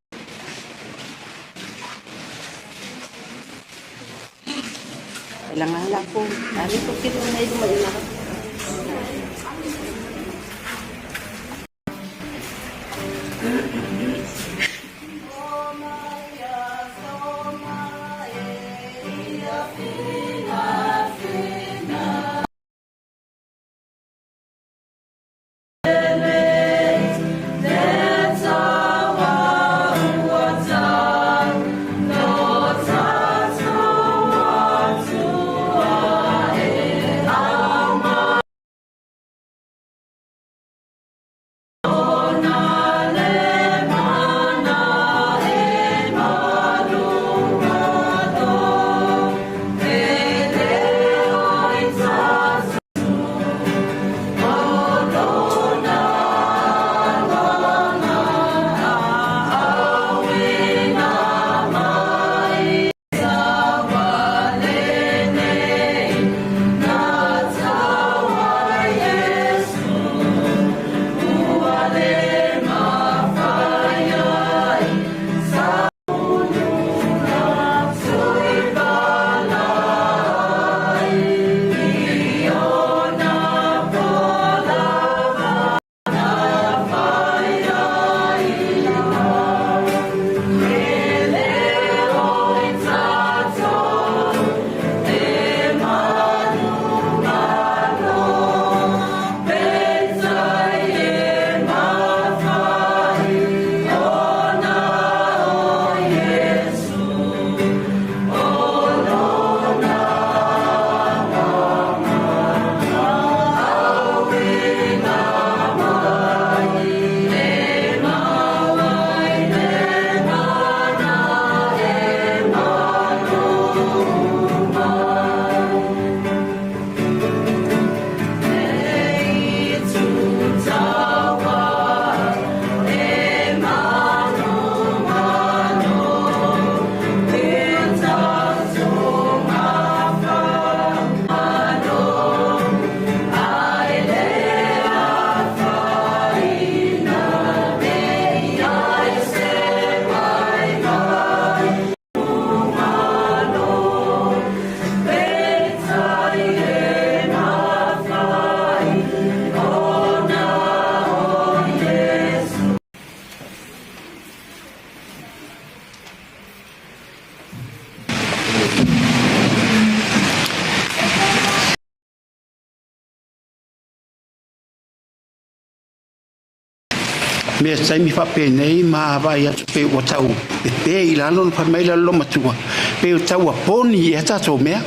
Mea taimi faapenei ma vaai atu pe ua tau pepe i lalo na fai mai le matua pe ua tau poni i a tatou mea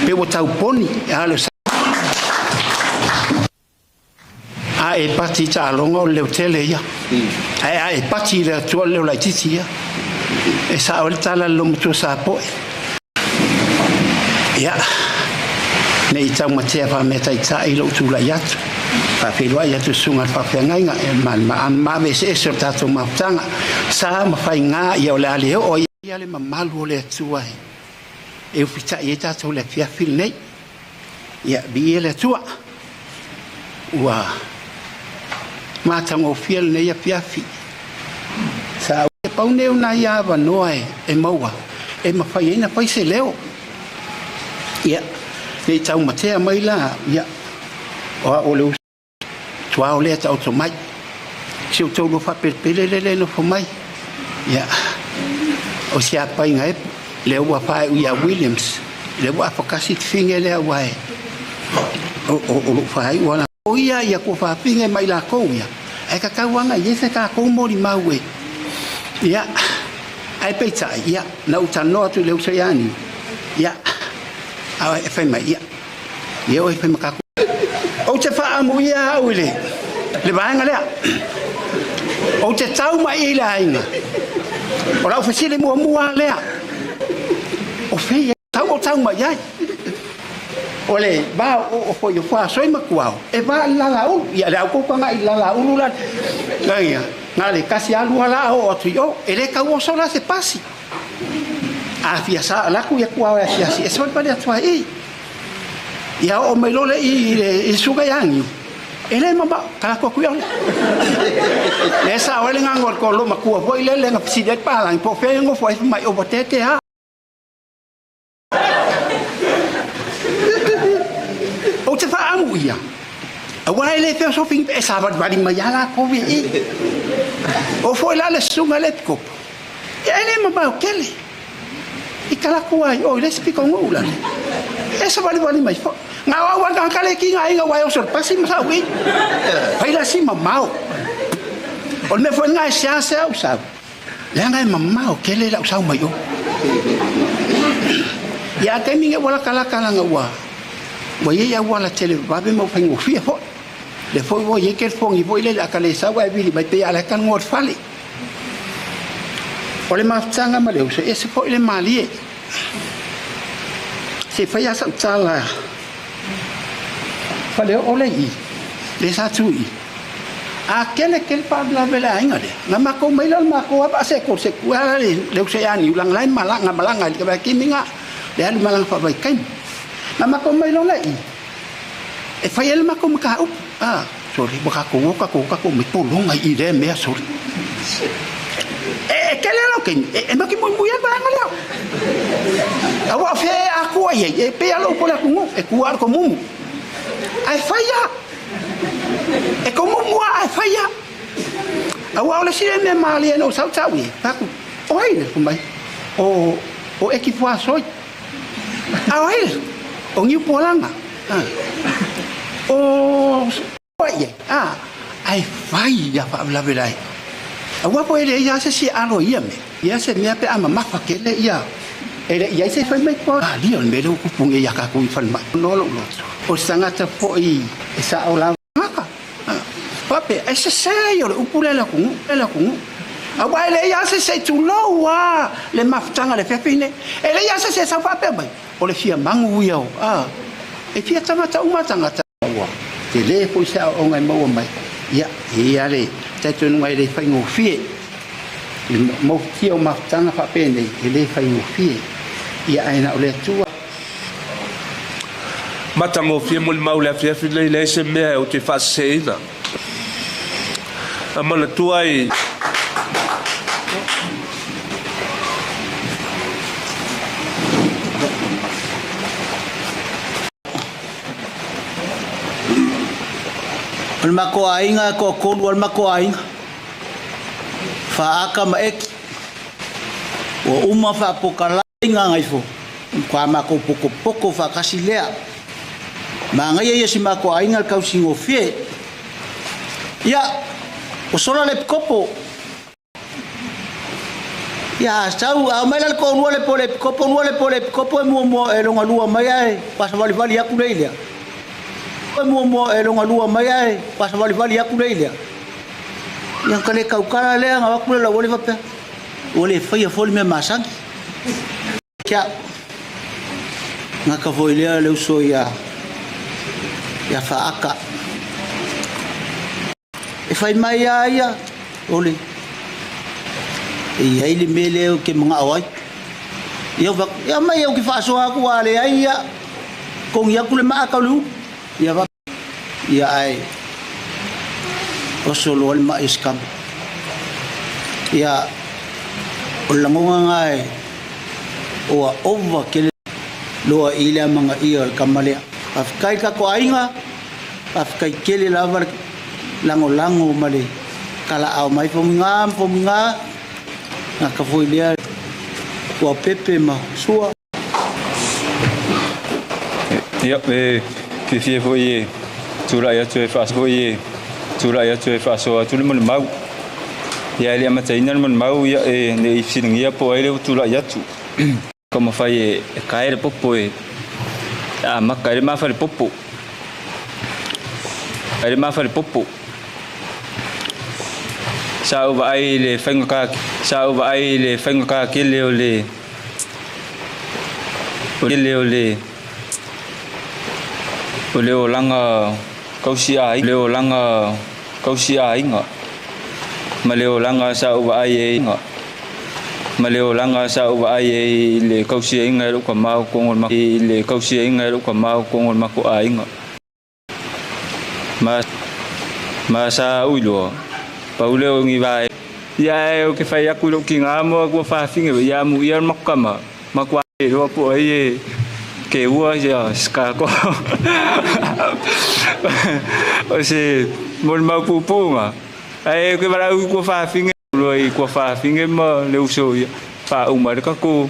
pe ua tau poni a le a e pati taaloga o le leotele ia ae a e pati i le Atua o le leo laitiiti ia e sao le tala le lomatua sa po'e ia nei taumatea faamea taitai lou tula'i atu faafeiloai atu susuga le faafeagaiga e maave eseese o le tatou mafutaga sa ma faigā ia o le a le oo ia le mamalu o le Atua e ufita'i ai tatou le afiafi lenei. Ia viia le Atua ua matagofie lenei afiafi. Sa pau nei o nai avanoa e maua e mafai ai na fai se leo. Ia nei taumatea mai la ia o a o le tuao lea taoto mai. Si o tau faapelepele le le nofo mai. Ia o si apaiga e le ua faai'u ia Williams le ua afakasi te figa lea ua e o lou faai'u ana o ia ia kua faafiga mai lakou ia ae tatau aga i ai se takou molimau e ia ae peitai ia na ou talanoa atu i le uso ia Niu ia a e fai mai ia ia oe fai ma takou. Ou te faamuia au i le le vaega lea. Ou te tau mai i le aiga. O lau fesili muamua lea. O fei tau o tau mai ai. O le va o foi o fua soi makuau. E va la la ulu. Ia le au kouka ngai la la ulu la. Ngai ngā le kasi alua la o atu i o. E le kau o sola se pasi. A fia sa la ku ia kuau e asiasi. E soi pale atua i. Ia o mai lole i le i suka yangi. E le mama kala ko ku ia. Le sa o le ngangol ko lo makua foi le le ngapsi le pa lang po fe ngo foi mai o te te ha. O te whaamu ia. A wai le feo sofi e sa vali mai ala ko vi i. O foi la le sunga le kopo. E le mama o kele. I kala kua ai o le spiko ngula. E sa vali vali mai fo. Ngā au anga kale ki ngā inga wai o so pasi ma sa ui. Pai la si mamao. O le mea foi ngā e sea sea au sau. Le anga e mamao kele la sau mai o. Ia te minge wala kala kala ngā ua. Wa ye ia wala tele wabe mau whaingo fia fo. Le foi wo ye ke fongi foi le akale sa wa vili mai pe ala kan ngor fale. O le mafutanga ma le uso e se foi le malie. Se fai asa utala. Fale o le i. Le sa tu i. A kele kele pa la vela inga le. Na mako mai la mako apa se ko se ku ala le le uso yani ulang lai malanga malanga le ka kiminga. Le alu malanga fa vai kai. Na mako mai lo i. E fai ele mako maka up. Ah, sorry, baka ko ka ko ka ko me tolonga i le mea sorry. E kele lo ke e maki mui mui ba ngala. A wa fe a ku ai e pe alo ko la ku e ku ar ko mumu. Ai faia. E ko mumu ai faia. A wa ole sile me mali no sau tau i. Taku. O ai le ku mai. O o e ki fua soi. A ai. O ngiu polanga. Ah. O ai ah ai faia fa la velai. A wa po ele ia se si alo ia me. Ia se mea pe ama mafa kele ia. Ele ia se fai mai ko. Ah li on mele ku punge ia ka ku i fal mai. No lo lo. O sangata fo i e sa o la maka. Pape e se se yo le upule la ku la ku. A wa ele ia se se tu lo wa le maftanga le fefine. Ele ia se se sa pape mai. O le fia mangu ia o. Ah. E fia tamata uma tangata ua. Te le fo sa o ngai maua mai. Ia ia le te tonu ngai le whaingo fie. Mo tia o maftanga whapene e le whaingo fie. Ia aina o le atua. Matango fie mo le mau le afiafi le le se mea o te whaaseina. A mana tua i O le mako aiga ko kolu o le mako aiga. Whaaka ma eki. O uma whaapoka lainga ngaifo. Kwa mako poko poko whakasi lea. Ma ngai ia si mako aiga le kausingo fie. Ia, o sola le kopo. Ia, sau, a mai la le ko lua le po le kopo lua le po le kopo e mua mua e longa lua mai ai. Pasa wali wali aku le ilea. E mua mua e longa lua mai ai, pasa wali wali aku le ilea. Ia ka le kaukala lea, ngā waku le la wale wapea. Wale whaia foli mea masangi. Kia, ngā ka foi lea le uso ia, ia whaaka. E whai mai a ia, ole. E ia ile mele o ke mga awai. Ia wak, ia mai au ki whaasoa aku a le ai ia. Kongi aku le maa kaulu. Ia wap, ia ai. O solo le maa iskam. Ia, o langonga ngai. O a ova ke loa i lea manga ia o le kamalea. Awhikai ka ko ainga, awhikai kele lava lango lango ma le kala au mai fominga, fominga. Ngā ka foi lea, kua pepe ma sua. Ia, e fia foi e tūrai atu e whaaso e tūrai atu e whaaso atu le mana mau. Ia ele amataina le mana mau ia e ne i whiringia po ai le o tūrai atu. Ka mawhai e kae le popo e a maka e le mawha le popo. Ai le ma falepopo. Sa ou vaai i le faigata sa ou vaai i le faigata tele o le tele o le o le olaga tausiaiga le olaga tausiaiga ma le olaga sa ou vaai ai ma le olaga sa ou vaai ai i le tausiaiga e lou tama o totonu o le i le tausiaiga e lou tama o totonu o le matou aiga. Ma ma sa ou iloa, pau lea o ni vaega. Ia ae ou te fai atu i lou tina mo ua faafinge ia amuia le matou tama, matua iloa po o ai e keua ia Chicago. O se molimau puupuuga, ae ou te valaau i tua faafinge loa i tua faafinge ma le uso ia faauma ai le tatou.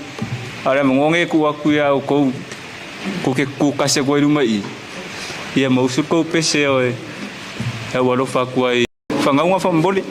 A o le avanoa lenei e tuu atu ia outou tou te kukase atu ai luma i i, ia ma usu le tou pese e tau alofa atu ai. Fagauga faamolemole.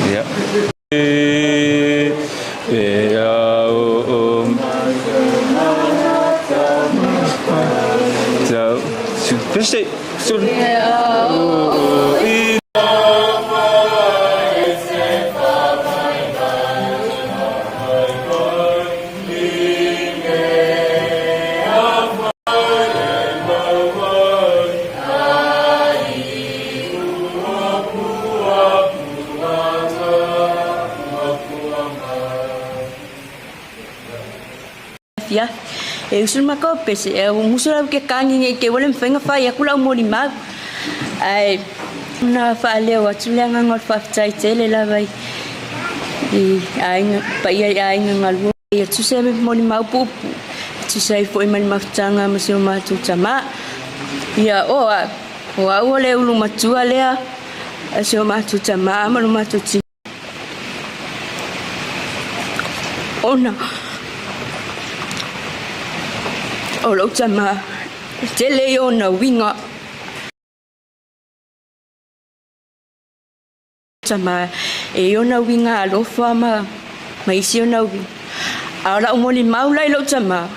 Ia. Afiafi. E usu le makau pese, e ua musu lau ke kagi nei te ua le mafai ona fai atu lau molimau. Ae na faaleo atu le agaga o le faafetai tele lava i aiga, paia i aiga galue. Ia tusa ai ma molimau puupuu, tusa ai foi ma le mafutaga ma si o matou tama. Ia o au, o au o le ulu matua lea a si o matou tama ma lo matou tina. Ona o lou tama, e tele i ona uiga. Tama e i ona uiga alofa ma ma isi ona uiga. A o lau molimau la i lou tama,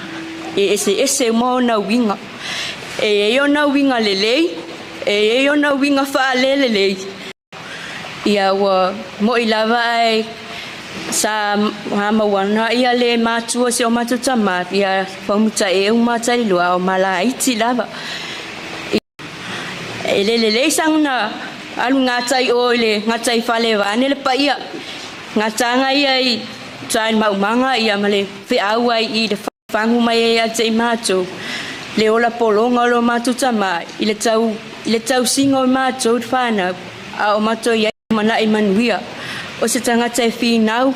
e eseese uma ona uiga. E i ai ona uiga lelei, e i ai ona uiga faalelelei. Ia ua mo'i lava ae sa mauana ia le matua si o matou tama ia faumutaʻi uma taliloa a o malaiti lava. E le lelei sana alu gatai o i le gatai fale vaeane le paia. Gataga ia i uta i le maumaga ia ma le feau ai i le fagu mai ai ia te i matou le ola pologa o lo matou tama i le tau i le tausiga o matou i le fanau a o matou i ai lumanai manuia o se tagata e finau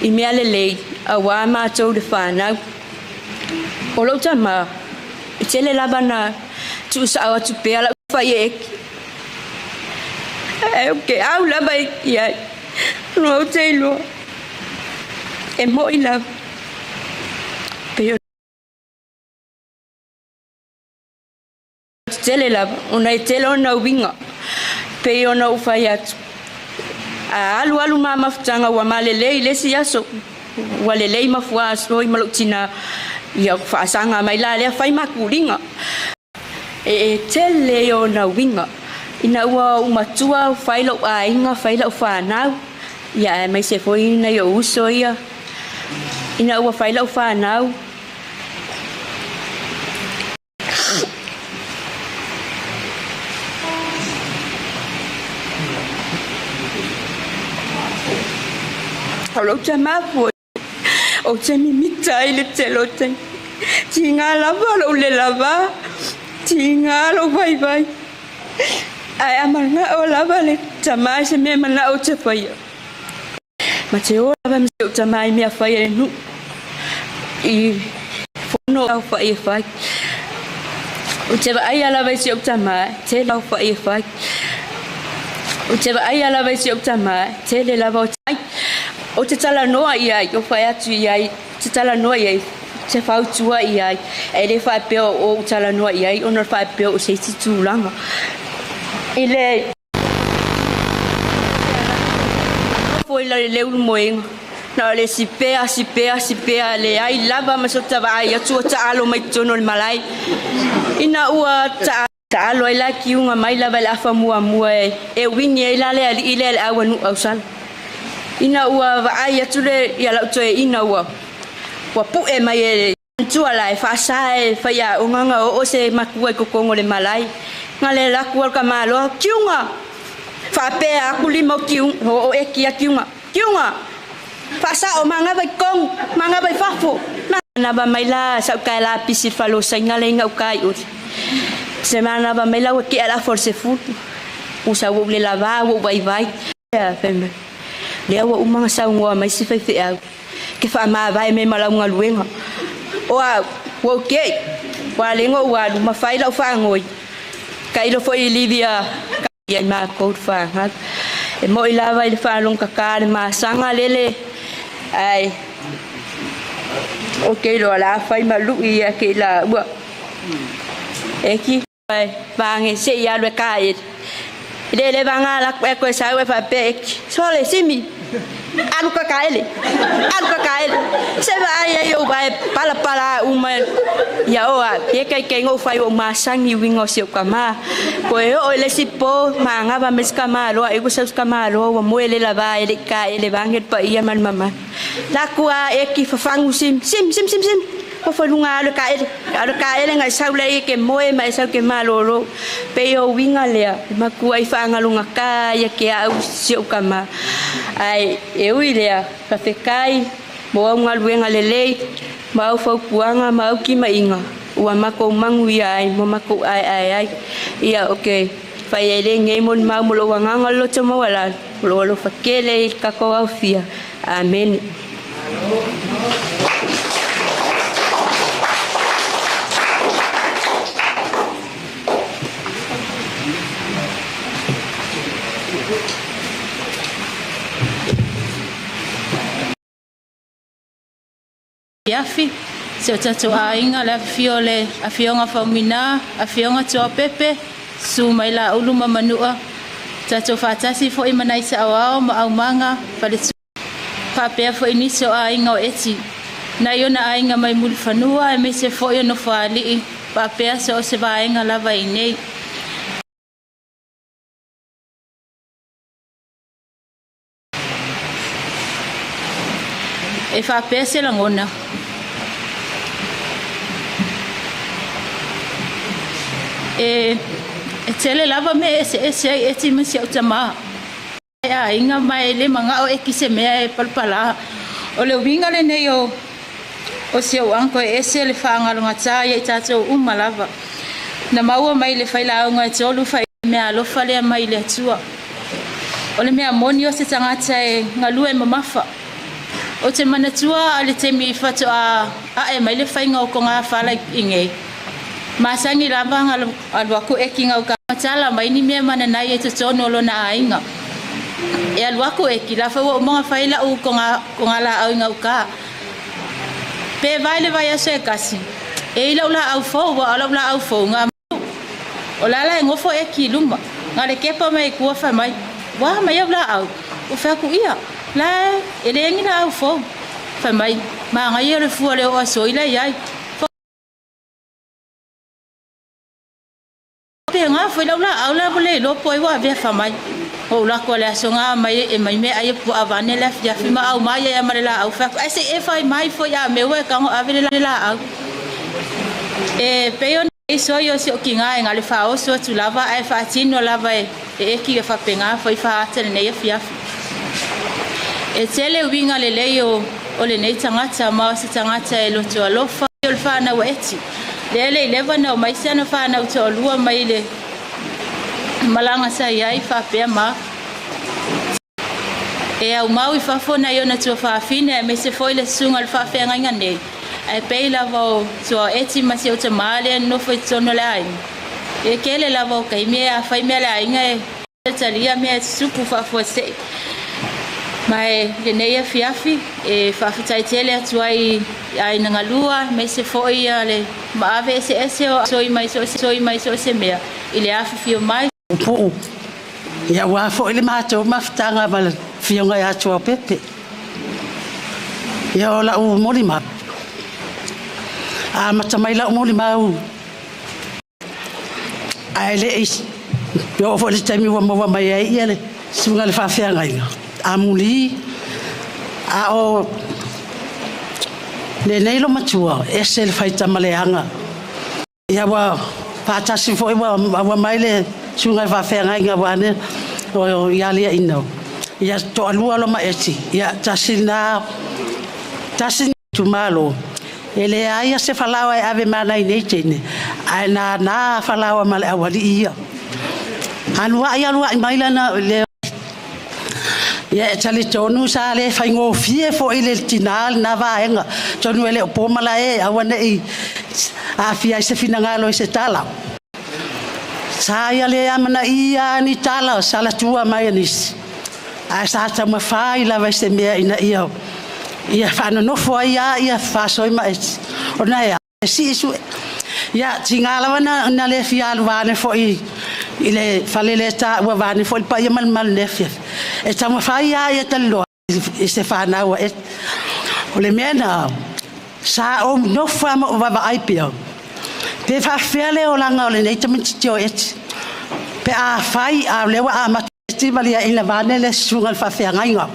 i mea lelei auā matou le fanau. O lou tama, e tele lava na tuusao atu pea lau faieeki. Ae ou te au lava i ai, ona ou te iloa e mo'i lava. Pei o tele lava ona e tele ona uiga pei ona ou fai atu. A alualu ma mafutaga ua malelei i le isi aso, ua lelei mafuaasoa ma lou tina, ia faasaga mai la lea fai makuliga. E tele ona uiga ina ua ou matua fai lou aiga, fai lau fanau, ia aemaise foi nai ou uso ia ina ua fai lau fanau. O lou tamā foi ou te mimita ai le tele o taimi. Tigā lava lou le lavā, tigā lou vaivai. Ae a mana'o lava le tamā i se mea e mana'o ou te faia. Ma te o lava ma si ou tamā i mea fai a le nuu i fono aofa'i e fai. Ou te vaaia lava i si ou tamā, tele aofa'i e fai. Ou te vaaia lava i si ou tamā, tele lava o tai. Ou te talanoa i ai, ou fai atu i ai, te talanoa i ai, te fautua i ai. E le faapea o ou talanoa i ai ona o le faapea o se isi tulaga. I le foi le ulumoega, na o le sipea, sipea, sipea, leai lava ma so tavaai atu o taalo mai totonu o le malae. Ina ua taalo ai la kiuga mai lava i le afa muamua e uini ai la le alii lea le auanu'u ausala. Ina ua vaai atu le ia lau toeaina ua pu'e mai e tua la e faasā e faiaoga ga oo se matua i totogo o le malae. Ga le laku al ka maloa kiuga faapea aku lima o kiuga o eki a kiuga kiuga faasa'o magava i totonu magava i fafo. Manava mai la sau kae lapisi i le falosaiga le iga uka ai uli. Se manava mai la ua tea le afa o le sefulu. Usa ua ou le lavā ua ou vaivai. Fai mai, lea ua uma ona saunoa mai si faifeau, ke faamavae mai ma lau galuega. O au, ua ou te'i, ua alega ou alu ma fai lau faanoi. Tailo foi i livi a ia i makou le fanau. E mo'i lava i le faalogokakā le masaga lele, ae ou te iloa la fai ma lu'i ia ke i laua. E ki vage se'i alu e kaele. I le le vaga laku e koe sau e faapea eki. Sole simi. Alu ka kaele. Alu ka kaele. Se vaai ai ou vae palapala uma ia oa. Ia kai kai ngou fai o masangi winga o si o kama. Koe o le si po maanga va mes kama loa e kusa kama loa wa moe le lava e le ka e le vange pa ia man mama. La kua e ki fafangu sim sim sim sim sim. Ko falunga alu ka ele. Alu ka ele ngai sau le ke moe mai sau ke malolo. Pe o winga lea makua i whaangalunga ka ia ke au si o kama. Ai e ui lea ka whekai mo au ngaluenga lelei ma au faupuanga ma au kima inga. Ua mako mangu ia ai mo mako ai ai ai. Ia okay. Whai e le ngei mon mau mo lo wanganga loto mawala. Mo lo alofa kele i kako au fia. Amen. Afi, si o tatou aiga le afifio o le Afioga Faumuina, Afioga Tuapepe, susu mai Laulu ma Manua, tatou faatasi foi ma nai saoao ma aumaga faletua, faapea foi nisi o aiga o Eti, nai ona aiga mai Mulifanua aemaise foi o Nofoalii, faapea so o se vaega lava i inei. E faapea se lagona. E tele lava mea e eseese ai Eti ma si au tamā. E aiga ma e le maga'o e ki se mea e palapalā. O le uiga lenei o si ou uncle e ese le faagalogatā ia i tatou uma lava. Na maua mai le failauga e tolu fai mea alofa lea mai le Atua. O le mea moni o se tagata e galue mamafa. Ou te manatua a le taimi i faatoa a'e mai le faiga o togafala i nei. Masani lava alu aku e ki gauka tala mai ni mea mananai e totonu o lona aiga. E alu aku e ki la fai ua uma ona fai la'u togalaau i gauka. Pe vai le vaiaso e kasi. E i la'u laau fou ua o la'u laau fou nga O la la e gofo e ki luma. Nga le kepa mai kua fai mai. Ua mai au laau. Ua fai aku ia. La e le engi laau fou. Fai mai. Maagaia o le fua le oo aso i la iai. Pe ngā foi lau laau la mo le iloa po ai ua avea fai mai. O ou lako le aso ngā mai e mai mea ai e pua avane le afiafi ma au mai ai ma le laau fai aku. Ai se e fai mai foi a me ua e kago ave le laau. E pei ona i soi o si o ki ngā e ngā le whaoso atu lava ae whaatino lava e eki e whapengā foi whaata lenei afiafi. E tele uiga lelei o lenei tagata ma o se tagata e loto alofa o le fanau a Eti. Lea e le i leva ona omai si ana fanau toalua mai le malaga sa i ai faapea ma e aumau i fafo nai ona tuafafine aemaise foi le susuga o le faafeagaiga nei, ae pei lava o tua Eti ma si ou tamā lea e nonofo i totonu o le aiga. E tele lava o taimi e afai mea le aiga e talia mea e tutupu faafuasei. Ma e lenei afiafi e faafetai tele atu ai i aiga galua aemaise foi le maave eseese o soi mai so mai so o se mea i le afifio mai. Puu. Ia ua foi le matou mafutaga ma le Afioga ia Tuaopepe. Ia o lau molimau. Amata mai lau molimau ae le i oo foi le taimi ua maua mai ai ia le susuga i le faafeagaiga. Amuli a o lenei lo matua ese le faitamaleaga. Ia ua faatasi foi ua mai le susuga i le faafeagaiga ua ane o ia aliaina. Ia toalua lo maeti. Ia tasi na tasi tumalo. E le aia se falaoa e ave mana i nei teine. Ae na na falaoa ma le awali ia. Alu ai mai lana le ia e talitonu sa le faigofie foi le tinā lena vaega tonu e le o po malae aua neʻi aafia ai se finagalo i se tala sa ia le amanaia ni tala salatua mai e nisi ae sa taumafai lava i se mea ina ia ia faanonofo ai a ia faasoi ma esi ona ea e sii sue ia tiga lava na le fia alu ane foi i le fale le taua vane foi le paia malumalu le afiafi e taumafai a ia taliloa i se fanau e o le mea na sa ou nofo ma ou vaavaai pea pe faafefea le olaga o lenei tamaititi o Eti pe a fai a o lea ua amata Eti ma liaina vane le susuga i le faafeagaiga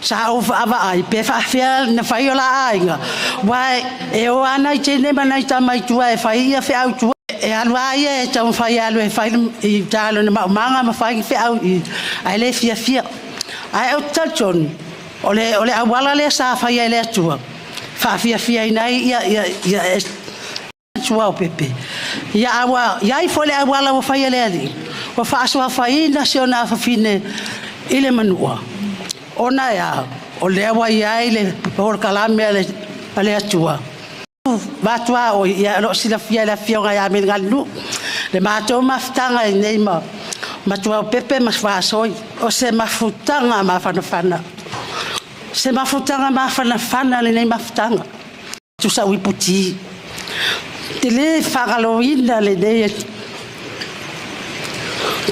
sa ou vaavaai pe faafefea na fai o la aiga ua e o ana i teine ma nai tama i tua e fai ia feau tua e alu a ia e taumafai e alu e fai i talo na maumaga ma fai feau i ae le fiafia ae ou te talitonu o le auala lea sa fai ai le Atua faafiafiaina ai ia ia ia tua o Pepe. Ia aua iai foi le auala ua fai e le Alii ua faasoafaina si ona afafine i le manua ona ea o lea ua iai le polokalame a le Atua. Vatua oi ia o lo o silafia e le Afioga ia Melegalinu le matou mafutaga i nei ma matua o Pepe ma faasoi o se mafutaga mafanafana. Se mafutaga mafanafana lenei mafutaga. Tusa uiputi. Te le faagaloina lenei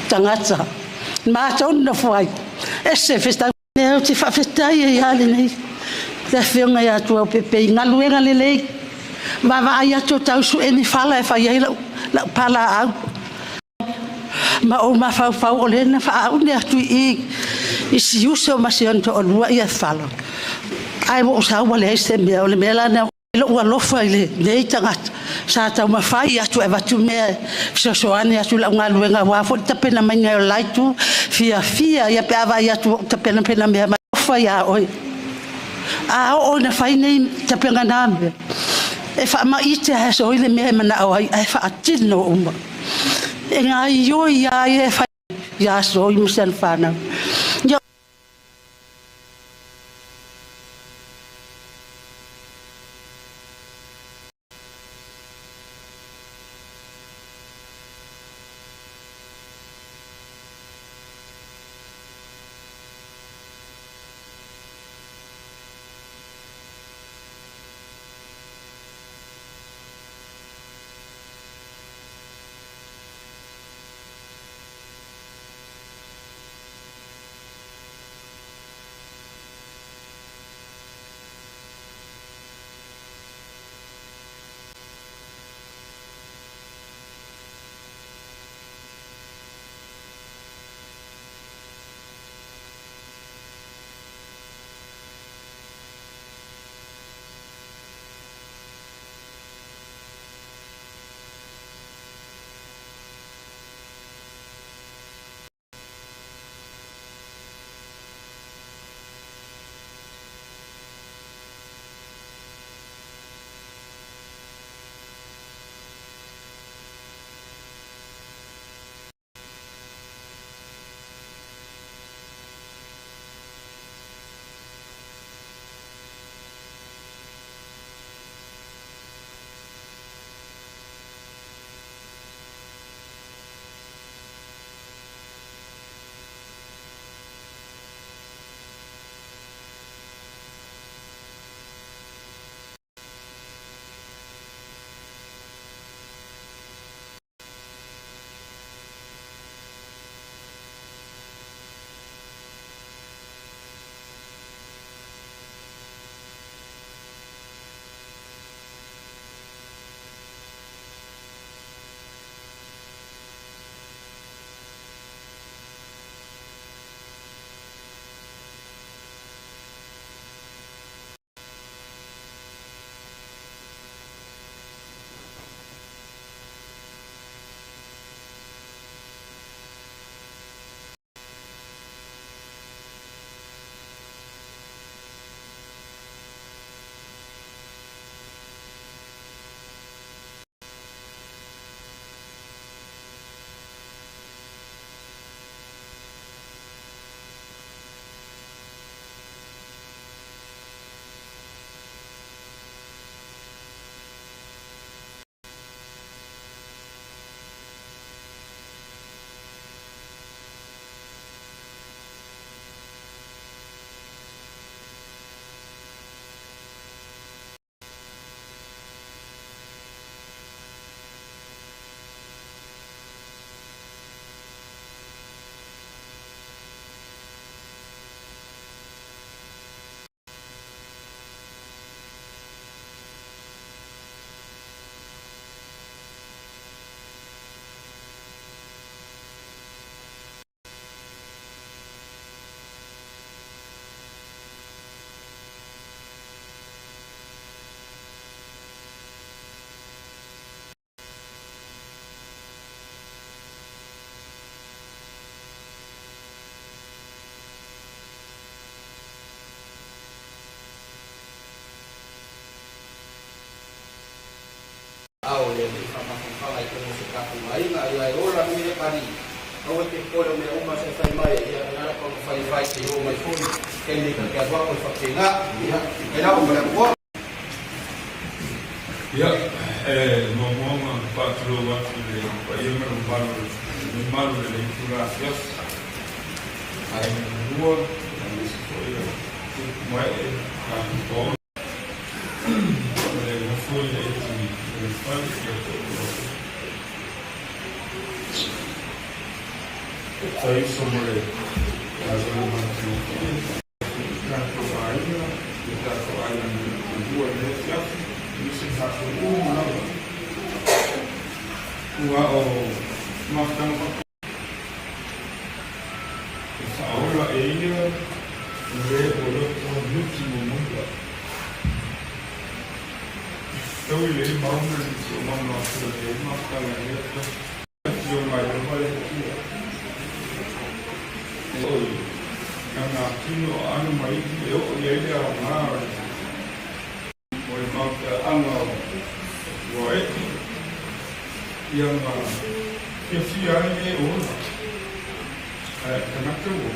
tagata. Matou nofo ai. E se festa lea ou te faafetai ai lava lenei. Le Afioga ia Tuau Pepe i galuega lelei. Vaavaai atu o tau sue ni fala e fai ai lau palaau. Ma ou mafaufau o lea na faaaune atu i i si uso ma si ona toalua ia fala. Ae ua ou sau ua leai se mea o le mea la lou alofa i lenei tagata sa taumafai atu e avatu mea e fesoasoani atu i lau galuega aua foi le tapena maiga o le la itu fiafia ia pe a vaai atu ua ou tapenapena mea mai alofa iā oe. A oo ina fai nei tapena na mea e faamaite ae soi le mea e manao ai ae faatino uma. E gaioi ia ia e fai ia soi ma si ana fanau. Ia nei faamafafaga i totonu o si o tatou aiga. Ia e ola nui e kali aua e te popole o mea uma sa e fai mai, ia o le a la taumafai e fai seia oo mai foi taimi e ta te alu aku ai faapena. Ia, e lava ma le avanoa. Ia, e muamua ona faatulou atu i le paia ma le mamalu o le mamalu o lenei itula afiafi. Aiga lua, aemaise foi o tupu ma ee, tatou toaono. O le nofo ia eti o le fale ia toʻu o tai uso mo le galuega matagofie. I tatou aiga, i tatou aiga lua i lenei afiafi, aemaise tatou uma lava. Ua o mafutaga faapea e faaola e ia le ua loto miti muamua. Tau i le mauna le si o mama o le mafutaga i lenei afiafi. Afio mai lava le Atua. Oi, na ngā tino o aano ma ivi e oo i ai le aoga o le o le mautaeaga o Tuae'e, ia nga fiafia ai e ola, ae a tagata ua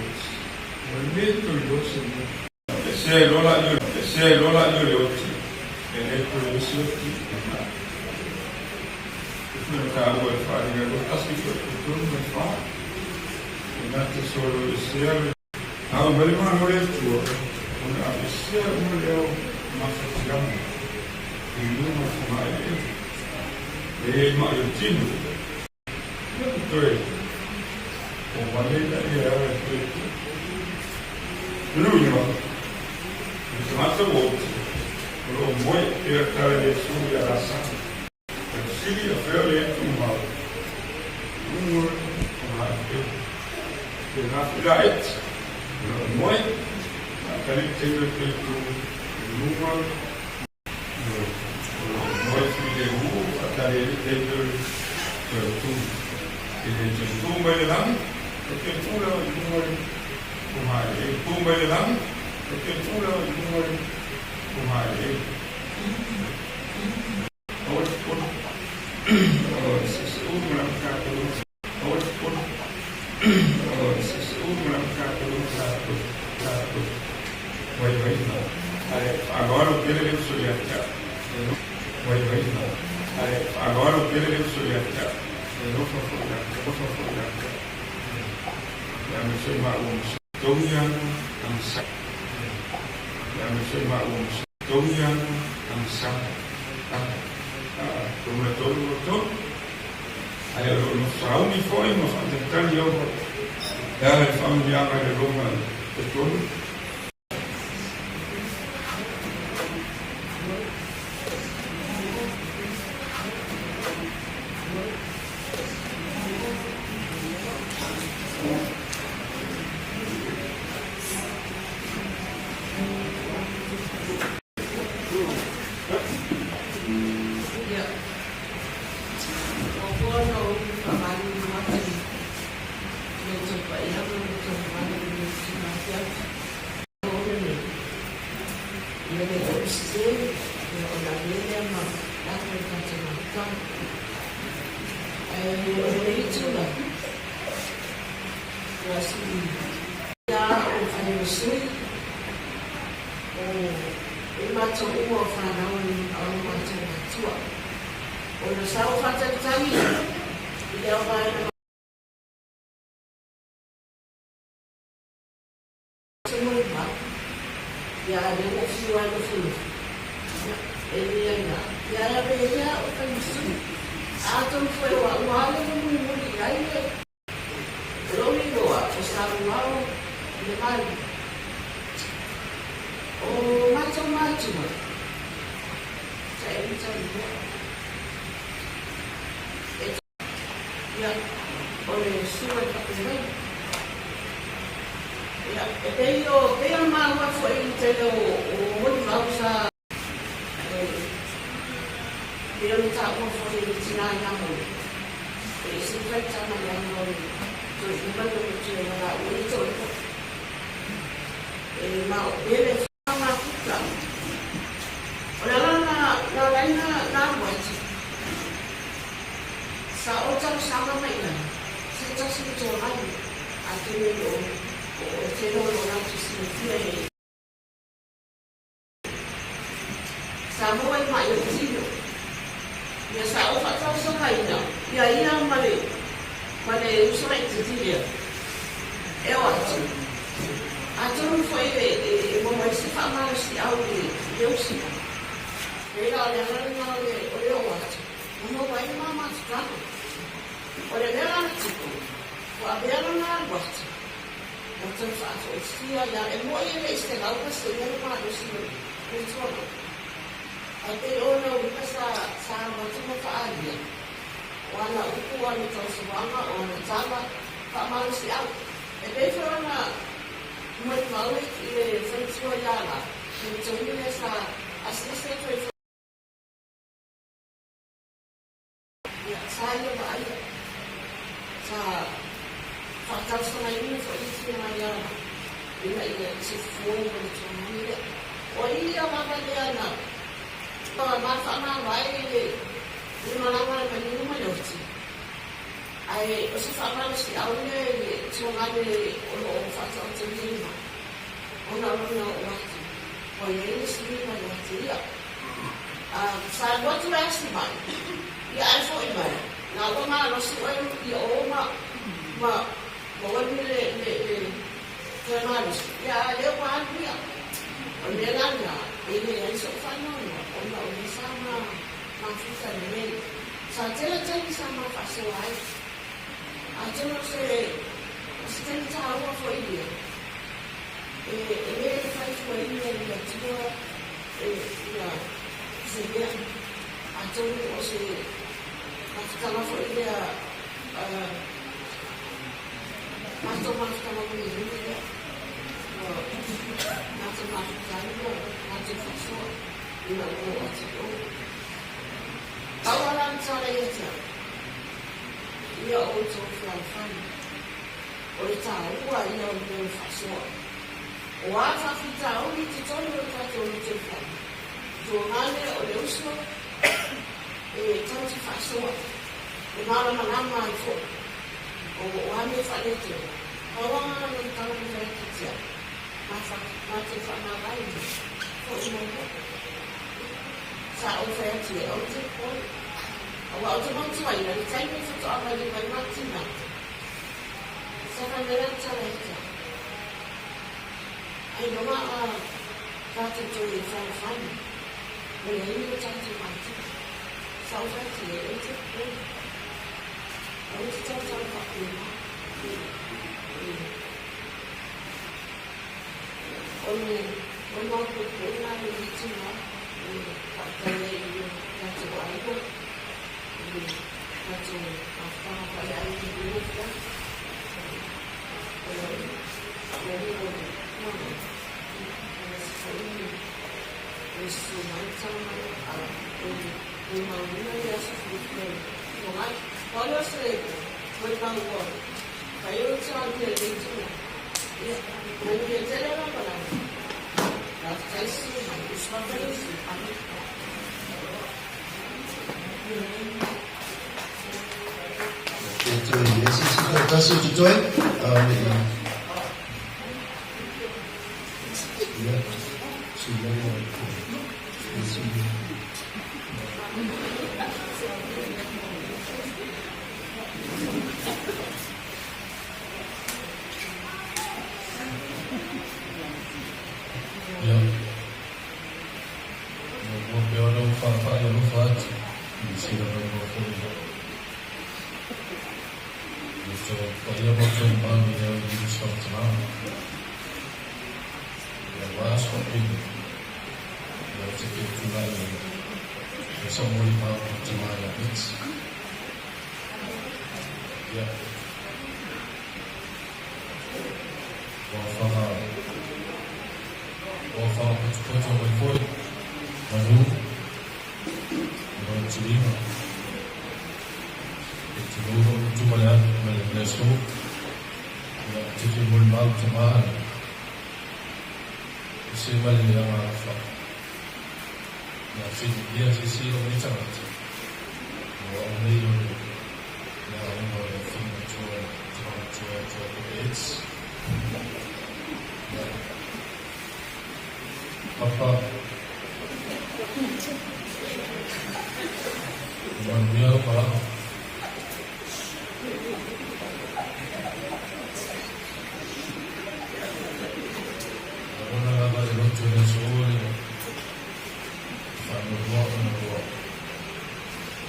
ua le toe iloa se mea. Esea iloa la i esea iloa la i o le oti, e le toe isi oti e na. E foi na taua e wharinga lo tasi foi ko tonu mai wha. E na te solo esea le A o mai le malo le Atua, ona aveesea uma le ao mafatiaga i luga o fogaeleele, e maʻi o tino. Ia ku toe o male la ia e ala i toe tua. Luna, o le tagata ua oti, o lo o moe pea tala Iesu ia Lasalo. O le fesili o fea o le tumau, luga o Maʻepeu. Tēnā koe la eti, o lo o moe, faatali le taimi o le toe tu i luga o lo o moe filemu, faatali ai le taimi o le toe tu. E le toe tu mai le lagi, e toe tu lava i luga o le fogaeleele. Tu mai le lagi, e toe tu lava i luga o le fogaeleele. Ae o lo o nofo sauni foi ma faatalitali au e ala i faamanuiaga i le Roma e tolu. Ia, muamua ona ou faamalulu atu i lo outou paia ma lo outou mamalu i lenei tulaga afiafi. O lenei, ia le ou sese, ia o le ave lea ma lako i le tatou mafutaga. Ae o lenei itula, ua sili ia au fai ma sui o e matou uma o fanau a o matou matua. Ona sa ou faatalitali i le aovaina matou ia lea ua fiu ai Lufilufi ia e leai la ia e ave ia au fai ma sui. Atonu foi o au lava lea na mulimuli i ai le O lou igoa o Saluao le Malu. O matou matua, sa e Utalua. E Ia, o le sua e pape mai. Ia, e pei o, pei ona maua foi i le tele o, o molimau sa E pei ona taua foi e le tinā ia Moli, e ese le faitaga leaga o le toe uma lea o le toe valaau ai toe foi. E ma o pele mafuta. O le ala na, na ala ai na, na alu atu. tasi le tuagali, atonu e le o o le tele o lo latou silafia e Samoa i ma'i o le tino. Ia sa ou faatausagaina ia ia ma le ma le uso laitiiti lea e o atu. Atonu foi e e e maua ai se faamalosiau i le i le usi. Pei la o le ala lena o le o le oo atu, ua maua ai le ma mafutaga. O le mea la na tupu, ua avea lona alu atu, ua toe faafoisia ia e mo'i e le i 100% le malosi o le tuaga. Ae pei o ona uiga sa sa alo atu ma faaalia, o ana upu, o ana tausoaga, o ana tala, faamalosiau. E pei foi ona molimau i le faletua ia la, le taimi lea sa asiasi atu ai foi. Ia, sa ia vaaia, sa faatausagaina foi le tulaga ia ina ia se fofo ma le tulaga lea. O ia lava lea na ma faamavae i le le malaga a le maliu ma le oti. Ae o se faamalosiau lea i le tuagane o lo o faataotolia i mai, ona o lona oo atu, ua i ai le suiga ia te ia. Sa alu atu le asi mai, ia ae fo'i mai, na ua malosi oe ia o ma, ma, ma oe le, le, le, toe malosi, ia a lea ua alu ia. O le mea la lena, e leai so'u faanoanoa, ona o lea sa ma mafuta lelei. Sa tele taimi sa ma faasoa ai. Atonu o se, o se taimi tāua fo'i ia, e, e lē fai fuaina i le Atua e ia se mea, atonu o se mafutaga foi lea matou mafutaga mulimuli lea ua matou mafuta ai ma matou faasoa ina ua oo atu i o. Pau lava la le tala ia te au, ia outou fealofani, o le taua ia o le mea o le faasoa. O a faafitauli i totonu o le tatou lotoifale, tuagane o le uso e tau te faasoa, e malamalama ai foi. O a mea faaletonu, pau lava na tala mai ai te au, matou faamavae mai, foi mai loa. Sa ou fai atu ai, ou te popole. Aua ou te manatua le taimi faatoa maliu ai ma tina. Sa fai mai la le tala ia te au. Ailoga a tatou toe fealofani, ua leai ni o tatou matua. Sa ou fai atu i ai, ou te popole. Aua te tautala faapena. O le o le maopoopoga le itu e faafetai ai i lo tatou aiga, i le tatou mafutaga faaleaiga i lenei afiafi. O le mea o le manaia, o se foi le susu mai tama a o le mauina le aso filifili o le Tuanai. Pau lea o se molimau ua fai ai o le tulaga i lenei itula. Ia, manuia tele lau malaga. Faafetai susu mai. Tasi o totoe. Ia, Ia, muamua pea ona ou faafaai alofa atu i le silamaumaua foi i le tau paia ma le tau mamalu i le au i se faamatalaga. Ia ua aso faapeni, ia ou te fia tulai e sa molimau i tima ia Mitch. Ia, ua faga ua faapotopoto mai foi manu i lou tiliga e tulou lou loto ma le ma le aso. Ia, ou te fia molimau tama e se mai le agaga fa ia fililia se isi o nei tagata o au nei o le aiga o le afioga matua. atu ia te Eds. Ia. Papa. Manuia lou malaga. Lagona lava i le loto i le aso le faanoanoa ona ua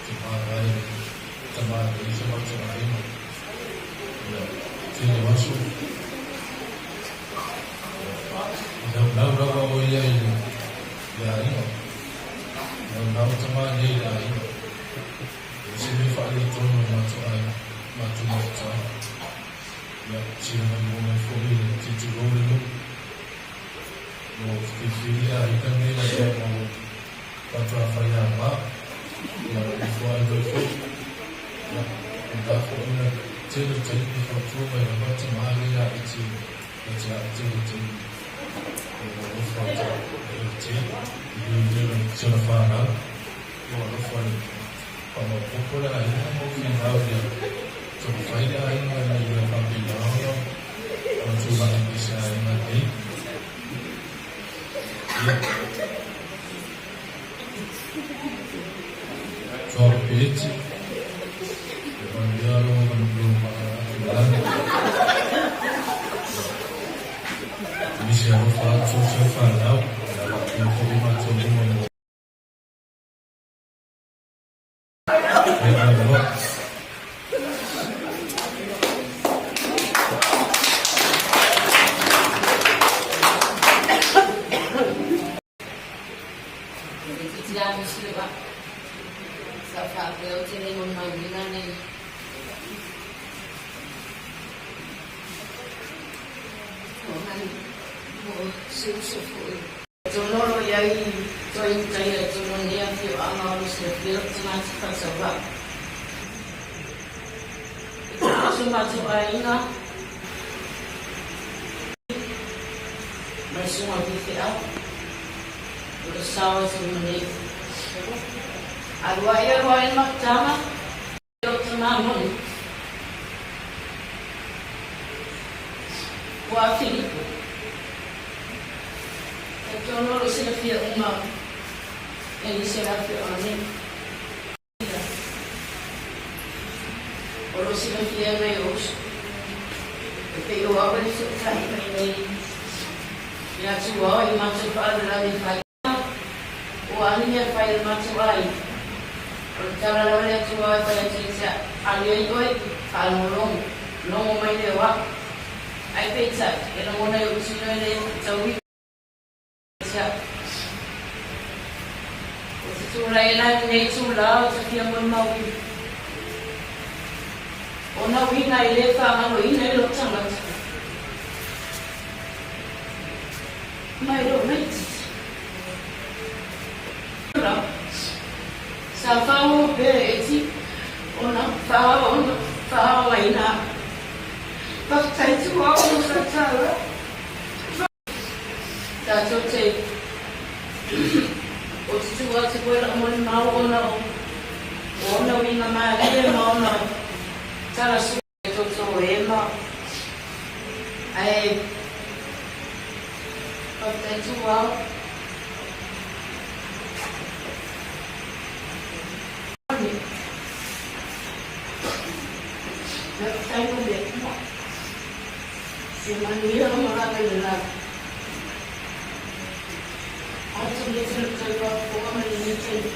te magae tama e leai se matou aiga. Ia, tele o aso. Ia, e naunau lava o ia i le aiga. Naunau tama nei i le aiga. E leai se mea faaletonu o le matou aiga, matou mafutaga. Ia, sila malimau mai foi le tilotilo le nuu. Ua filifili aiga nei na ia ma ua faatoa faiaga. Ia, nofo ai loa foi. Ia, pēlā foi ona tele o taimi e fautua mai lava tama lea ia Eti ia te au tele taimi e ua alofa e Eti i le si ona fanau. Ua alofa le faamaopoopo le aiga ma ua finau ia taumafai le aiga ina ia faapena ona tulai mai se aiga nei. Ia. Toa Eti, e manuia lou malagi. Nisi alofa atu si au fanau, ia faapea foi matou uma mo e avanoa. Sa faapea ou te le molimauina nei po o se uso foi. Tololo i ai toe uta ia i tonu o lenei afioaga o lo silafia lou tagata faatauvaa. I tonu o so matou aiga ma le susuga o le faifeau o le sao i tonu nei. Alu ae alu ae le mafutaga. Lou tama moni. Ua Filipo. Talitonu o lo silafia uma e nisi o le afioaga nei. O lo silafia e nai ou uso. E pei o au e fesootai mai nei ia Tuao i matou faalavelave i fai. Ua ani mea fai a le matou aiga. O le tala lava lea Tuao e fai atu i te alu ai oe, faalogologo, logo mai lea o au. Ae peitai, e lagona i ou tino e le tauivi ia te au. O te tulai ela i lenei itulā o te fia molimauina. O na uiga e le faagaloina i lou tagata. Mai lou laitiiti. Ora, sa whaongo pea e Eti ona whaona whaongaina au. Whawhetai tuaono sa taua. Tatou te o te tu atu koe la molimau ona o ona uiga malie ma ona tala sua e toto e ma ae whawhetai tuao. Whawhetai mo le Atua. Se manuia o malaga i le lagi. Atu le tele tau faafofoga mai lenei taimi.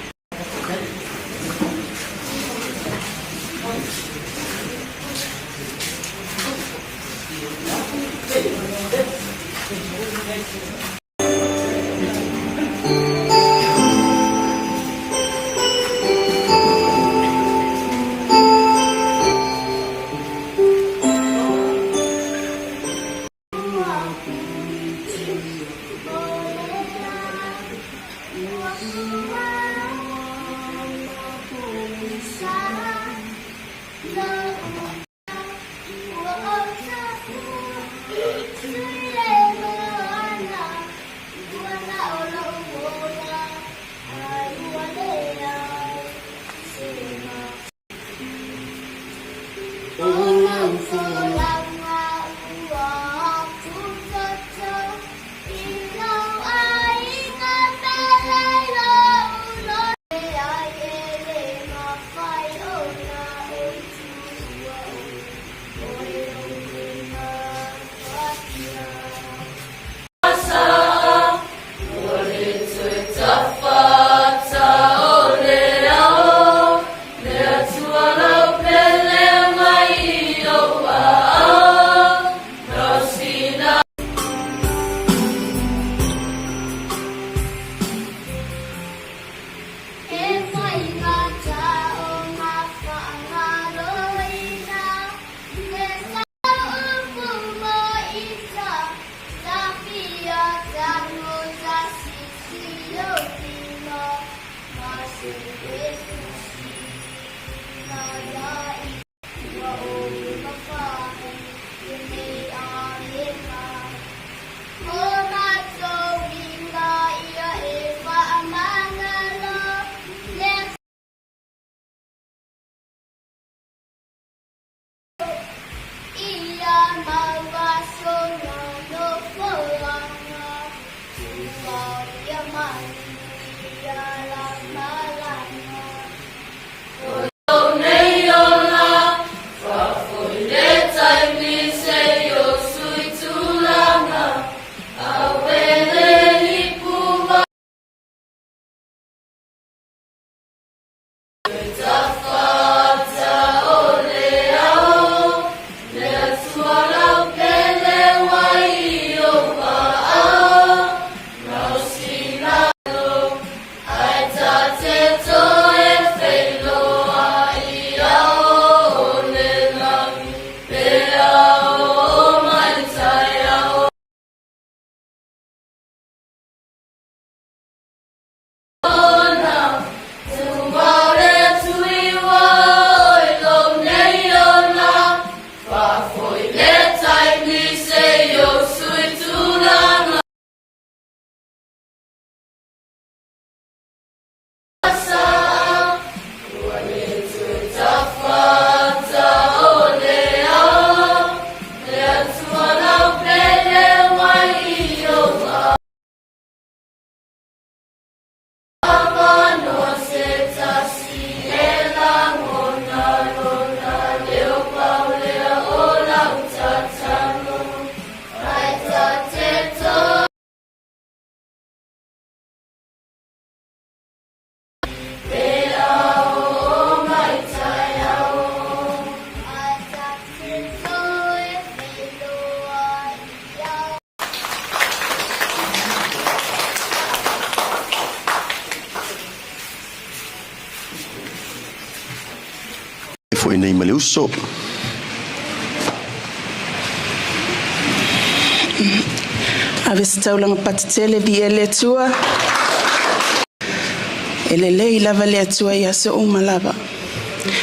Foi nei ma le uso. Ave se taulaga patetele viia le Atua. E lelei lava le Atua i aso uma lava.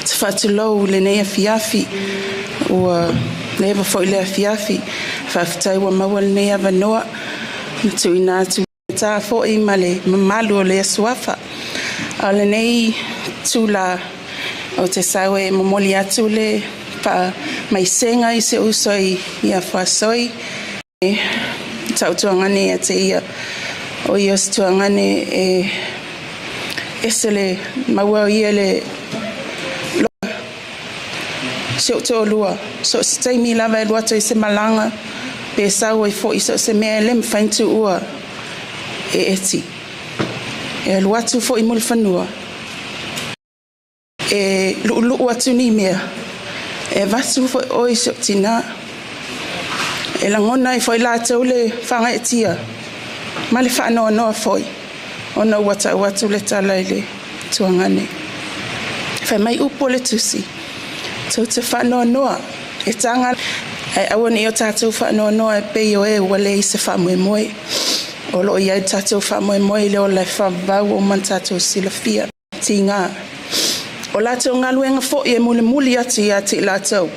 Te faatulou lenei afiafi ua leva foi le afiafi. Faafetai ua maua lenei avanoa na tuuina atu ta foi ma le mamalu o le Suafa. A o lenei tula o te sau e momoli atu le faamaisega i se uso i ia Fuasoi. E tautuagane ia te ia o ia o se tuagane e ese le maua o ia le loa si ou toalua. So o se taimi lava e alu atu ai se malaga pe sau ai foi so o se mea e le mafai ona tuua e Eti. E alu atu foi mo le fanua e luʻuluʻu atu ni mea e avatu foi ʻoe i si ou tinā. E lagona ai foi latou le faagaeetia ma le faanoanoa foi ona ua tau atu le tala i le tuagane. Fai mai upu o le tusi, tou te faanoanoa e taga ae aua ne i o tatou faanoanoa e pei o e ua leai se faamoemoe. O lo o i ai le tatou faamoemoe i le ola e faavavau ua uma ona tatou silafia. Tiga. O latou galuega foi e mulimuli atu ia te i latou.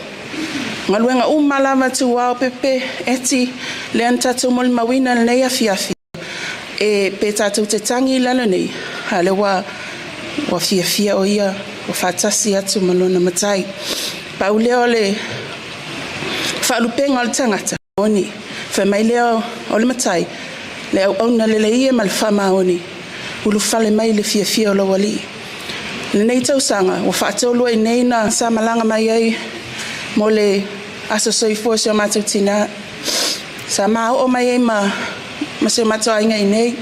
Galuega uma lava Tuao Pepe, Eti, lea na tatou molimauina i lenei afiafi, e pe tatou te tangi i lalo nei, a o lea ua ua fiafia o ia ua faatasi atu ma lona Matai. Pau lea o le faalupega o le tagata, oni. Fai mai lea o le Matai, le auauna lelei ia ma le faamaoni, ulufale mai le fiafia o lou alii. Lenei tausaga ua faatolu ai nei na sa malaga mai ai mo le aso soifua o si o matou tinā. Sa ma oo mai ai ma ma si o matou aiga i nei.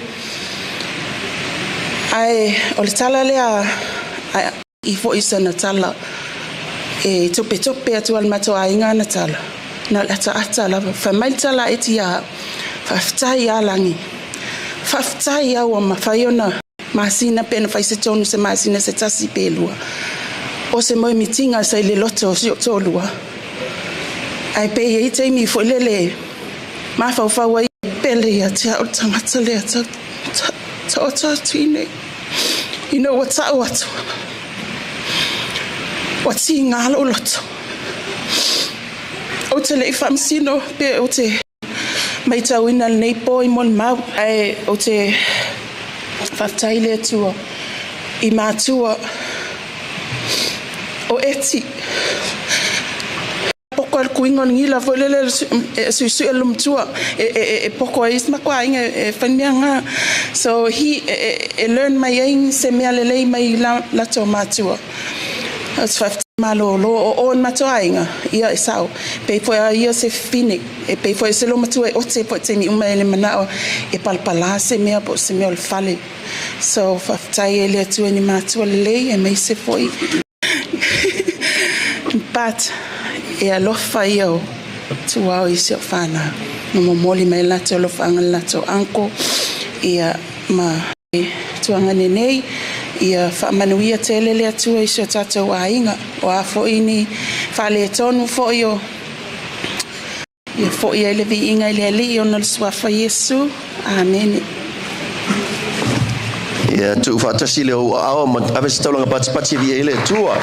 Ae o le tala lea a i foi sana tala e topetope atu ai le matou aiga ana tala, na o le ataata lava. Fai mai le tala a Eti ia au, Faafetai ia Lagi, faafetai au ua mafai ona masina pe na fai se tonu se masina se tasi pe lua o se moemitiga sa i le loto o si ou toalua. Ae pe i ai taimi foi lele mafaufau ai pele ia te au le tagata lea taoto atu i nei. Ina ua ta'u atu, ua tigā lo'u loto. Ou te le'i faamasino pe ou te matauina lenei po i molimau, ae ou te faafetai le Atua i matua o Eti. Poko le kuinga o le gila foi lele e suisui le matua e poko ai isi makuaiga e fai mea nga. So he e learn mai ai se mea lelei mai latou matua. O te faafetai malōlō o o i matoaiga ia e sa'o pei foi a ia se fine e pei foi se lo matua e ote po taimi uma e le mana'o e palapalā se mea po o se mea o le fale. So faafetai e le Atua i ni matua lelei e maise foi. But e alofa ia o tuao i si o whānau. No momoli mai latou alofaga le latou uncle ia ma tuaga nei ia faamanuia tele le Atua i si o tatou aiga o a fo'i ni faaletonu fo'i o ia fo'i ai le viiga i le Alii ona le suafa Iesu. Amene. Ia tuu faatasi le ou aao ma ave se taulaga patipati e viia ai le Atua.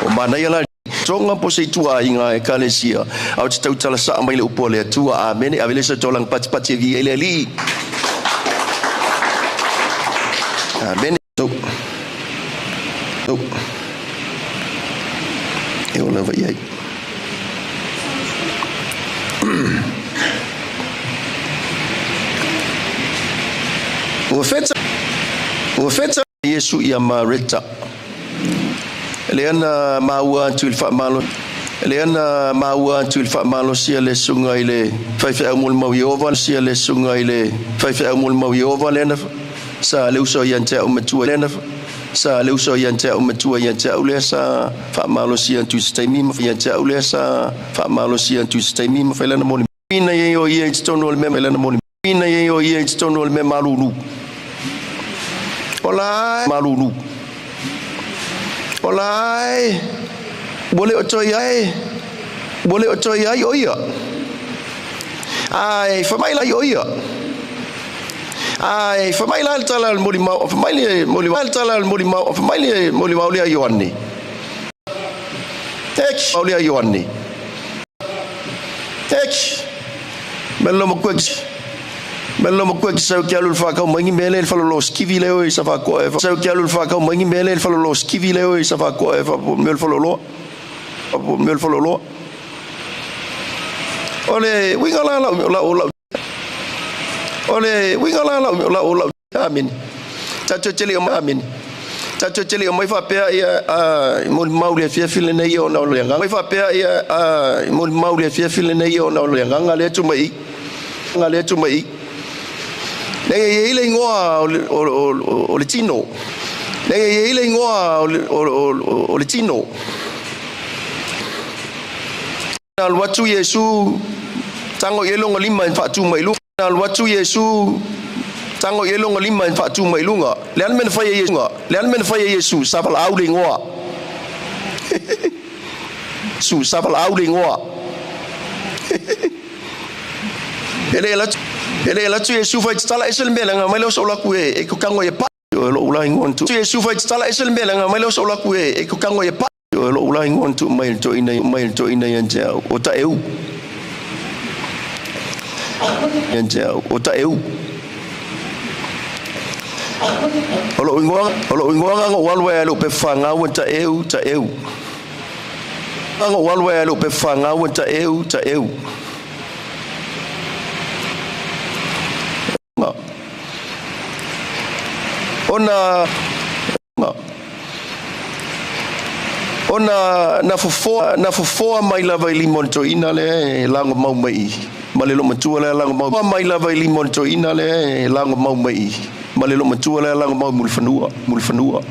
O manaia la tonga po se itua aiga e kalesia au te tautala saa mai le upu a le Atua. Amene. Ave le se taulaga patipati e viia ai le Alii. Amene. Tu. Tu. E o lava i ai. Ua feta Iesu ia Mareta. Le ana maua atu i le faamalo. Le ana maua atu i le faamalosia le susuga i le faifeau molimau Ieova sia le susuga i le faifeau molimau Ieova le ana sa le uso ia te au matua le ana sa le uso ia te au matua ia te au lea sa faamalosia atu i se taimi ma ia te au lea sa faamalosia atu i se taimi ma fai lana moli ina ia o ia i totonu o le mea mai lana moli ina ia o ia i totonu o le mea malulu. Ola malulu. Ola e ua le o toe ai ua le o toe ai o ia. Ai fa mai la o ia. Ai fa mai la le tala le moli mau fa mai le moli mau le tala le moli mau fa mai le moli mau le Ioane. Tek mau le Ioane. Tek. Melo mo kwek. Melo mo kwek sau kia lu fa kau mangi mele le falolo skivi le oi sa fa ko e sau kia lu fa kau mangi mele le falolo skivi le oi sa fa ko e fa mel falolo. Mel falolo. Ole winga la la la la. Ole winga la la la la. Amen. Tatou tele o amen. Tatou tele o mai faapea ia a mo mau le fiafi lenei ona o le agaga. Mai faapea ia a mo mau le fiafi lenei ona o le agaga le atu mai. Nga le atu mai. Le ia ile ingoa o le tino. Le ia ile ingoa o le tino. Na alu atu Iesu tango i longa lima e faatu mai luga. Na alu atu Iesu tango i longa lima e faatu mai luga. Le ale mea fai e Iesu. Le ale mea fai e Iesu sa valaau le ingoa. Su sa valaau le ingoa. Ele ele la tu Iesu fai tala ese le mea nga mai le so la ku e ko kango e pa. O lo ula ingoa tu. Iesu fai tala ese le mea nga mai le so la ku e ko kango e pa. O lo ula ingoa tu mai to ina mai to ina ia te o ta eu. Ia te o ta eu. O lo ingoa ngo walu e lo pe whanga o ta eu ta eu. Ngo walu e lo pe whanga o ta eu ta eu. Ona na fofoa mai lava i limon to ina le lango mau mai ma le lo matua le lango mau mai lava i limon to ina le lango mau mai ma le lo matua le lango mau mulfanua.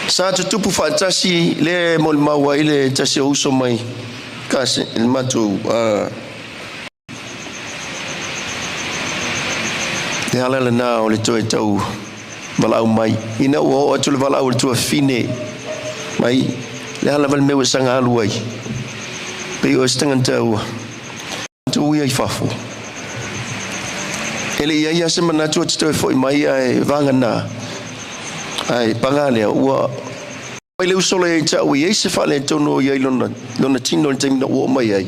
Sa tutupu faatasi le molimau ai le tasi o uso mai kasi le matou le ala lena o le toe tau valaau mai. Ina ua oo atu le valaau le tuafine mai le ala vale mea ua saga alu ai. Pei o se tagata ua tuuia i fafo. E le i ai lava se manatu e te toe fo'i mai ae vagana ae paga lea ua mai le uso lea ia te a'u e i ai se faaletonu o i ai lona lona tino i le taimi na ou oo mai ai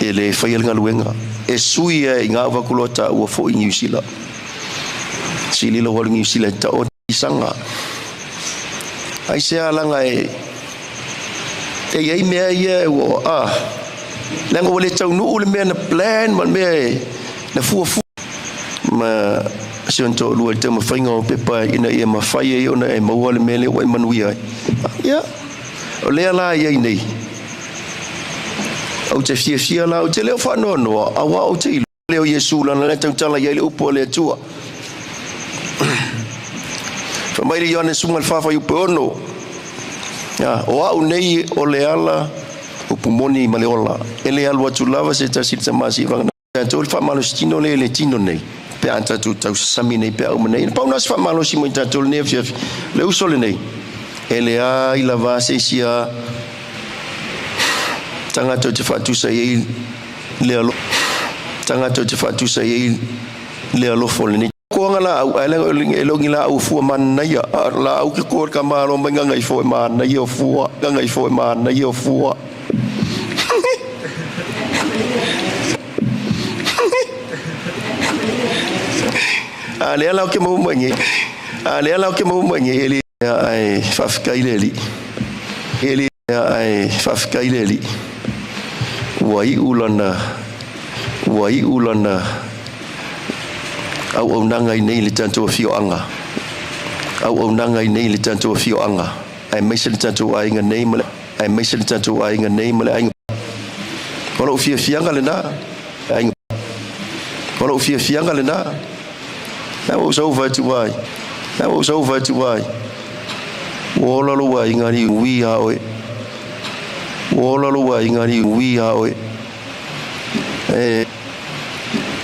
e lē faia le galuega e sui ai i gā ua atu loa taua fo'i i Niusila sililo ua alu i Niusila e ta'o isaga aisea laga e e i ai mea ia ua a leaga ua le taunuu le mea na plan ma le mea e na fuafua ma si ona toalua i le taumafaiga o pepa ina ia mafai ai ona e maua le mea lea ua e manuia ai. Ia, o lea la i ai nei. Ou te fiafia la, ou te le o faanoanoa, auā ou te iloa lea o Iesu lana lea tautala i ai le upu a le Atua. Fai mai le Ioane Suga le 4 fuaiupu e 6, ia, o au nei o le ala, upu moni ma le ola, e le alu atu lava se tasi i le Tama seia vagana tatou le faamalosi tino lea i le tino nei pe a tatou tausasami nei pe a uma nei. Na pau na se faamalosi mo i tatou lenei afiafi, le uso lenei, e leai lava se isi a tagata ou te faatusa i ai le alo tagata ou te faatusa i ai le alofa o lenei koaga laau, ae leaga e le o ni laau fua manaia, a o laau ke koa o le tamāloa mai gagaifo e manaia o fua, gagaifo e manaia o fua. A lea la ou te maua mai nei, a lea la ou te maua mai nei, e le ae faafetai le Alii, e le ae faafetai le Alii, ua iu lana, ua iu lana auaunaga i nei i le tatou afioaga, auaunaga i nei i le tatou afioaga, aemaise le tatou aiga nei ma le, aemaise le tatou aiga nei ma le aiga. O lou fiafiaga lena, aiga. O lou fiafiaga lena. Na ua ou sau fai atu ai, na ua ou sau fai atu ai, ua ola lou aiga alii ui a oe. Ua ola lou aiga alii ui a oe. E,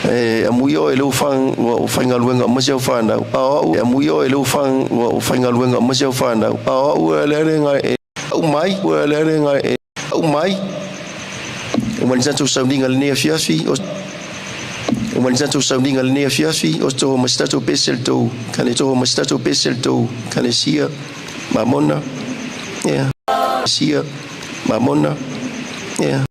e amuia oe i leu fang, ua faigaluega uma si au fanau. A o au, e amuia oe i leu fang, ua faigaluega uma si au fanau. A o au e le le e au mai, ua le le e au mai. O mai le tatou sauniga lenei afiafi, o o mai le tatou sauniga lenei afiafi, o toho ma se tatou pese le tou kale toho ma se tatou pese le tou kalesia, mamona, yeah, sia, mamona, yeah.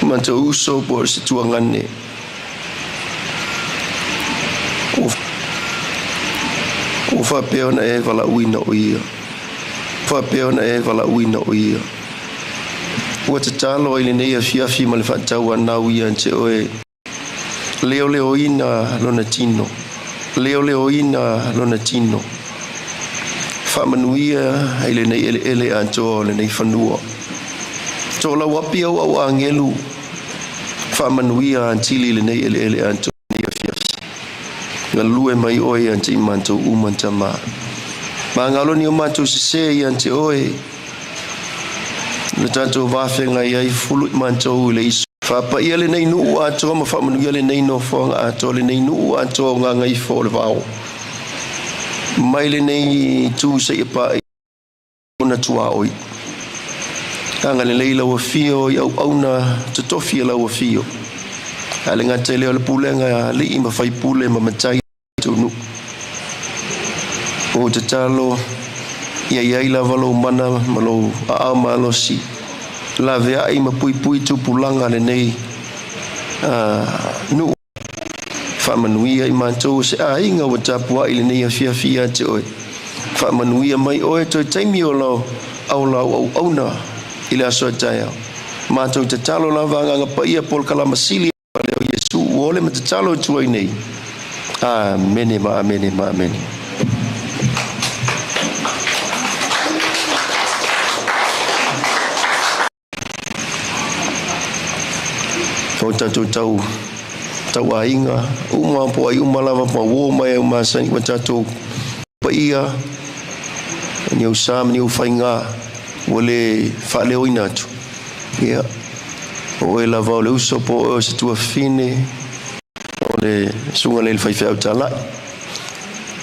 Matou uso po o se tuagane. Ua faapea ona e valaauina o ia. Faapea ona e valaauina o ia. Ua tatalo ai lenei afiafi ma le faatauanau ia te oe. Leoleoina lona tino. Leoleoina lona tino. Faamanuia i lenei eleele atoa o lenei fanua. Toolau api au au agelu faamanuia atili i lenei eleele atoa lenei afiafi. Galue mai oe ia te i matou uma tamā. Magaloni o matou sesē ia te oe. Le tatou vafeagai ai fulu i matou i le iso. Faapaia lenei nuu atoa ma faamanuia lenei nofoaga atoa lenei nuu atoa o Gagaifo o le Vao. Mai lenei itu seia paia ona tuaoi. Agalelei lau afio i auauna totofi e lau afio. Ae le gata i lea o le pulega a alii ma faipule ma matai o nuu. O tatalo ia iai lava lou mana ma lou aao malosi. Laveai ma puipui tupulaga lenei nuu. Faamanuia i matou o se aiga ua tapuai lenei afiafi ia te oe. Faamanuia mai oe toe taimi o lau au lau auauna i le aso a taeao. Matou tatalo lava agaga paia polokalama sili lea o Iesu ua ole ma tatalo atu ai nei. Amene ma amene ma amene. O tatou tau tau aiga uma po ai uma lava ma uō mai au masani ma tatou paia ni au sa ma ni au faigā ua le faaleoina atu. Ia, o oe lava o le uso po o oe o se tuafafine o le susuga lea i le faifeau talai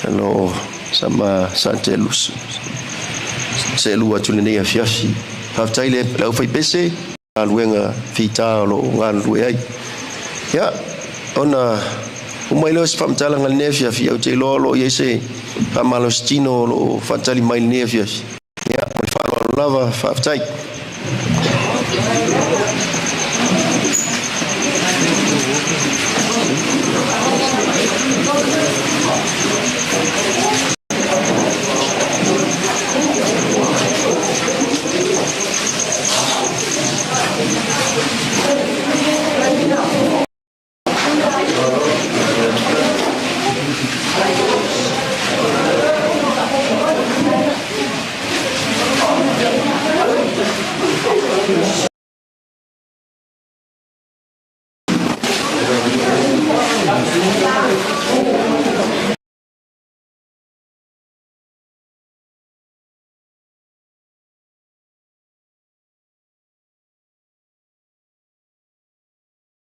o lo o sama sa seelua atu lenei afiafi. Faafetai le aufaipese galuega fita o lo o galulue ai. Ia, ona uma ai lea o se faamatalaga i lenei afiafi, ou te iloa o lo o i ai se faamalositino o lo o faatali mai i lenei afiafi. Ia, ma le faaaloalo lava, faafetai.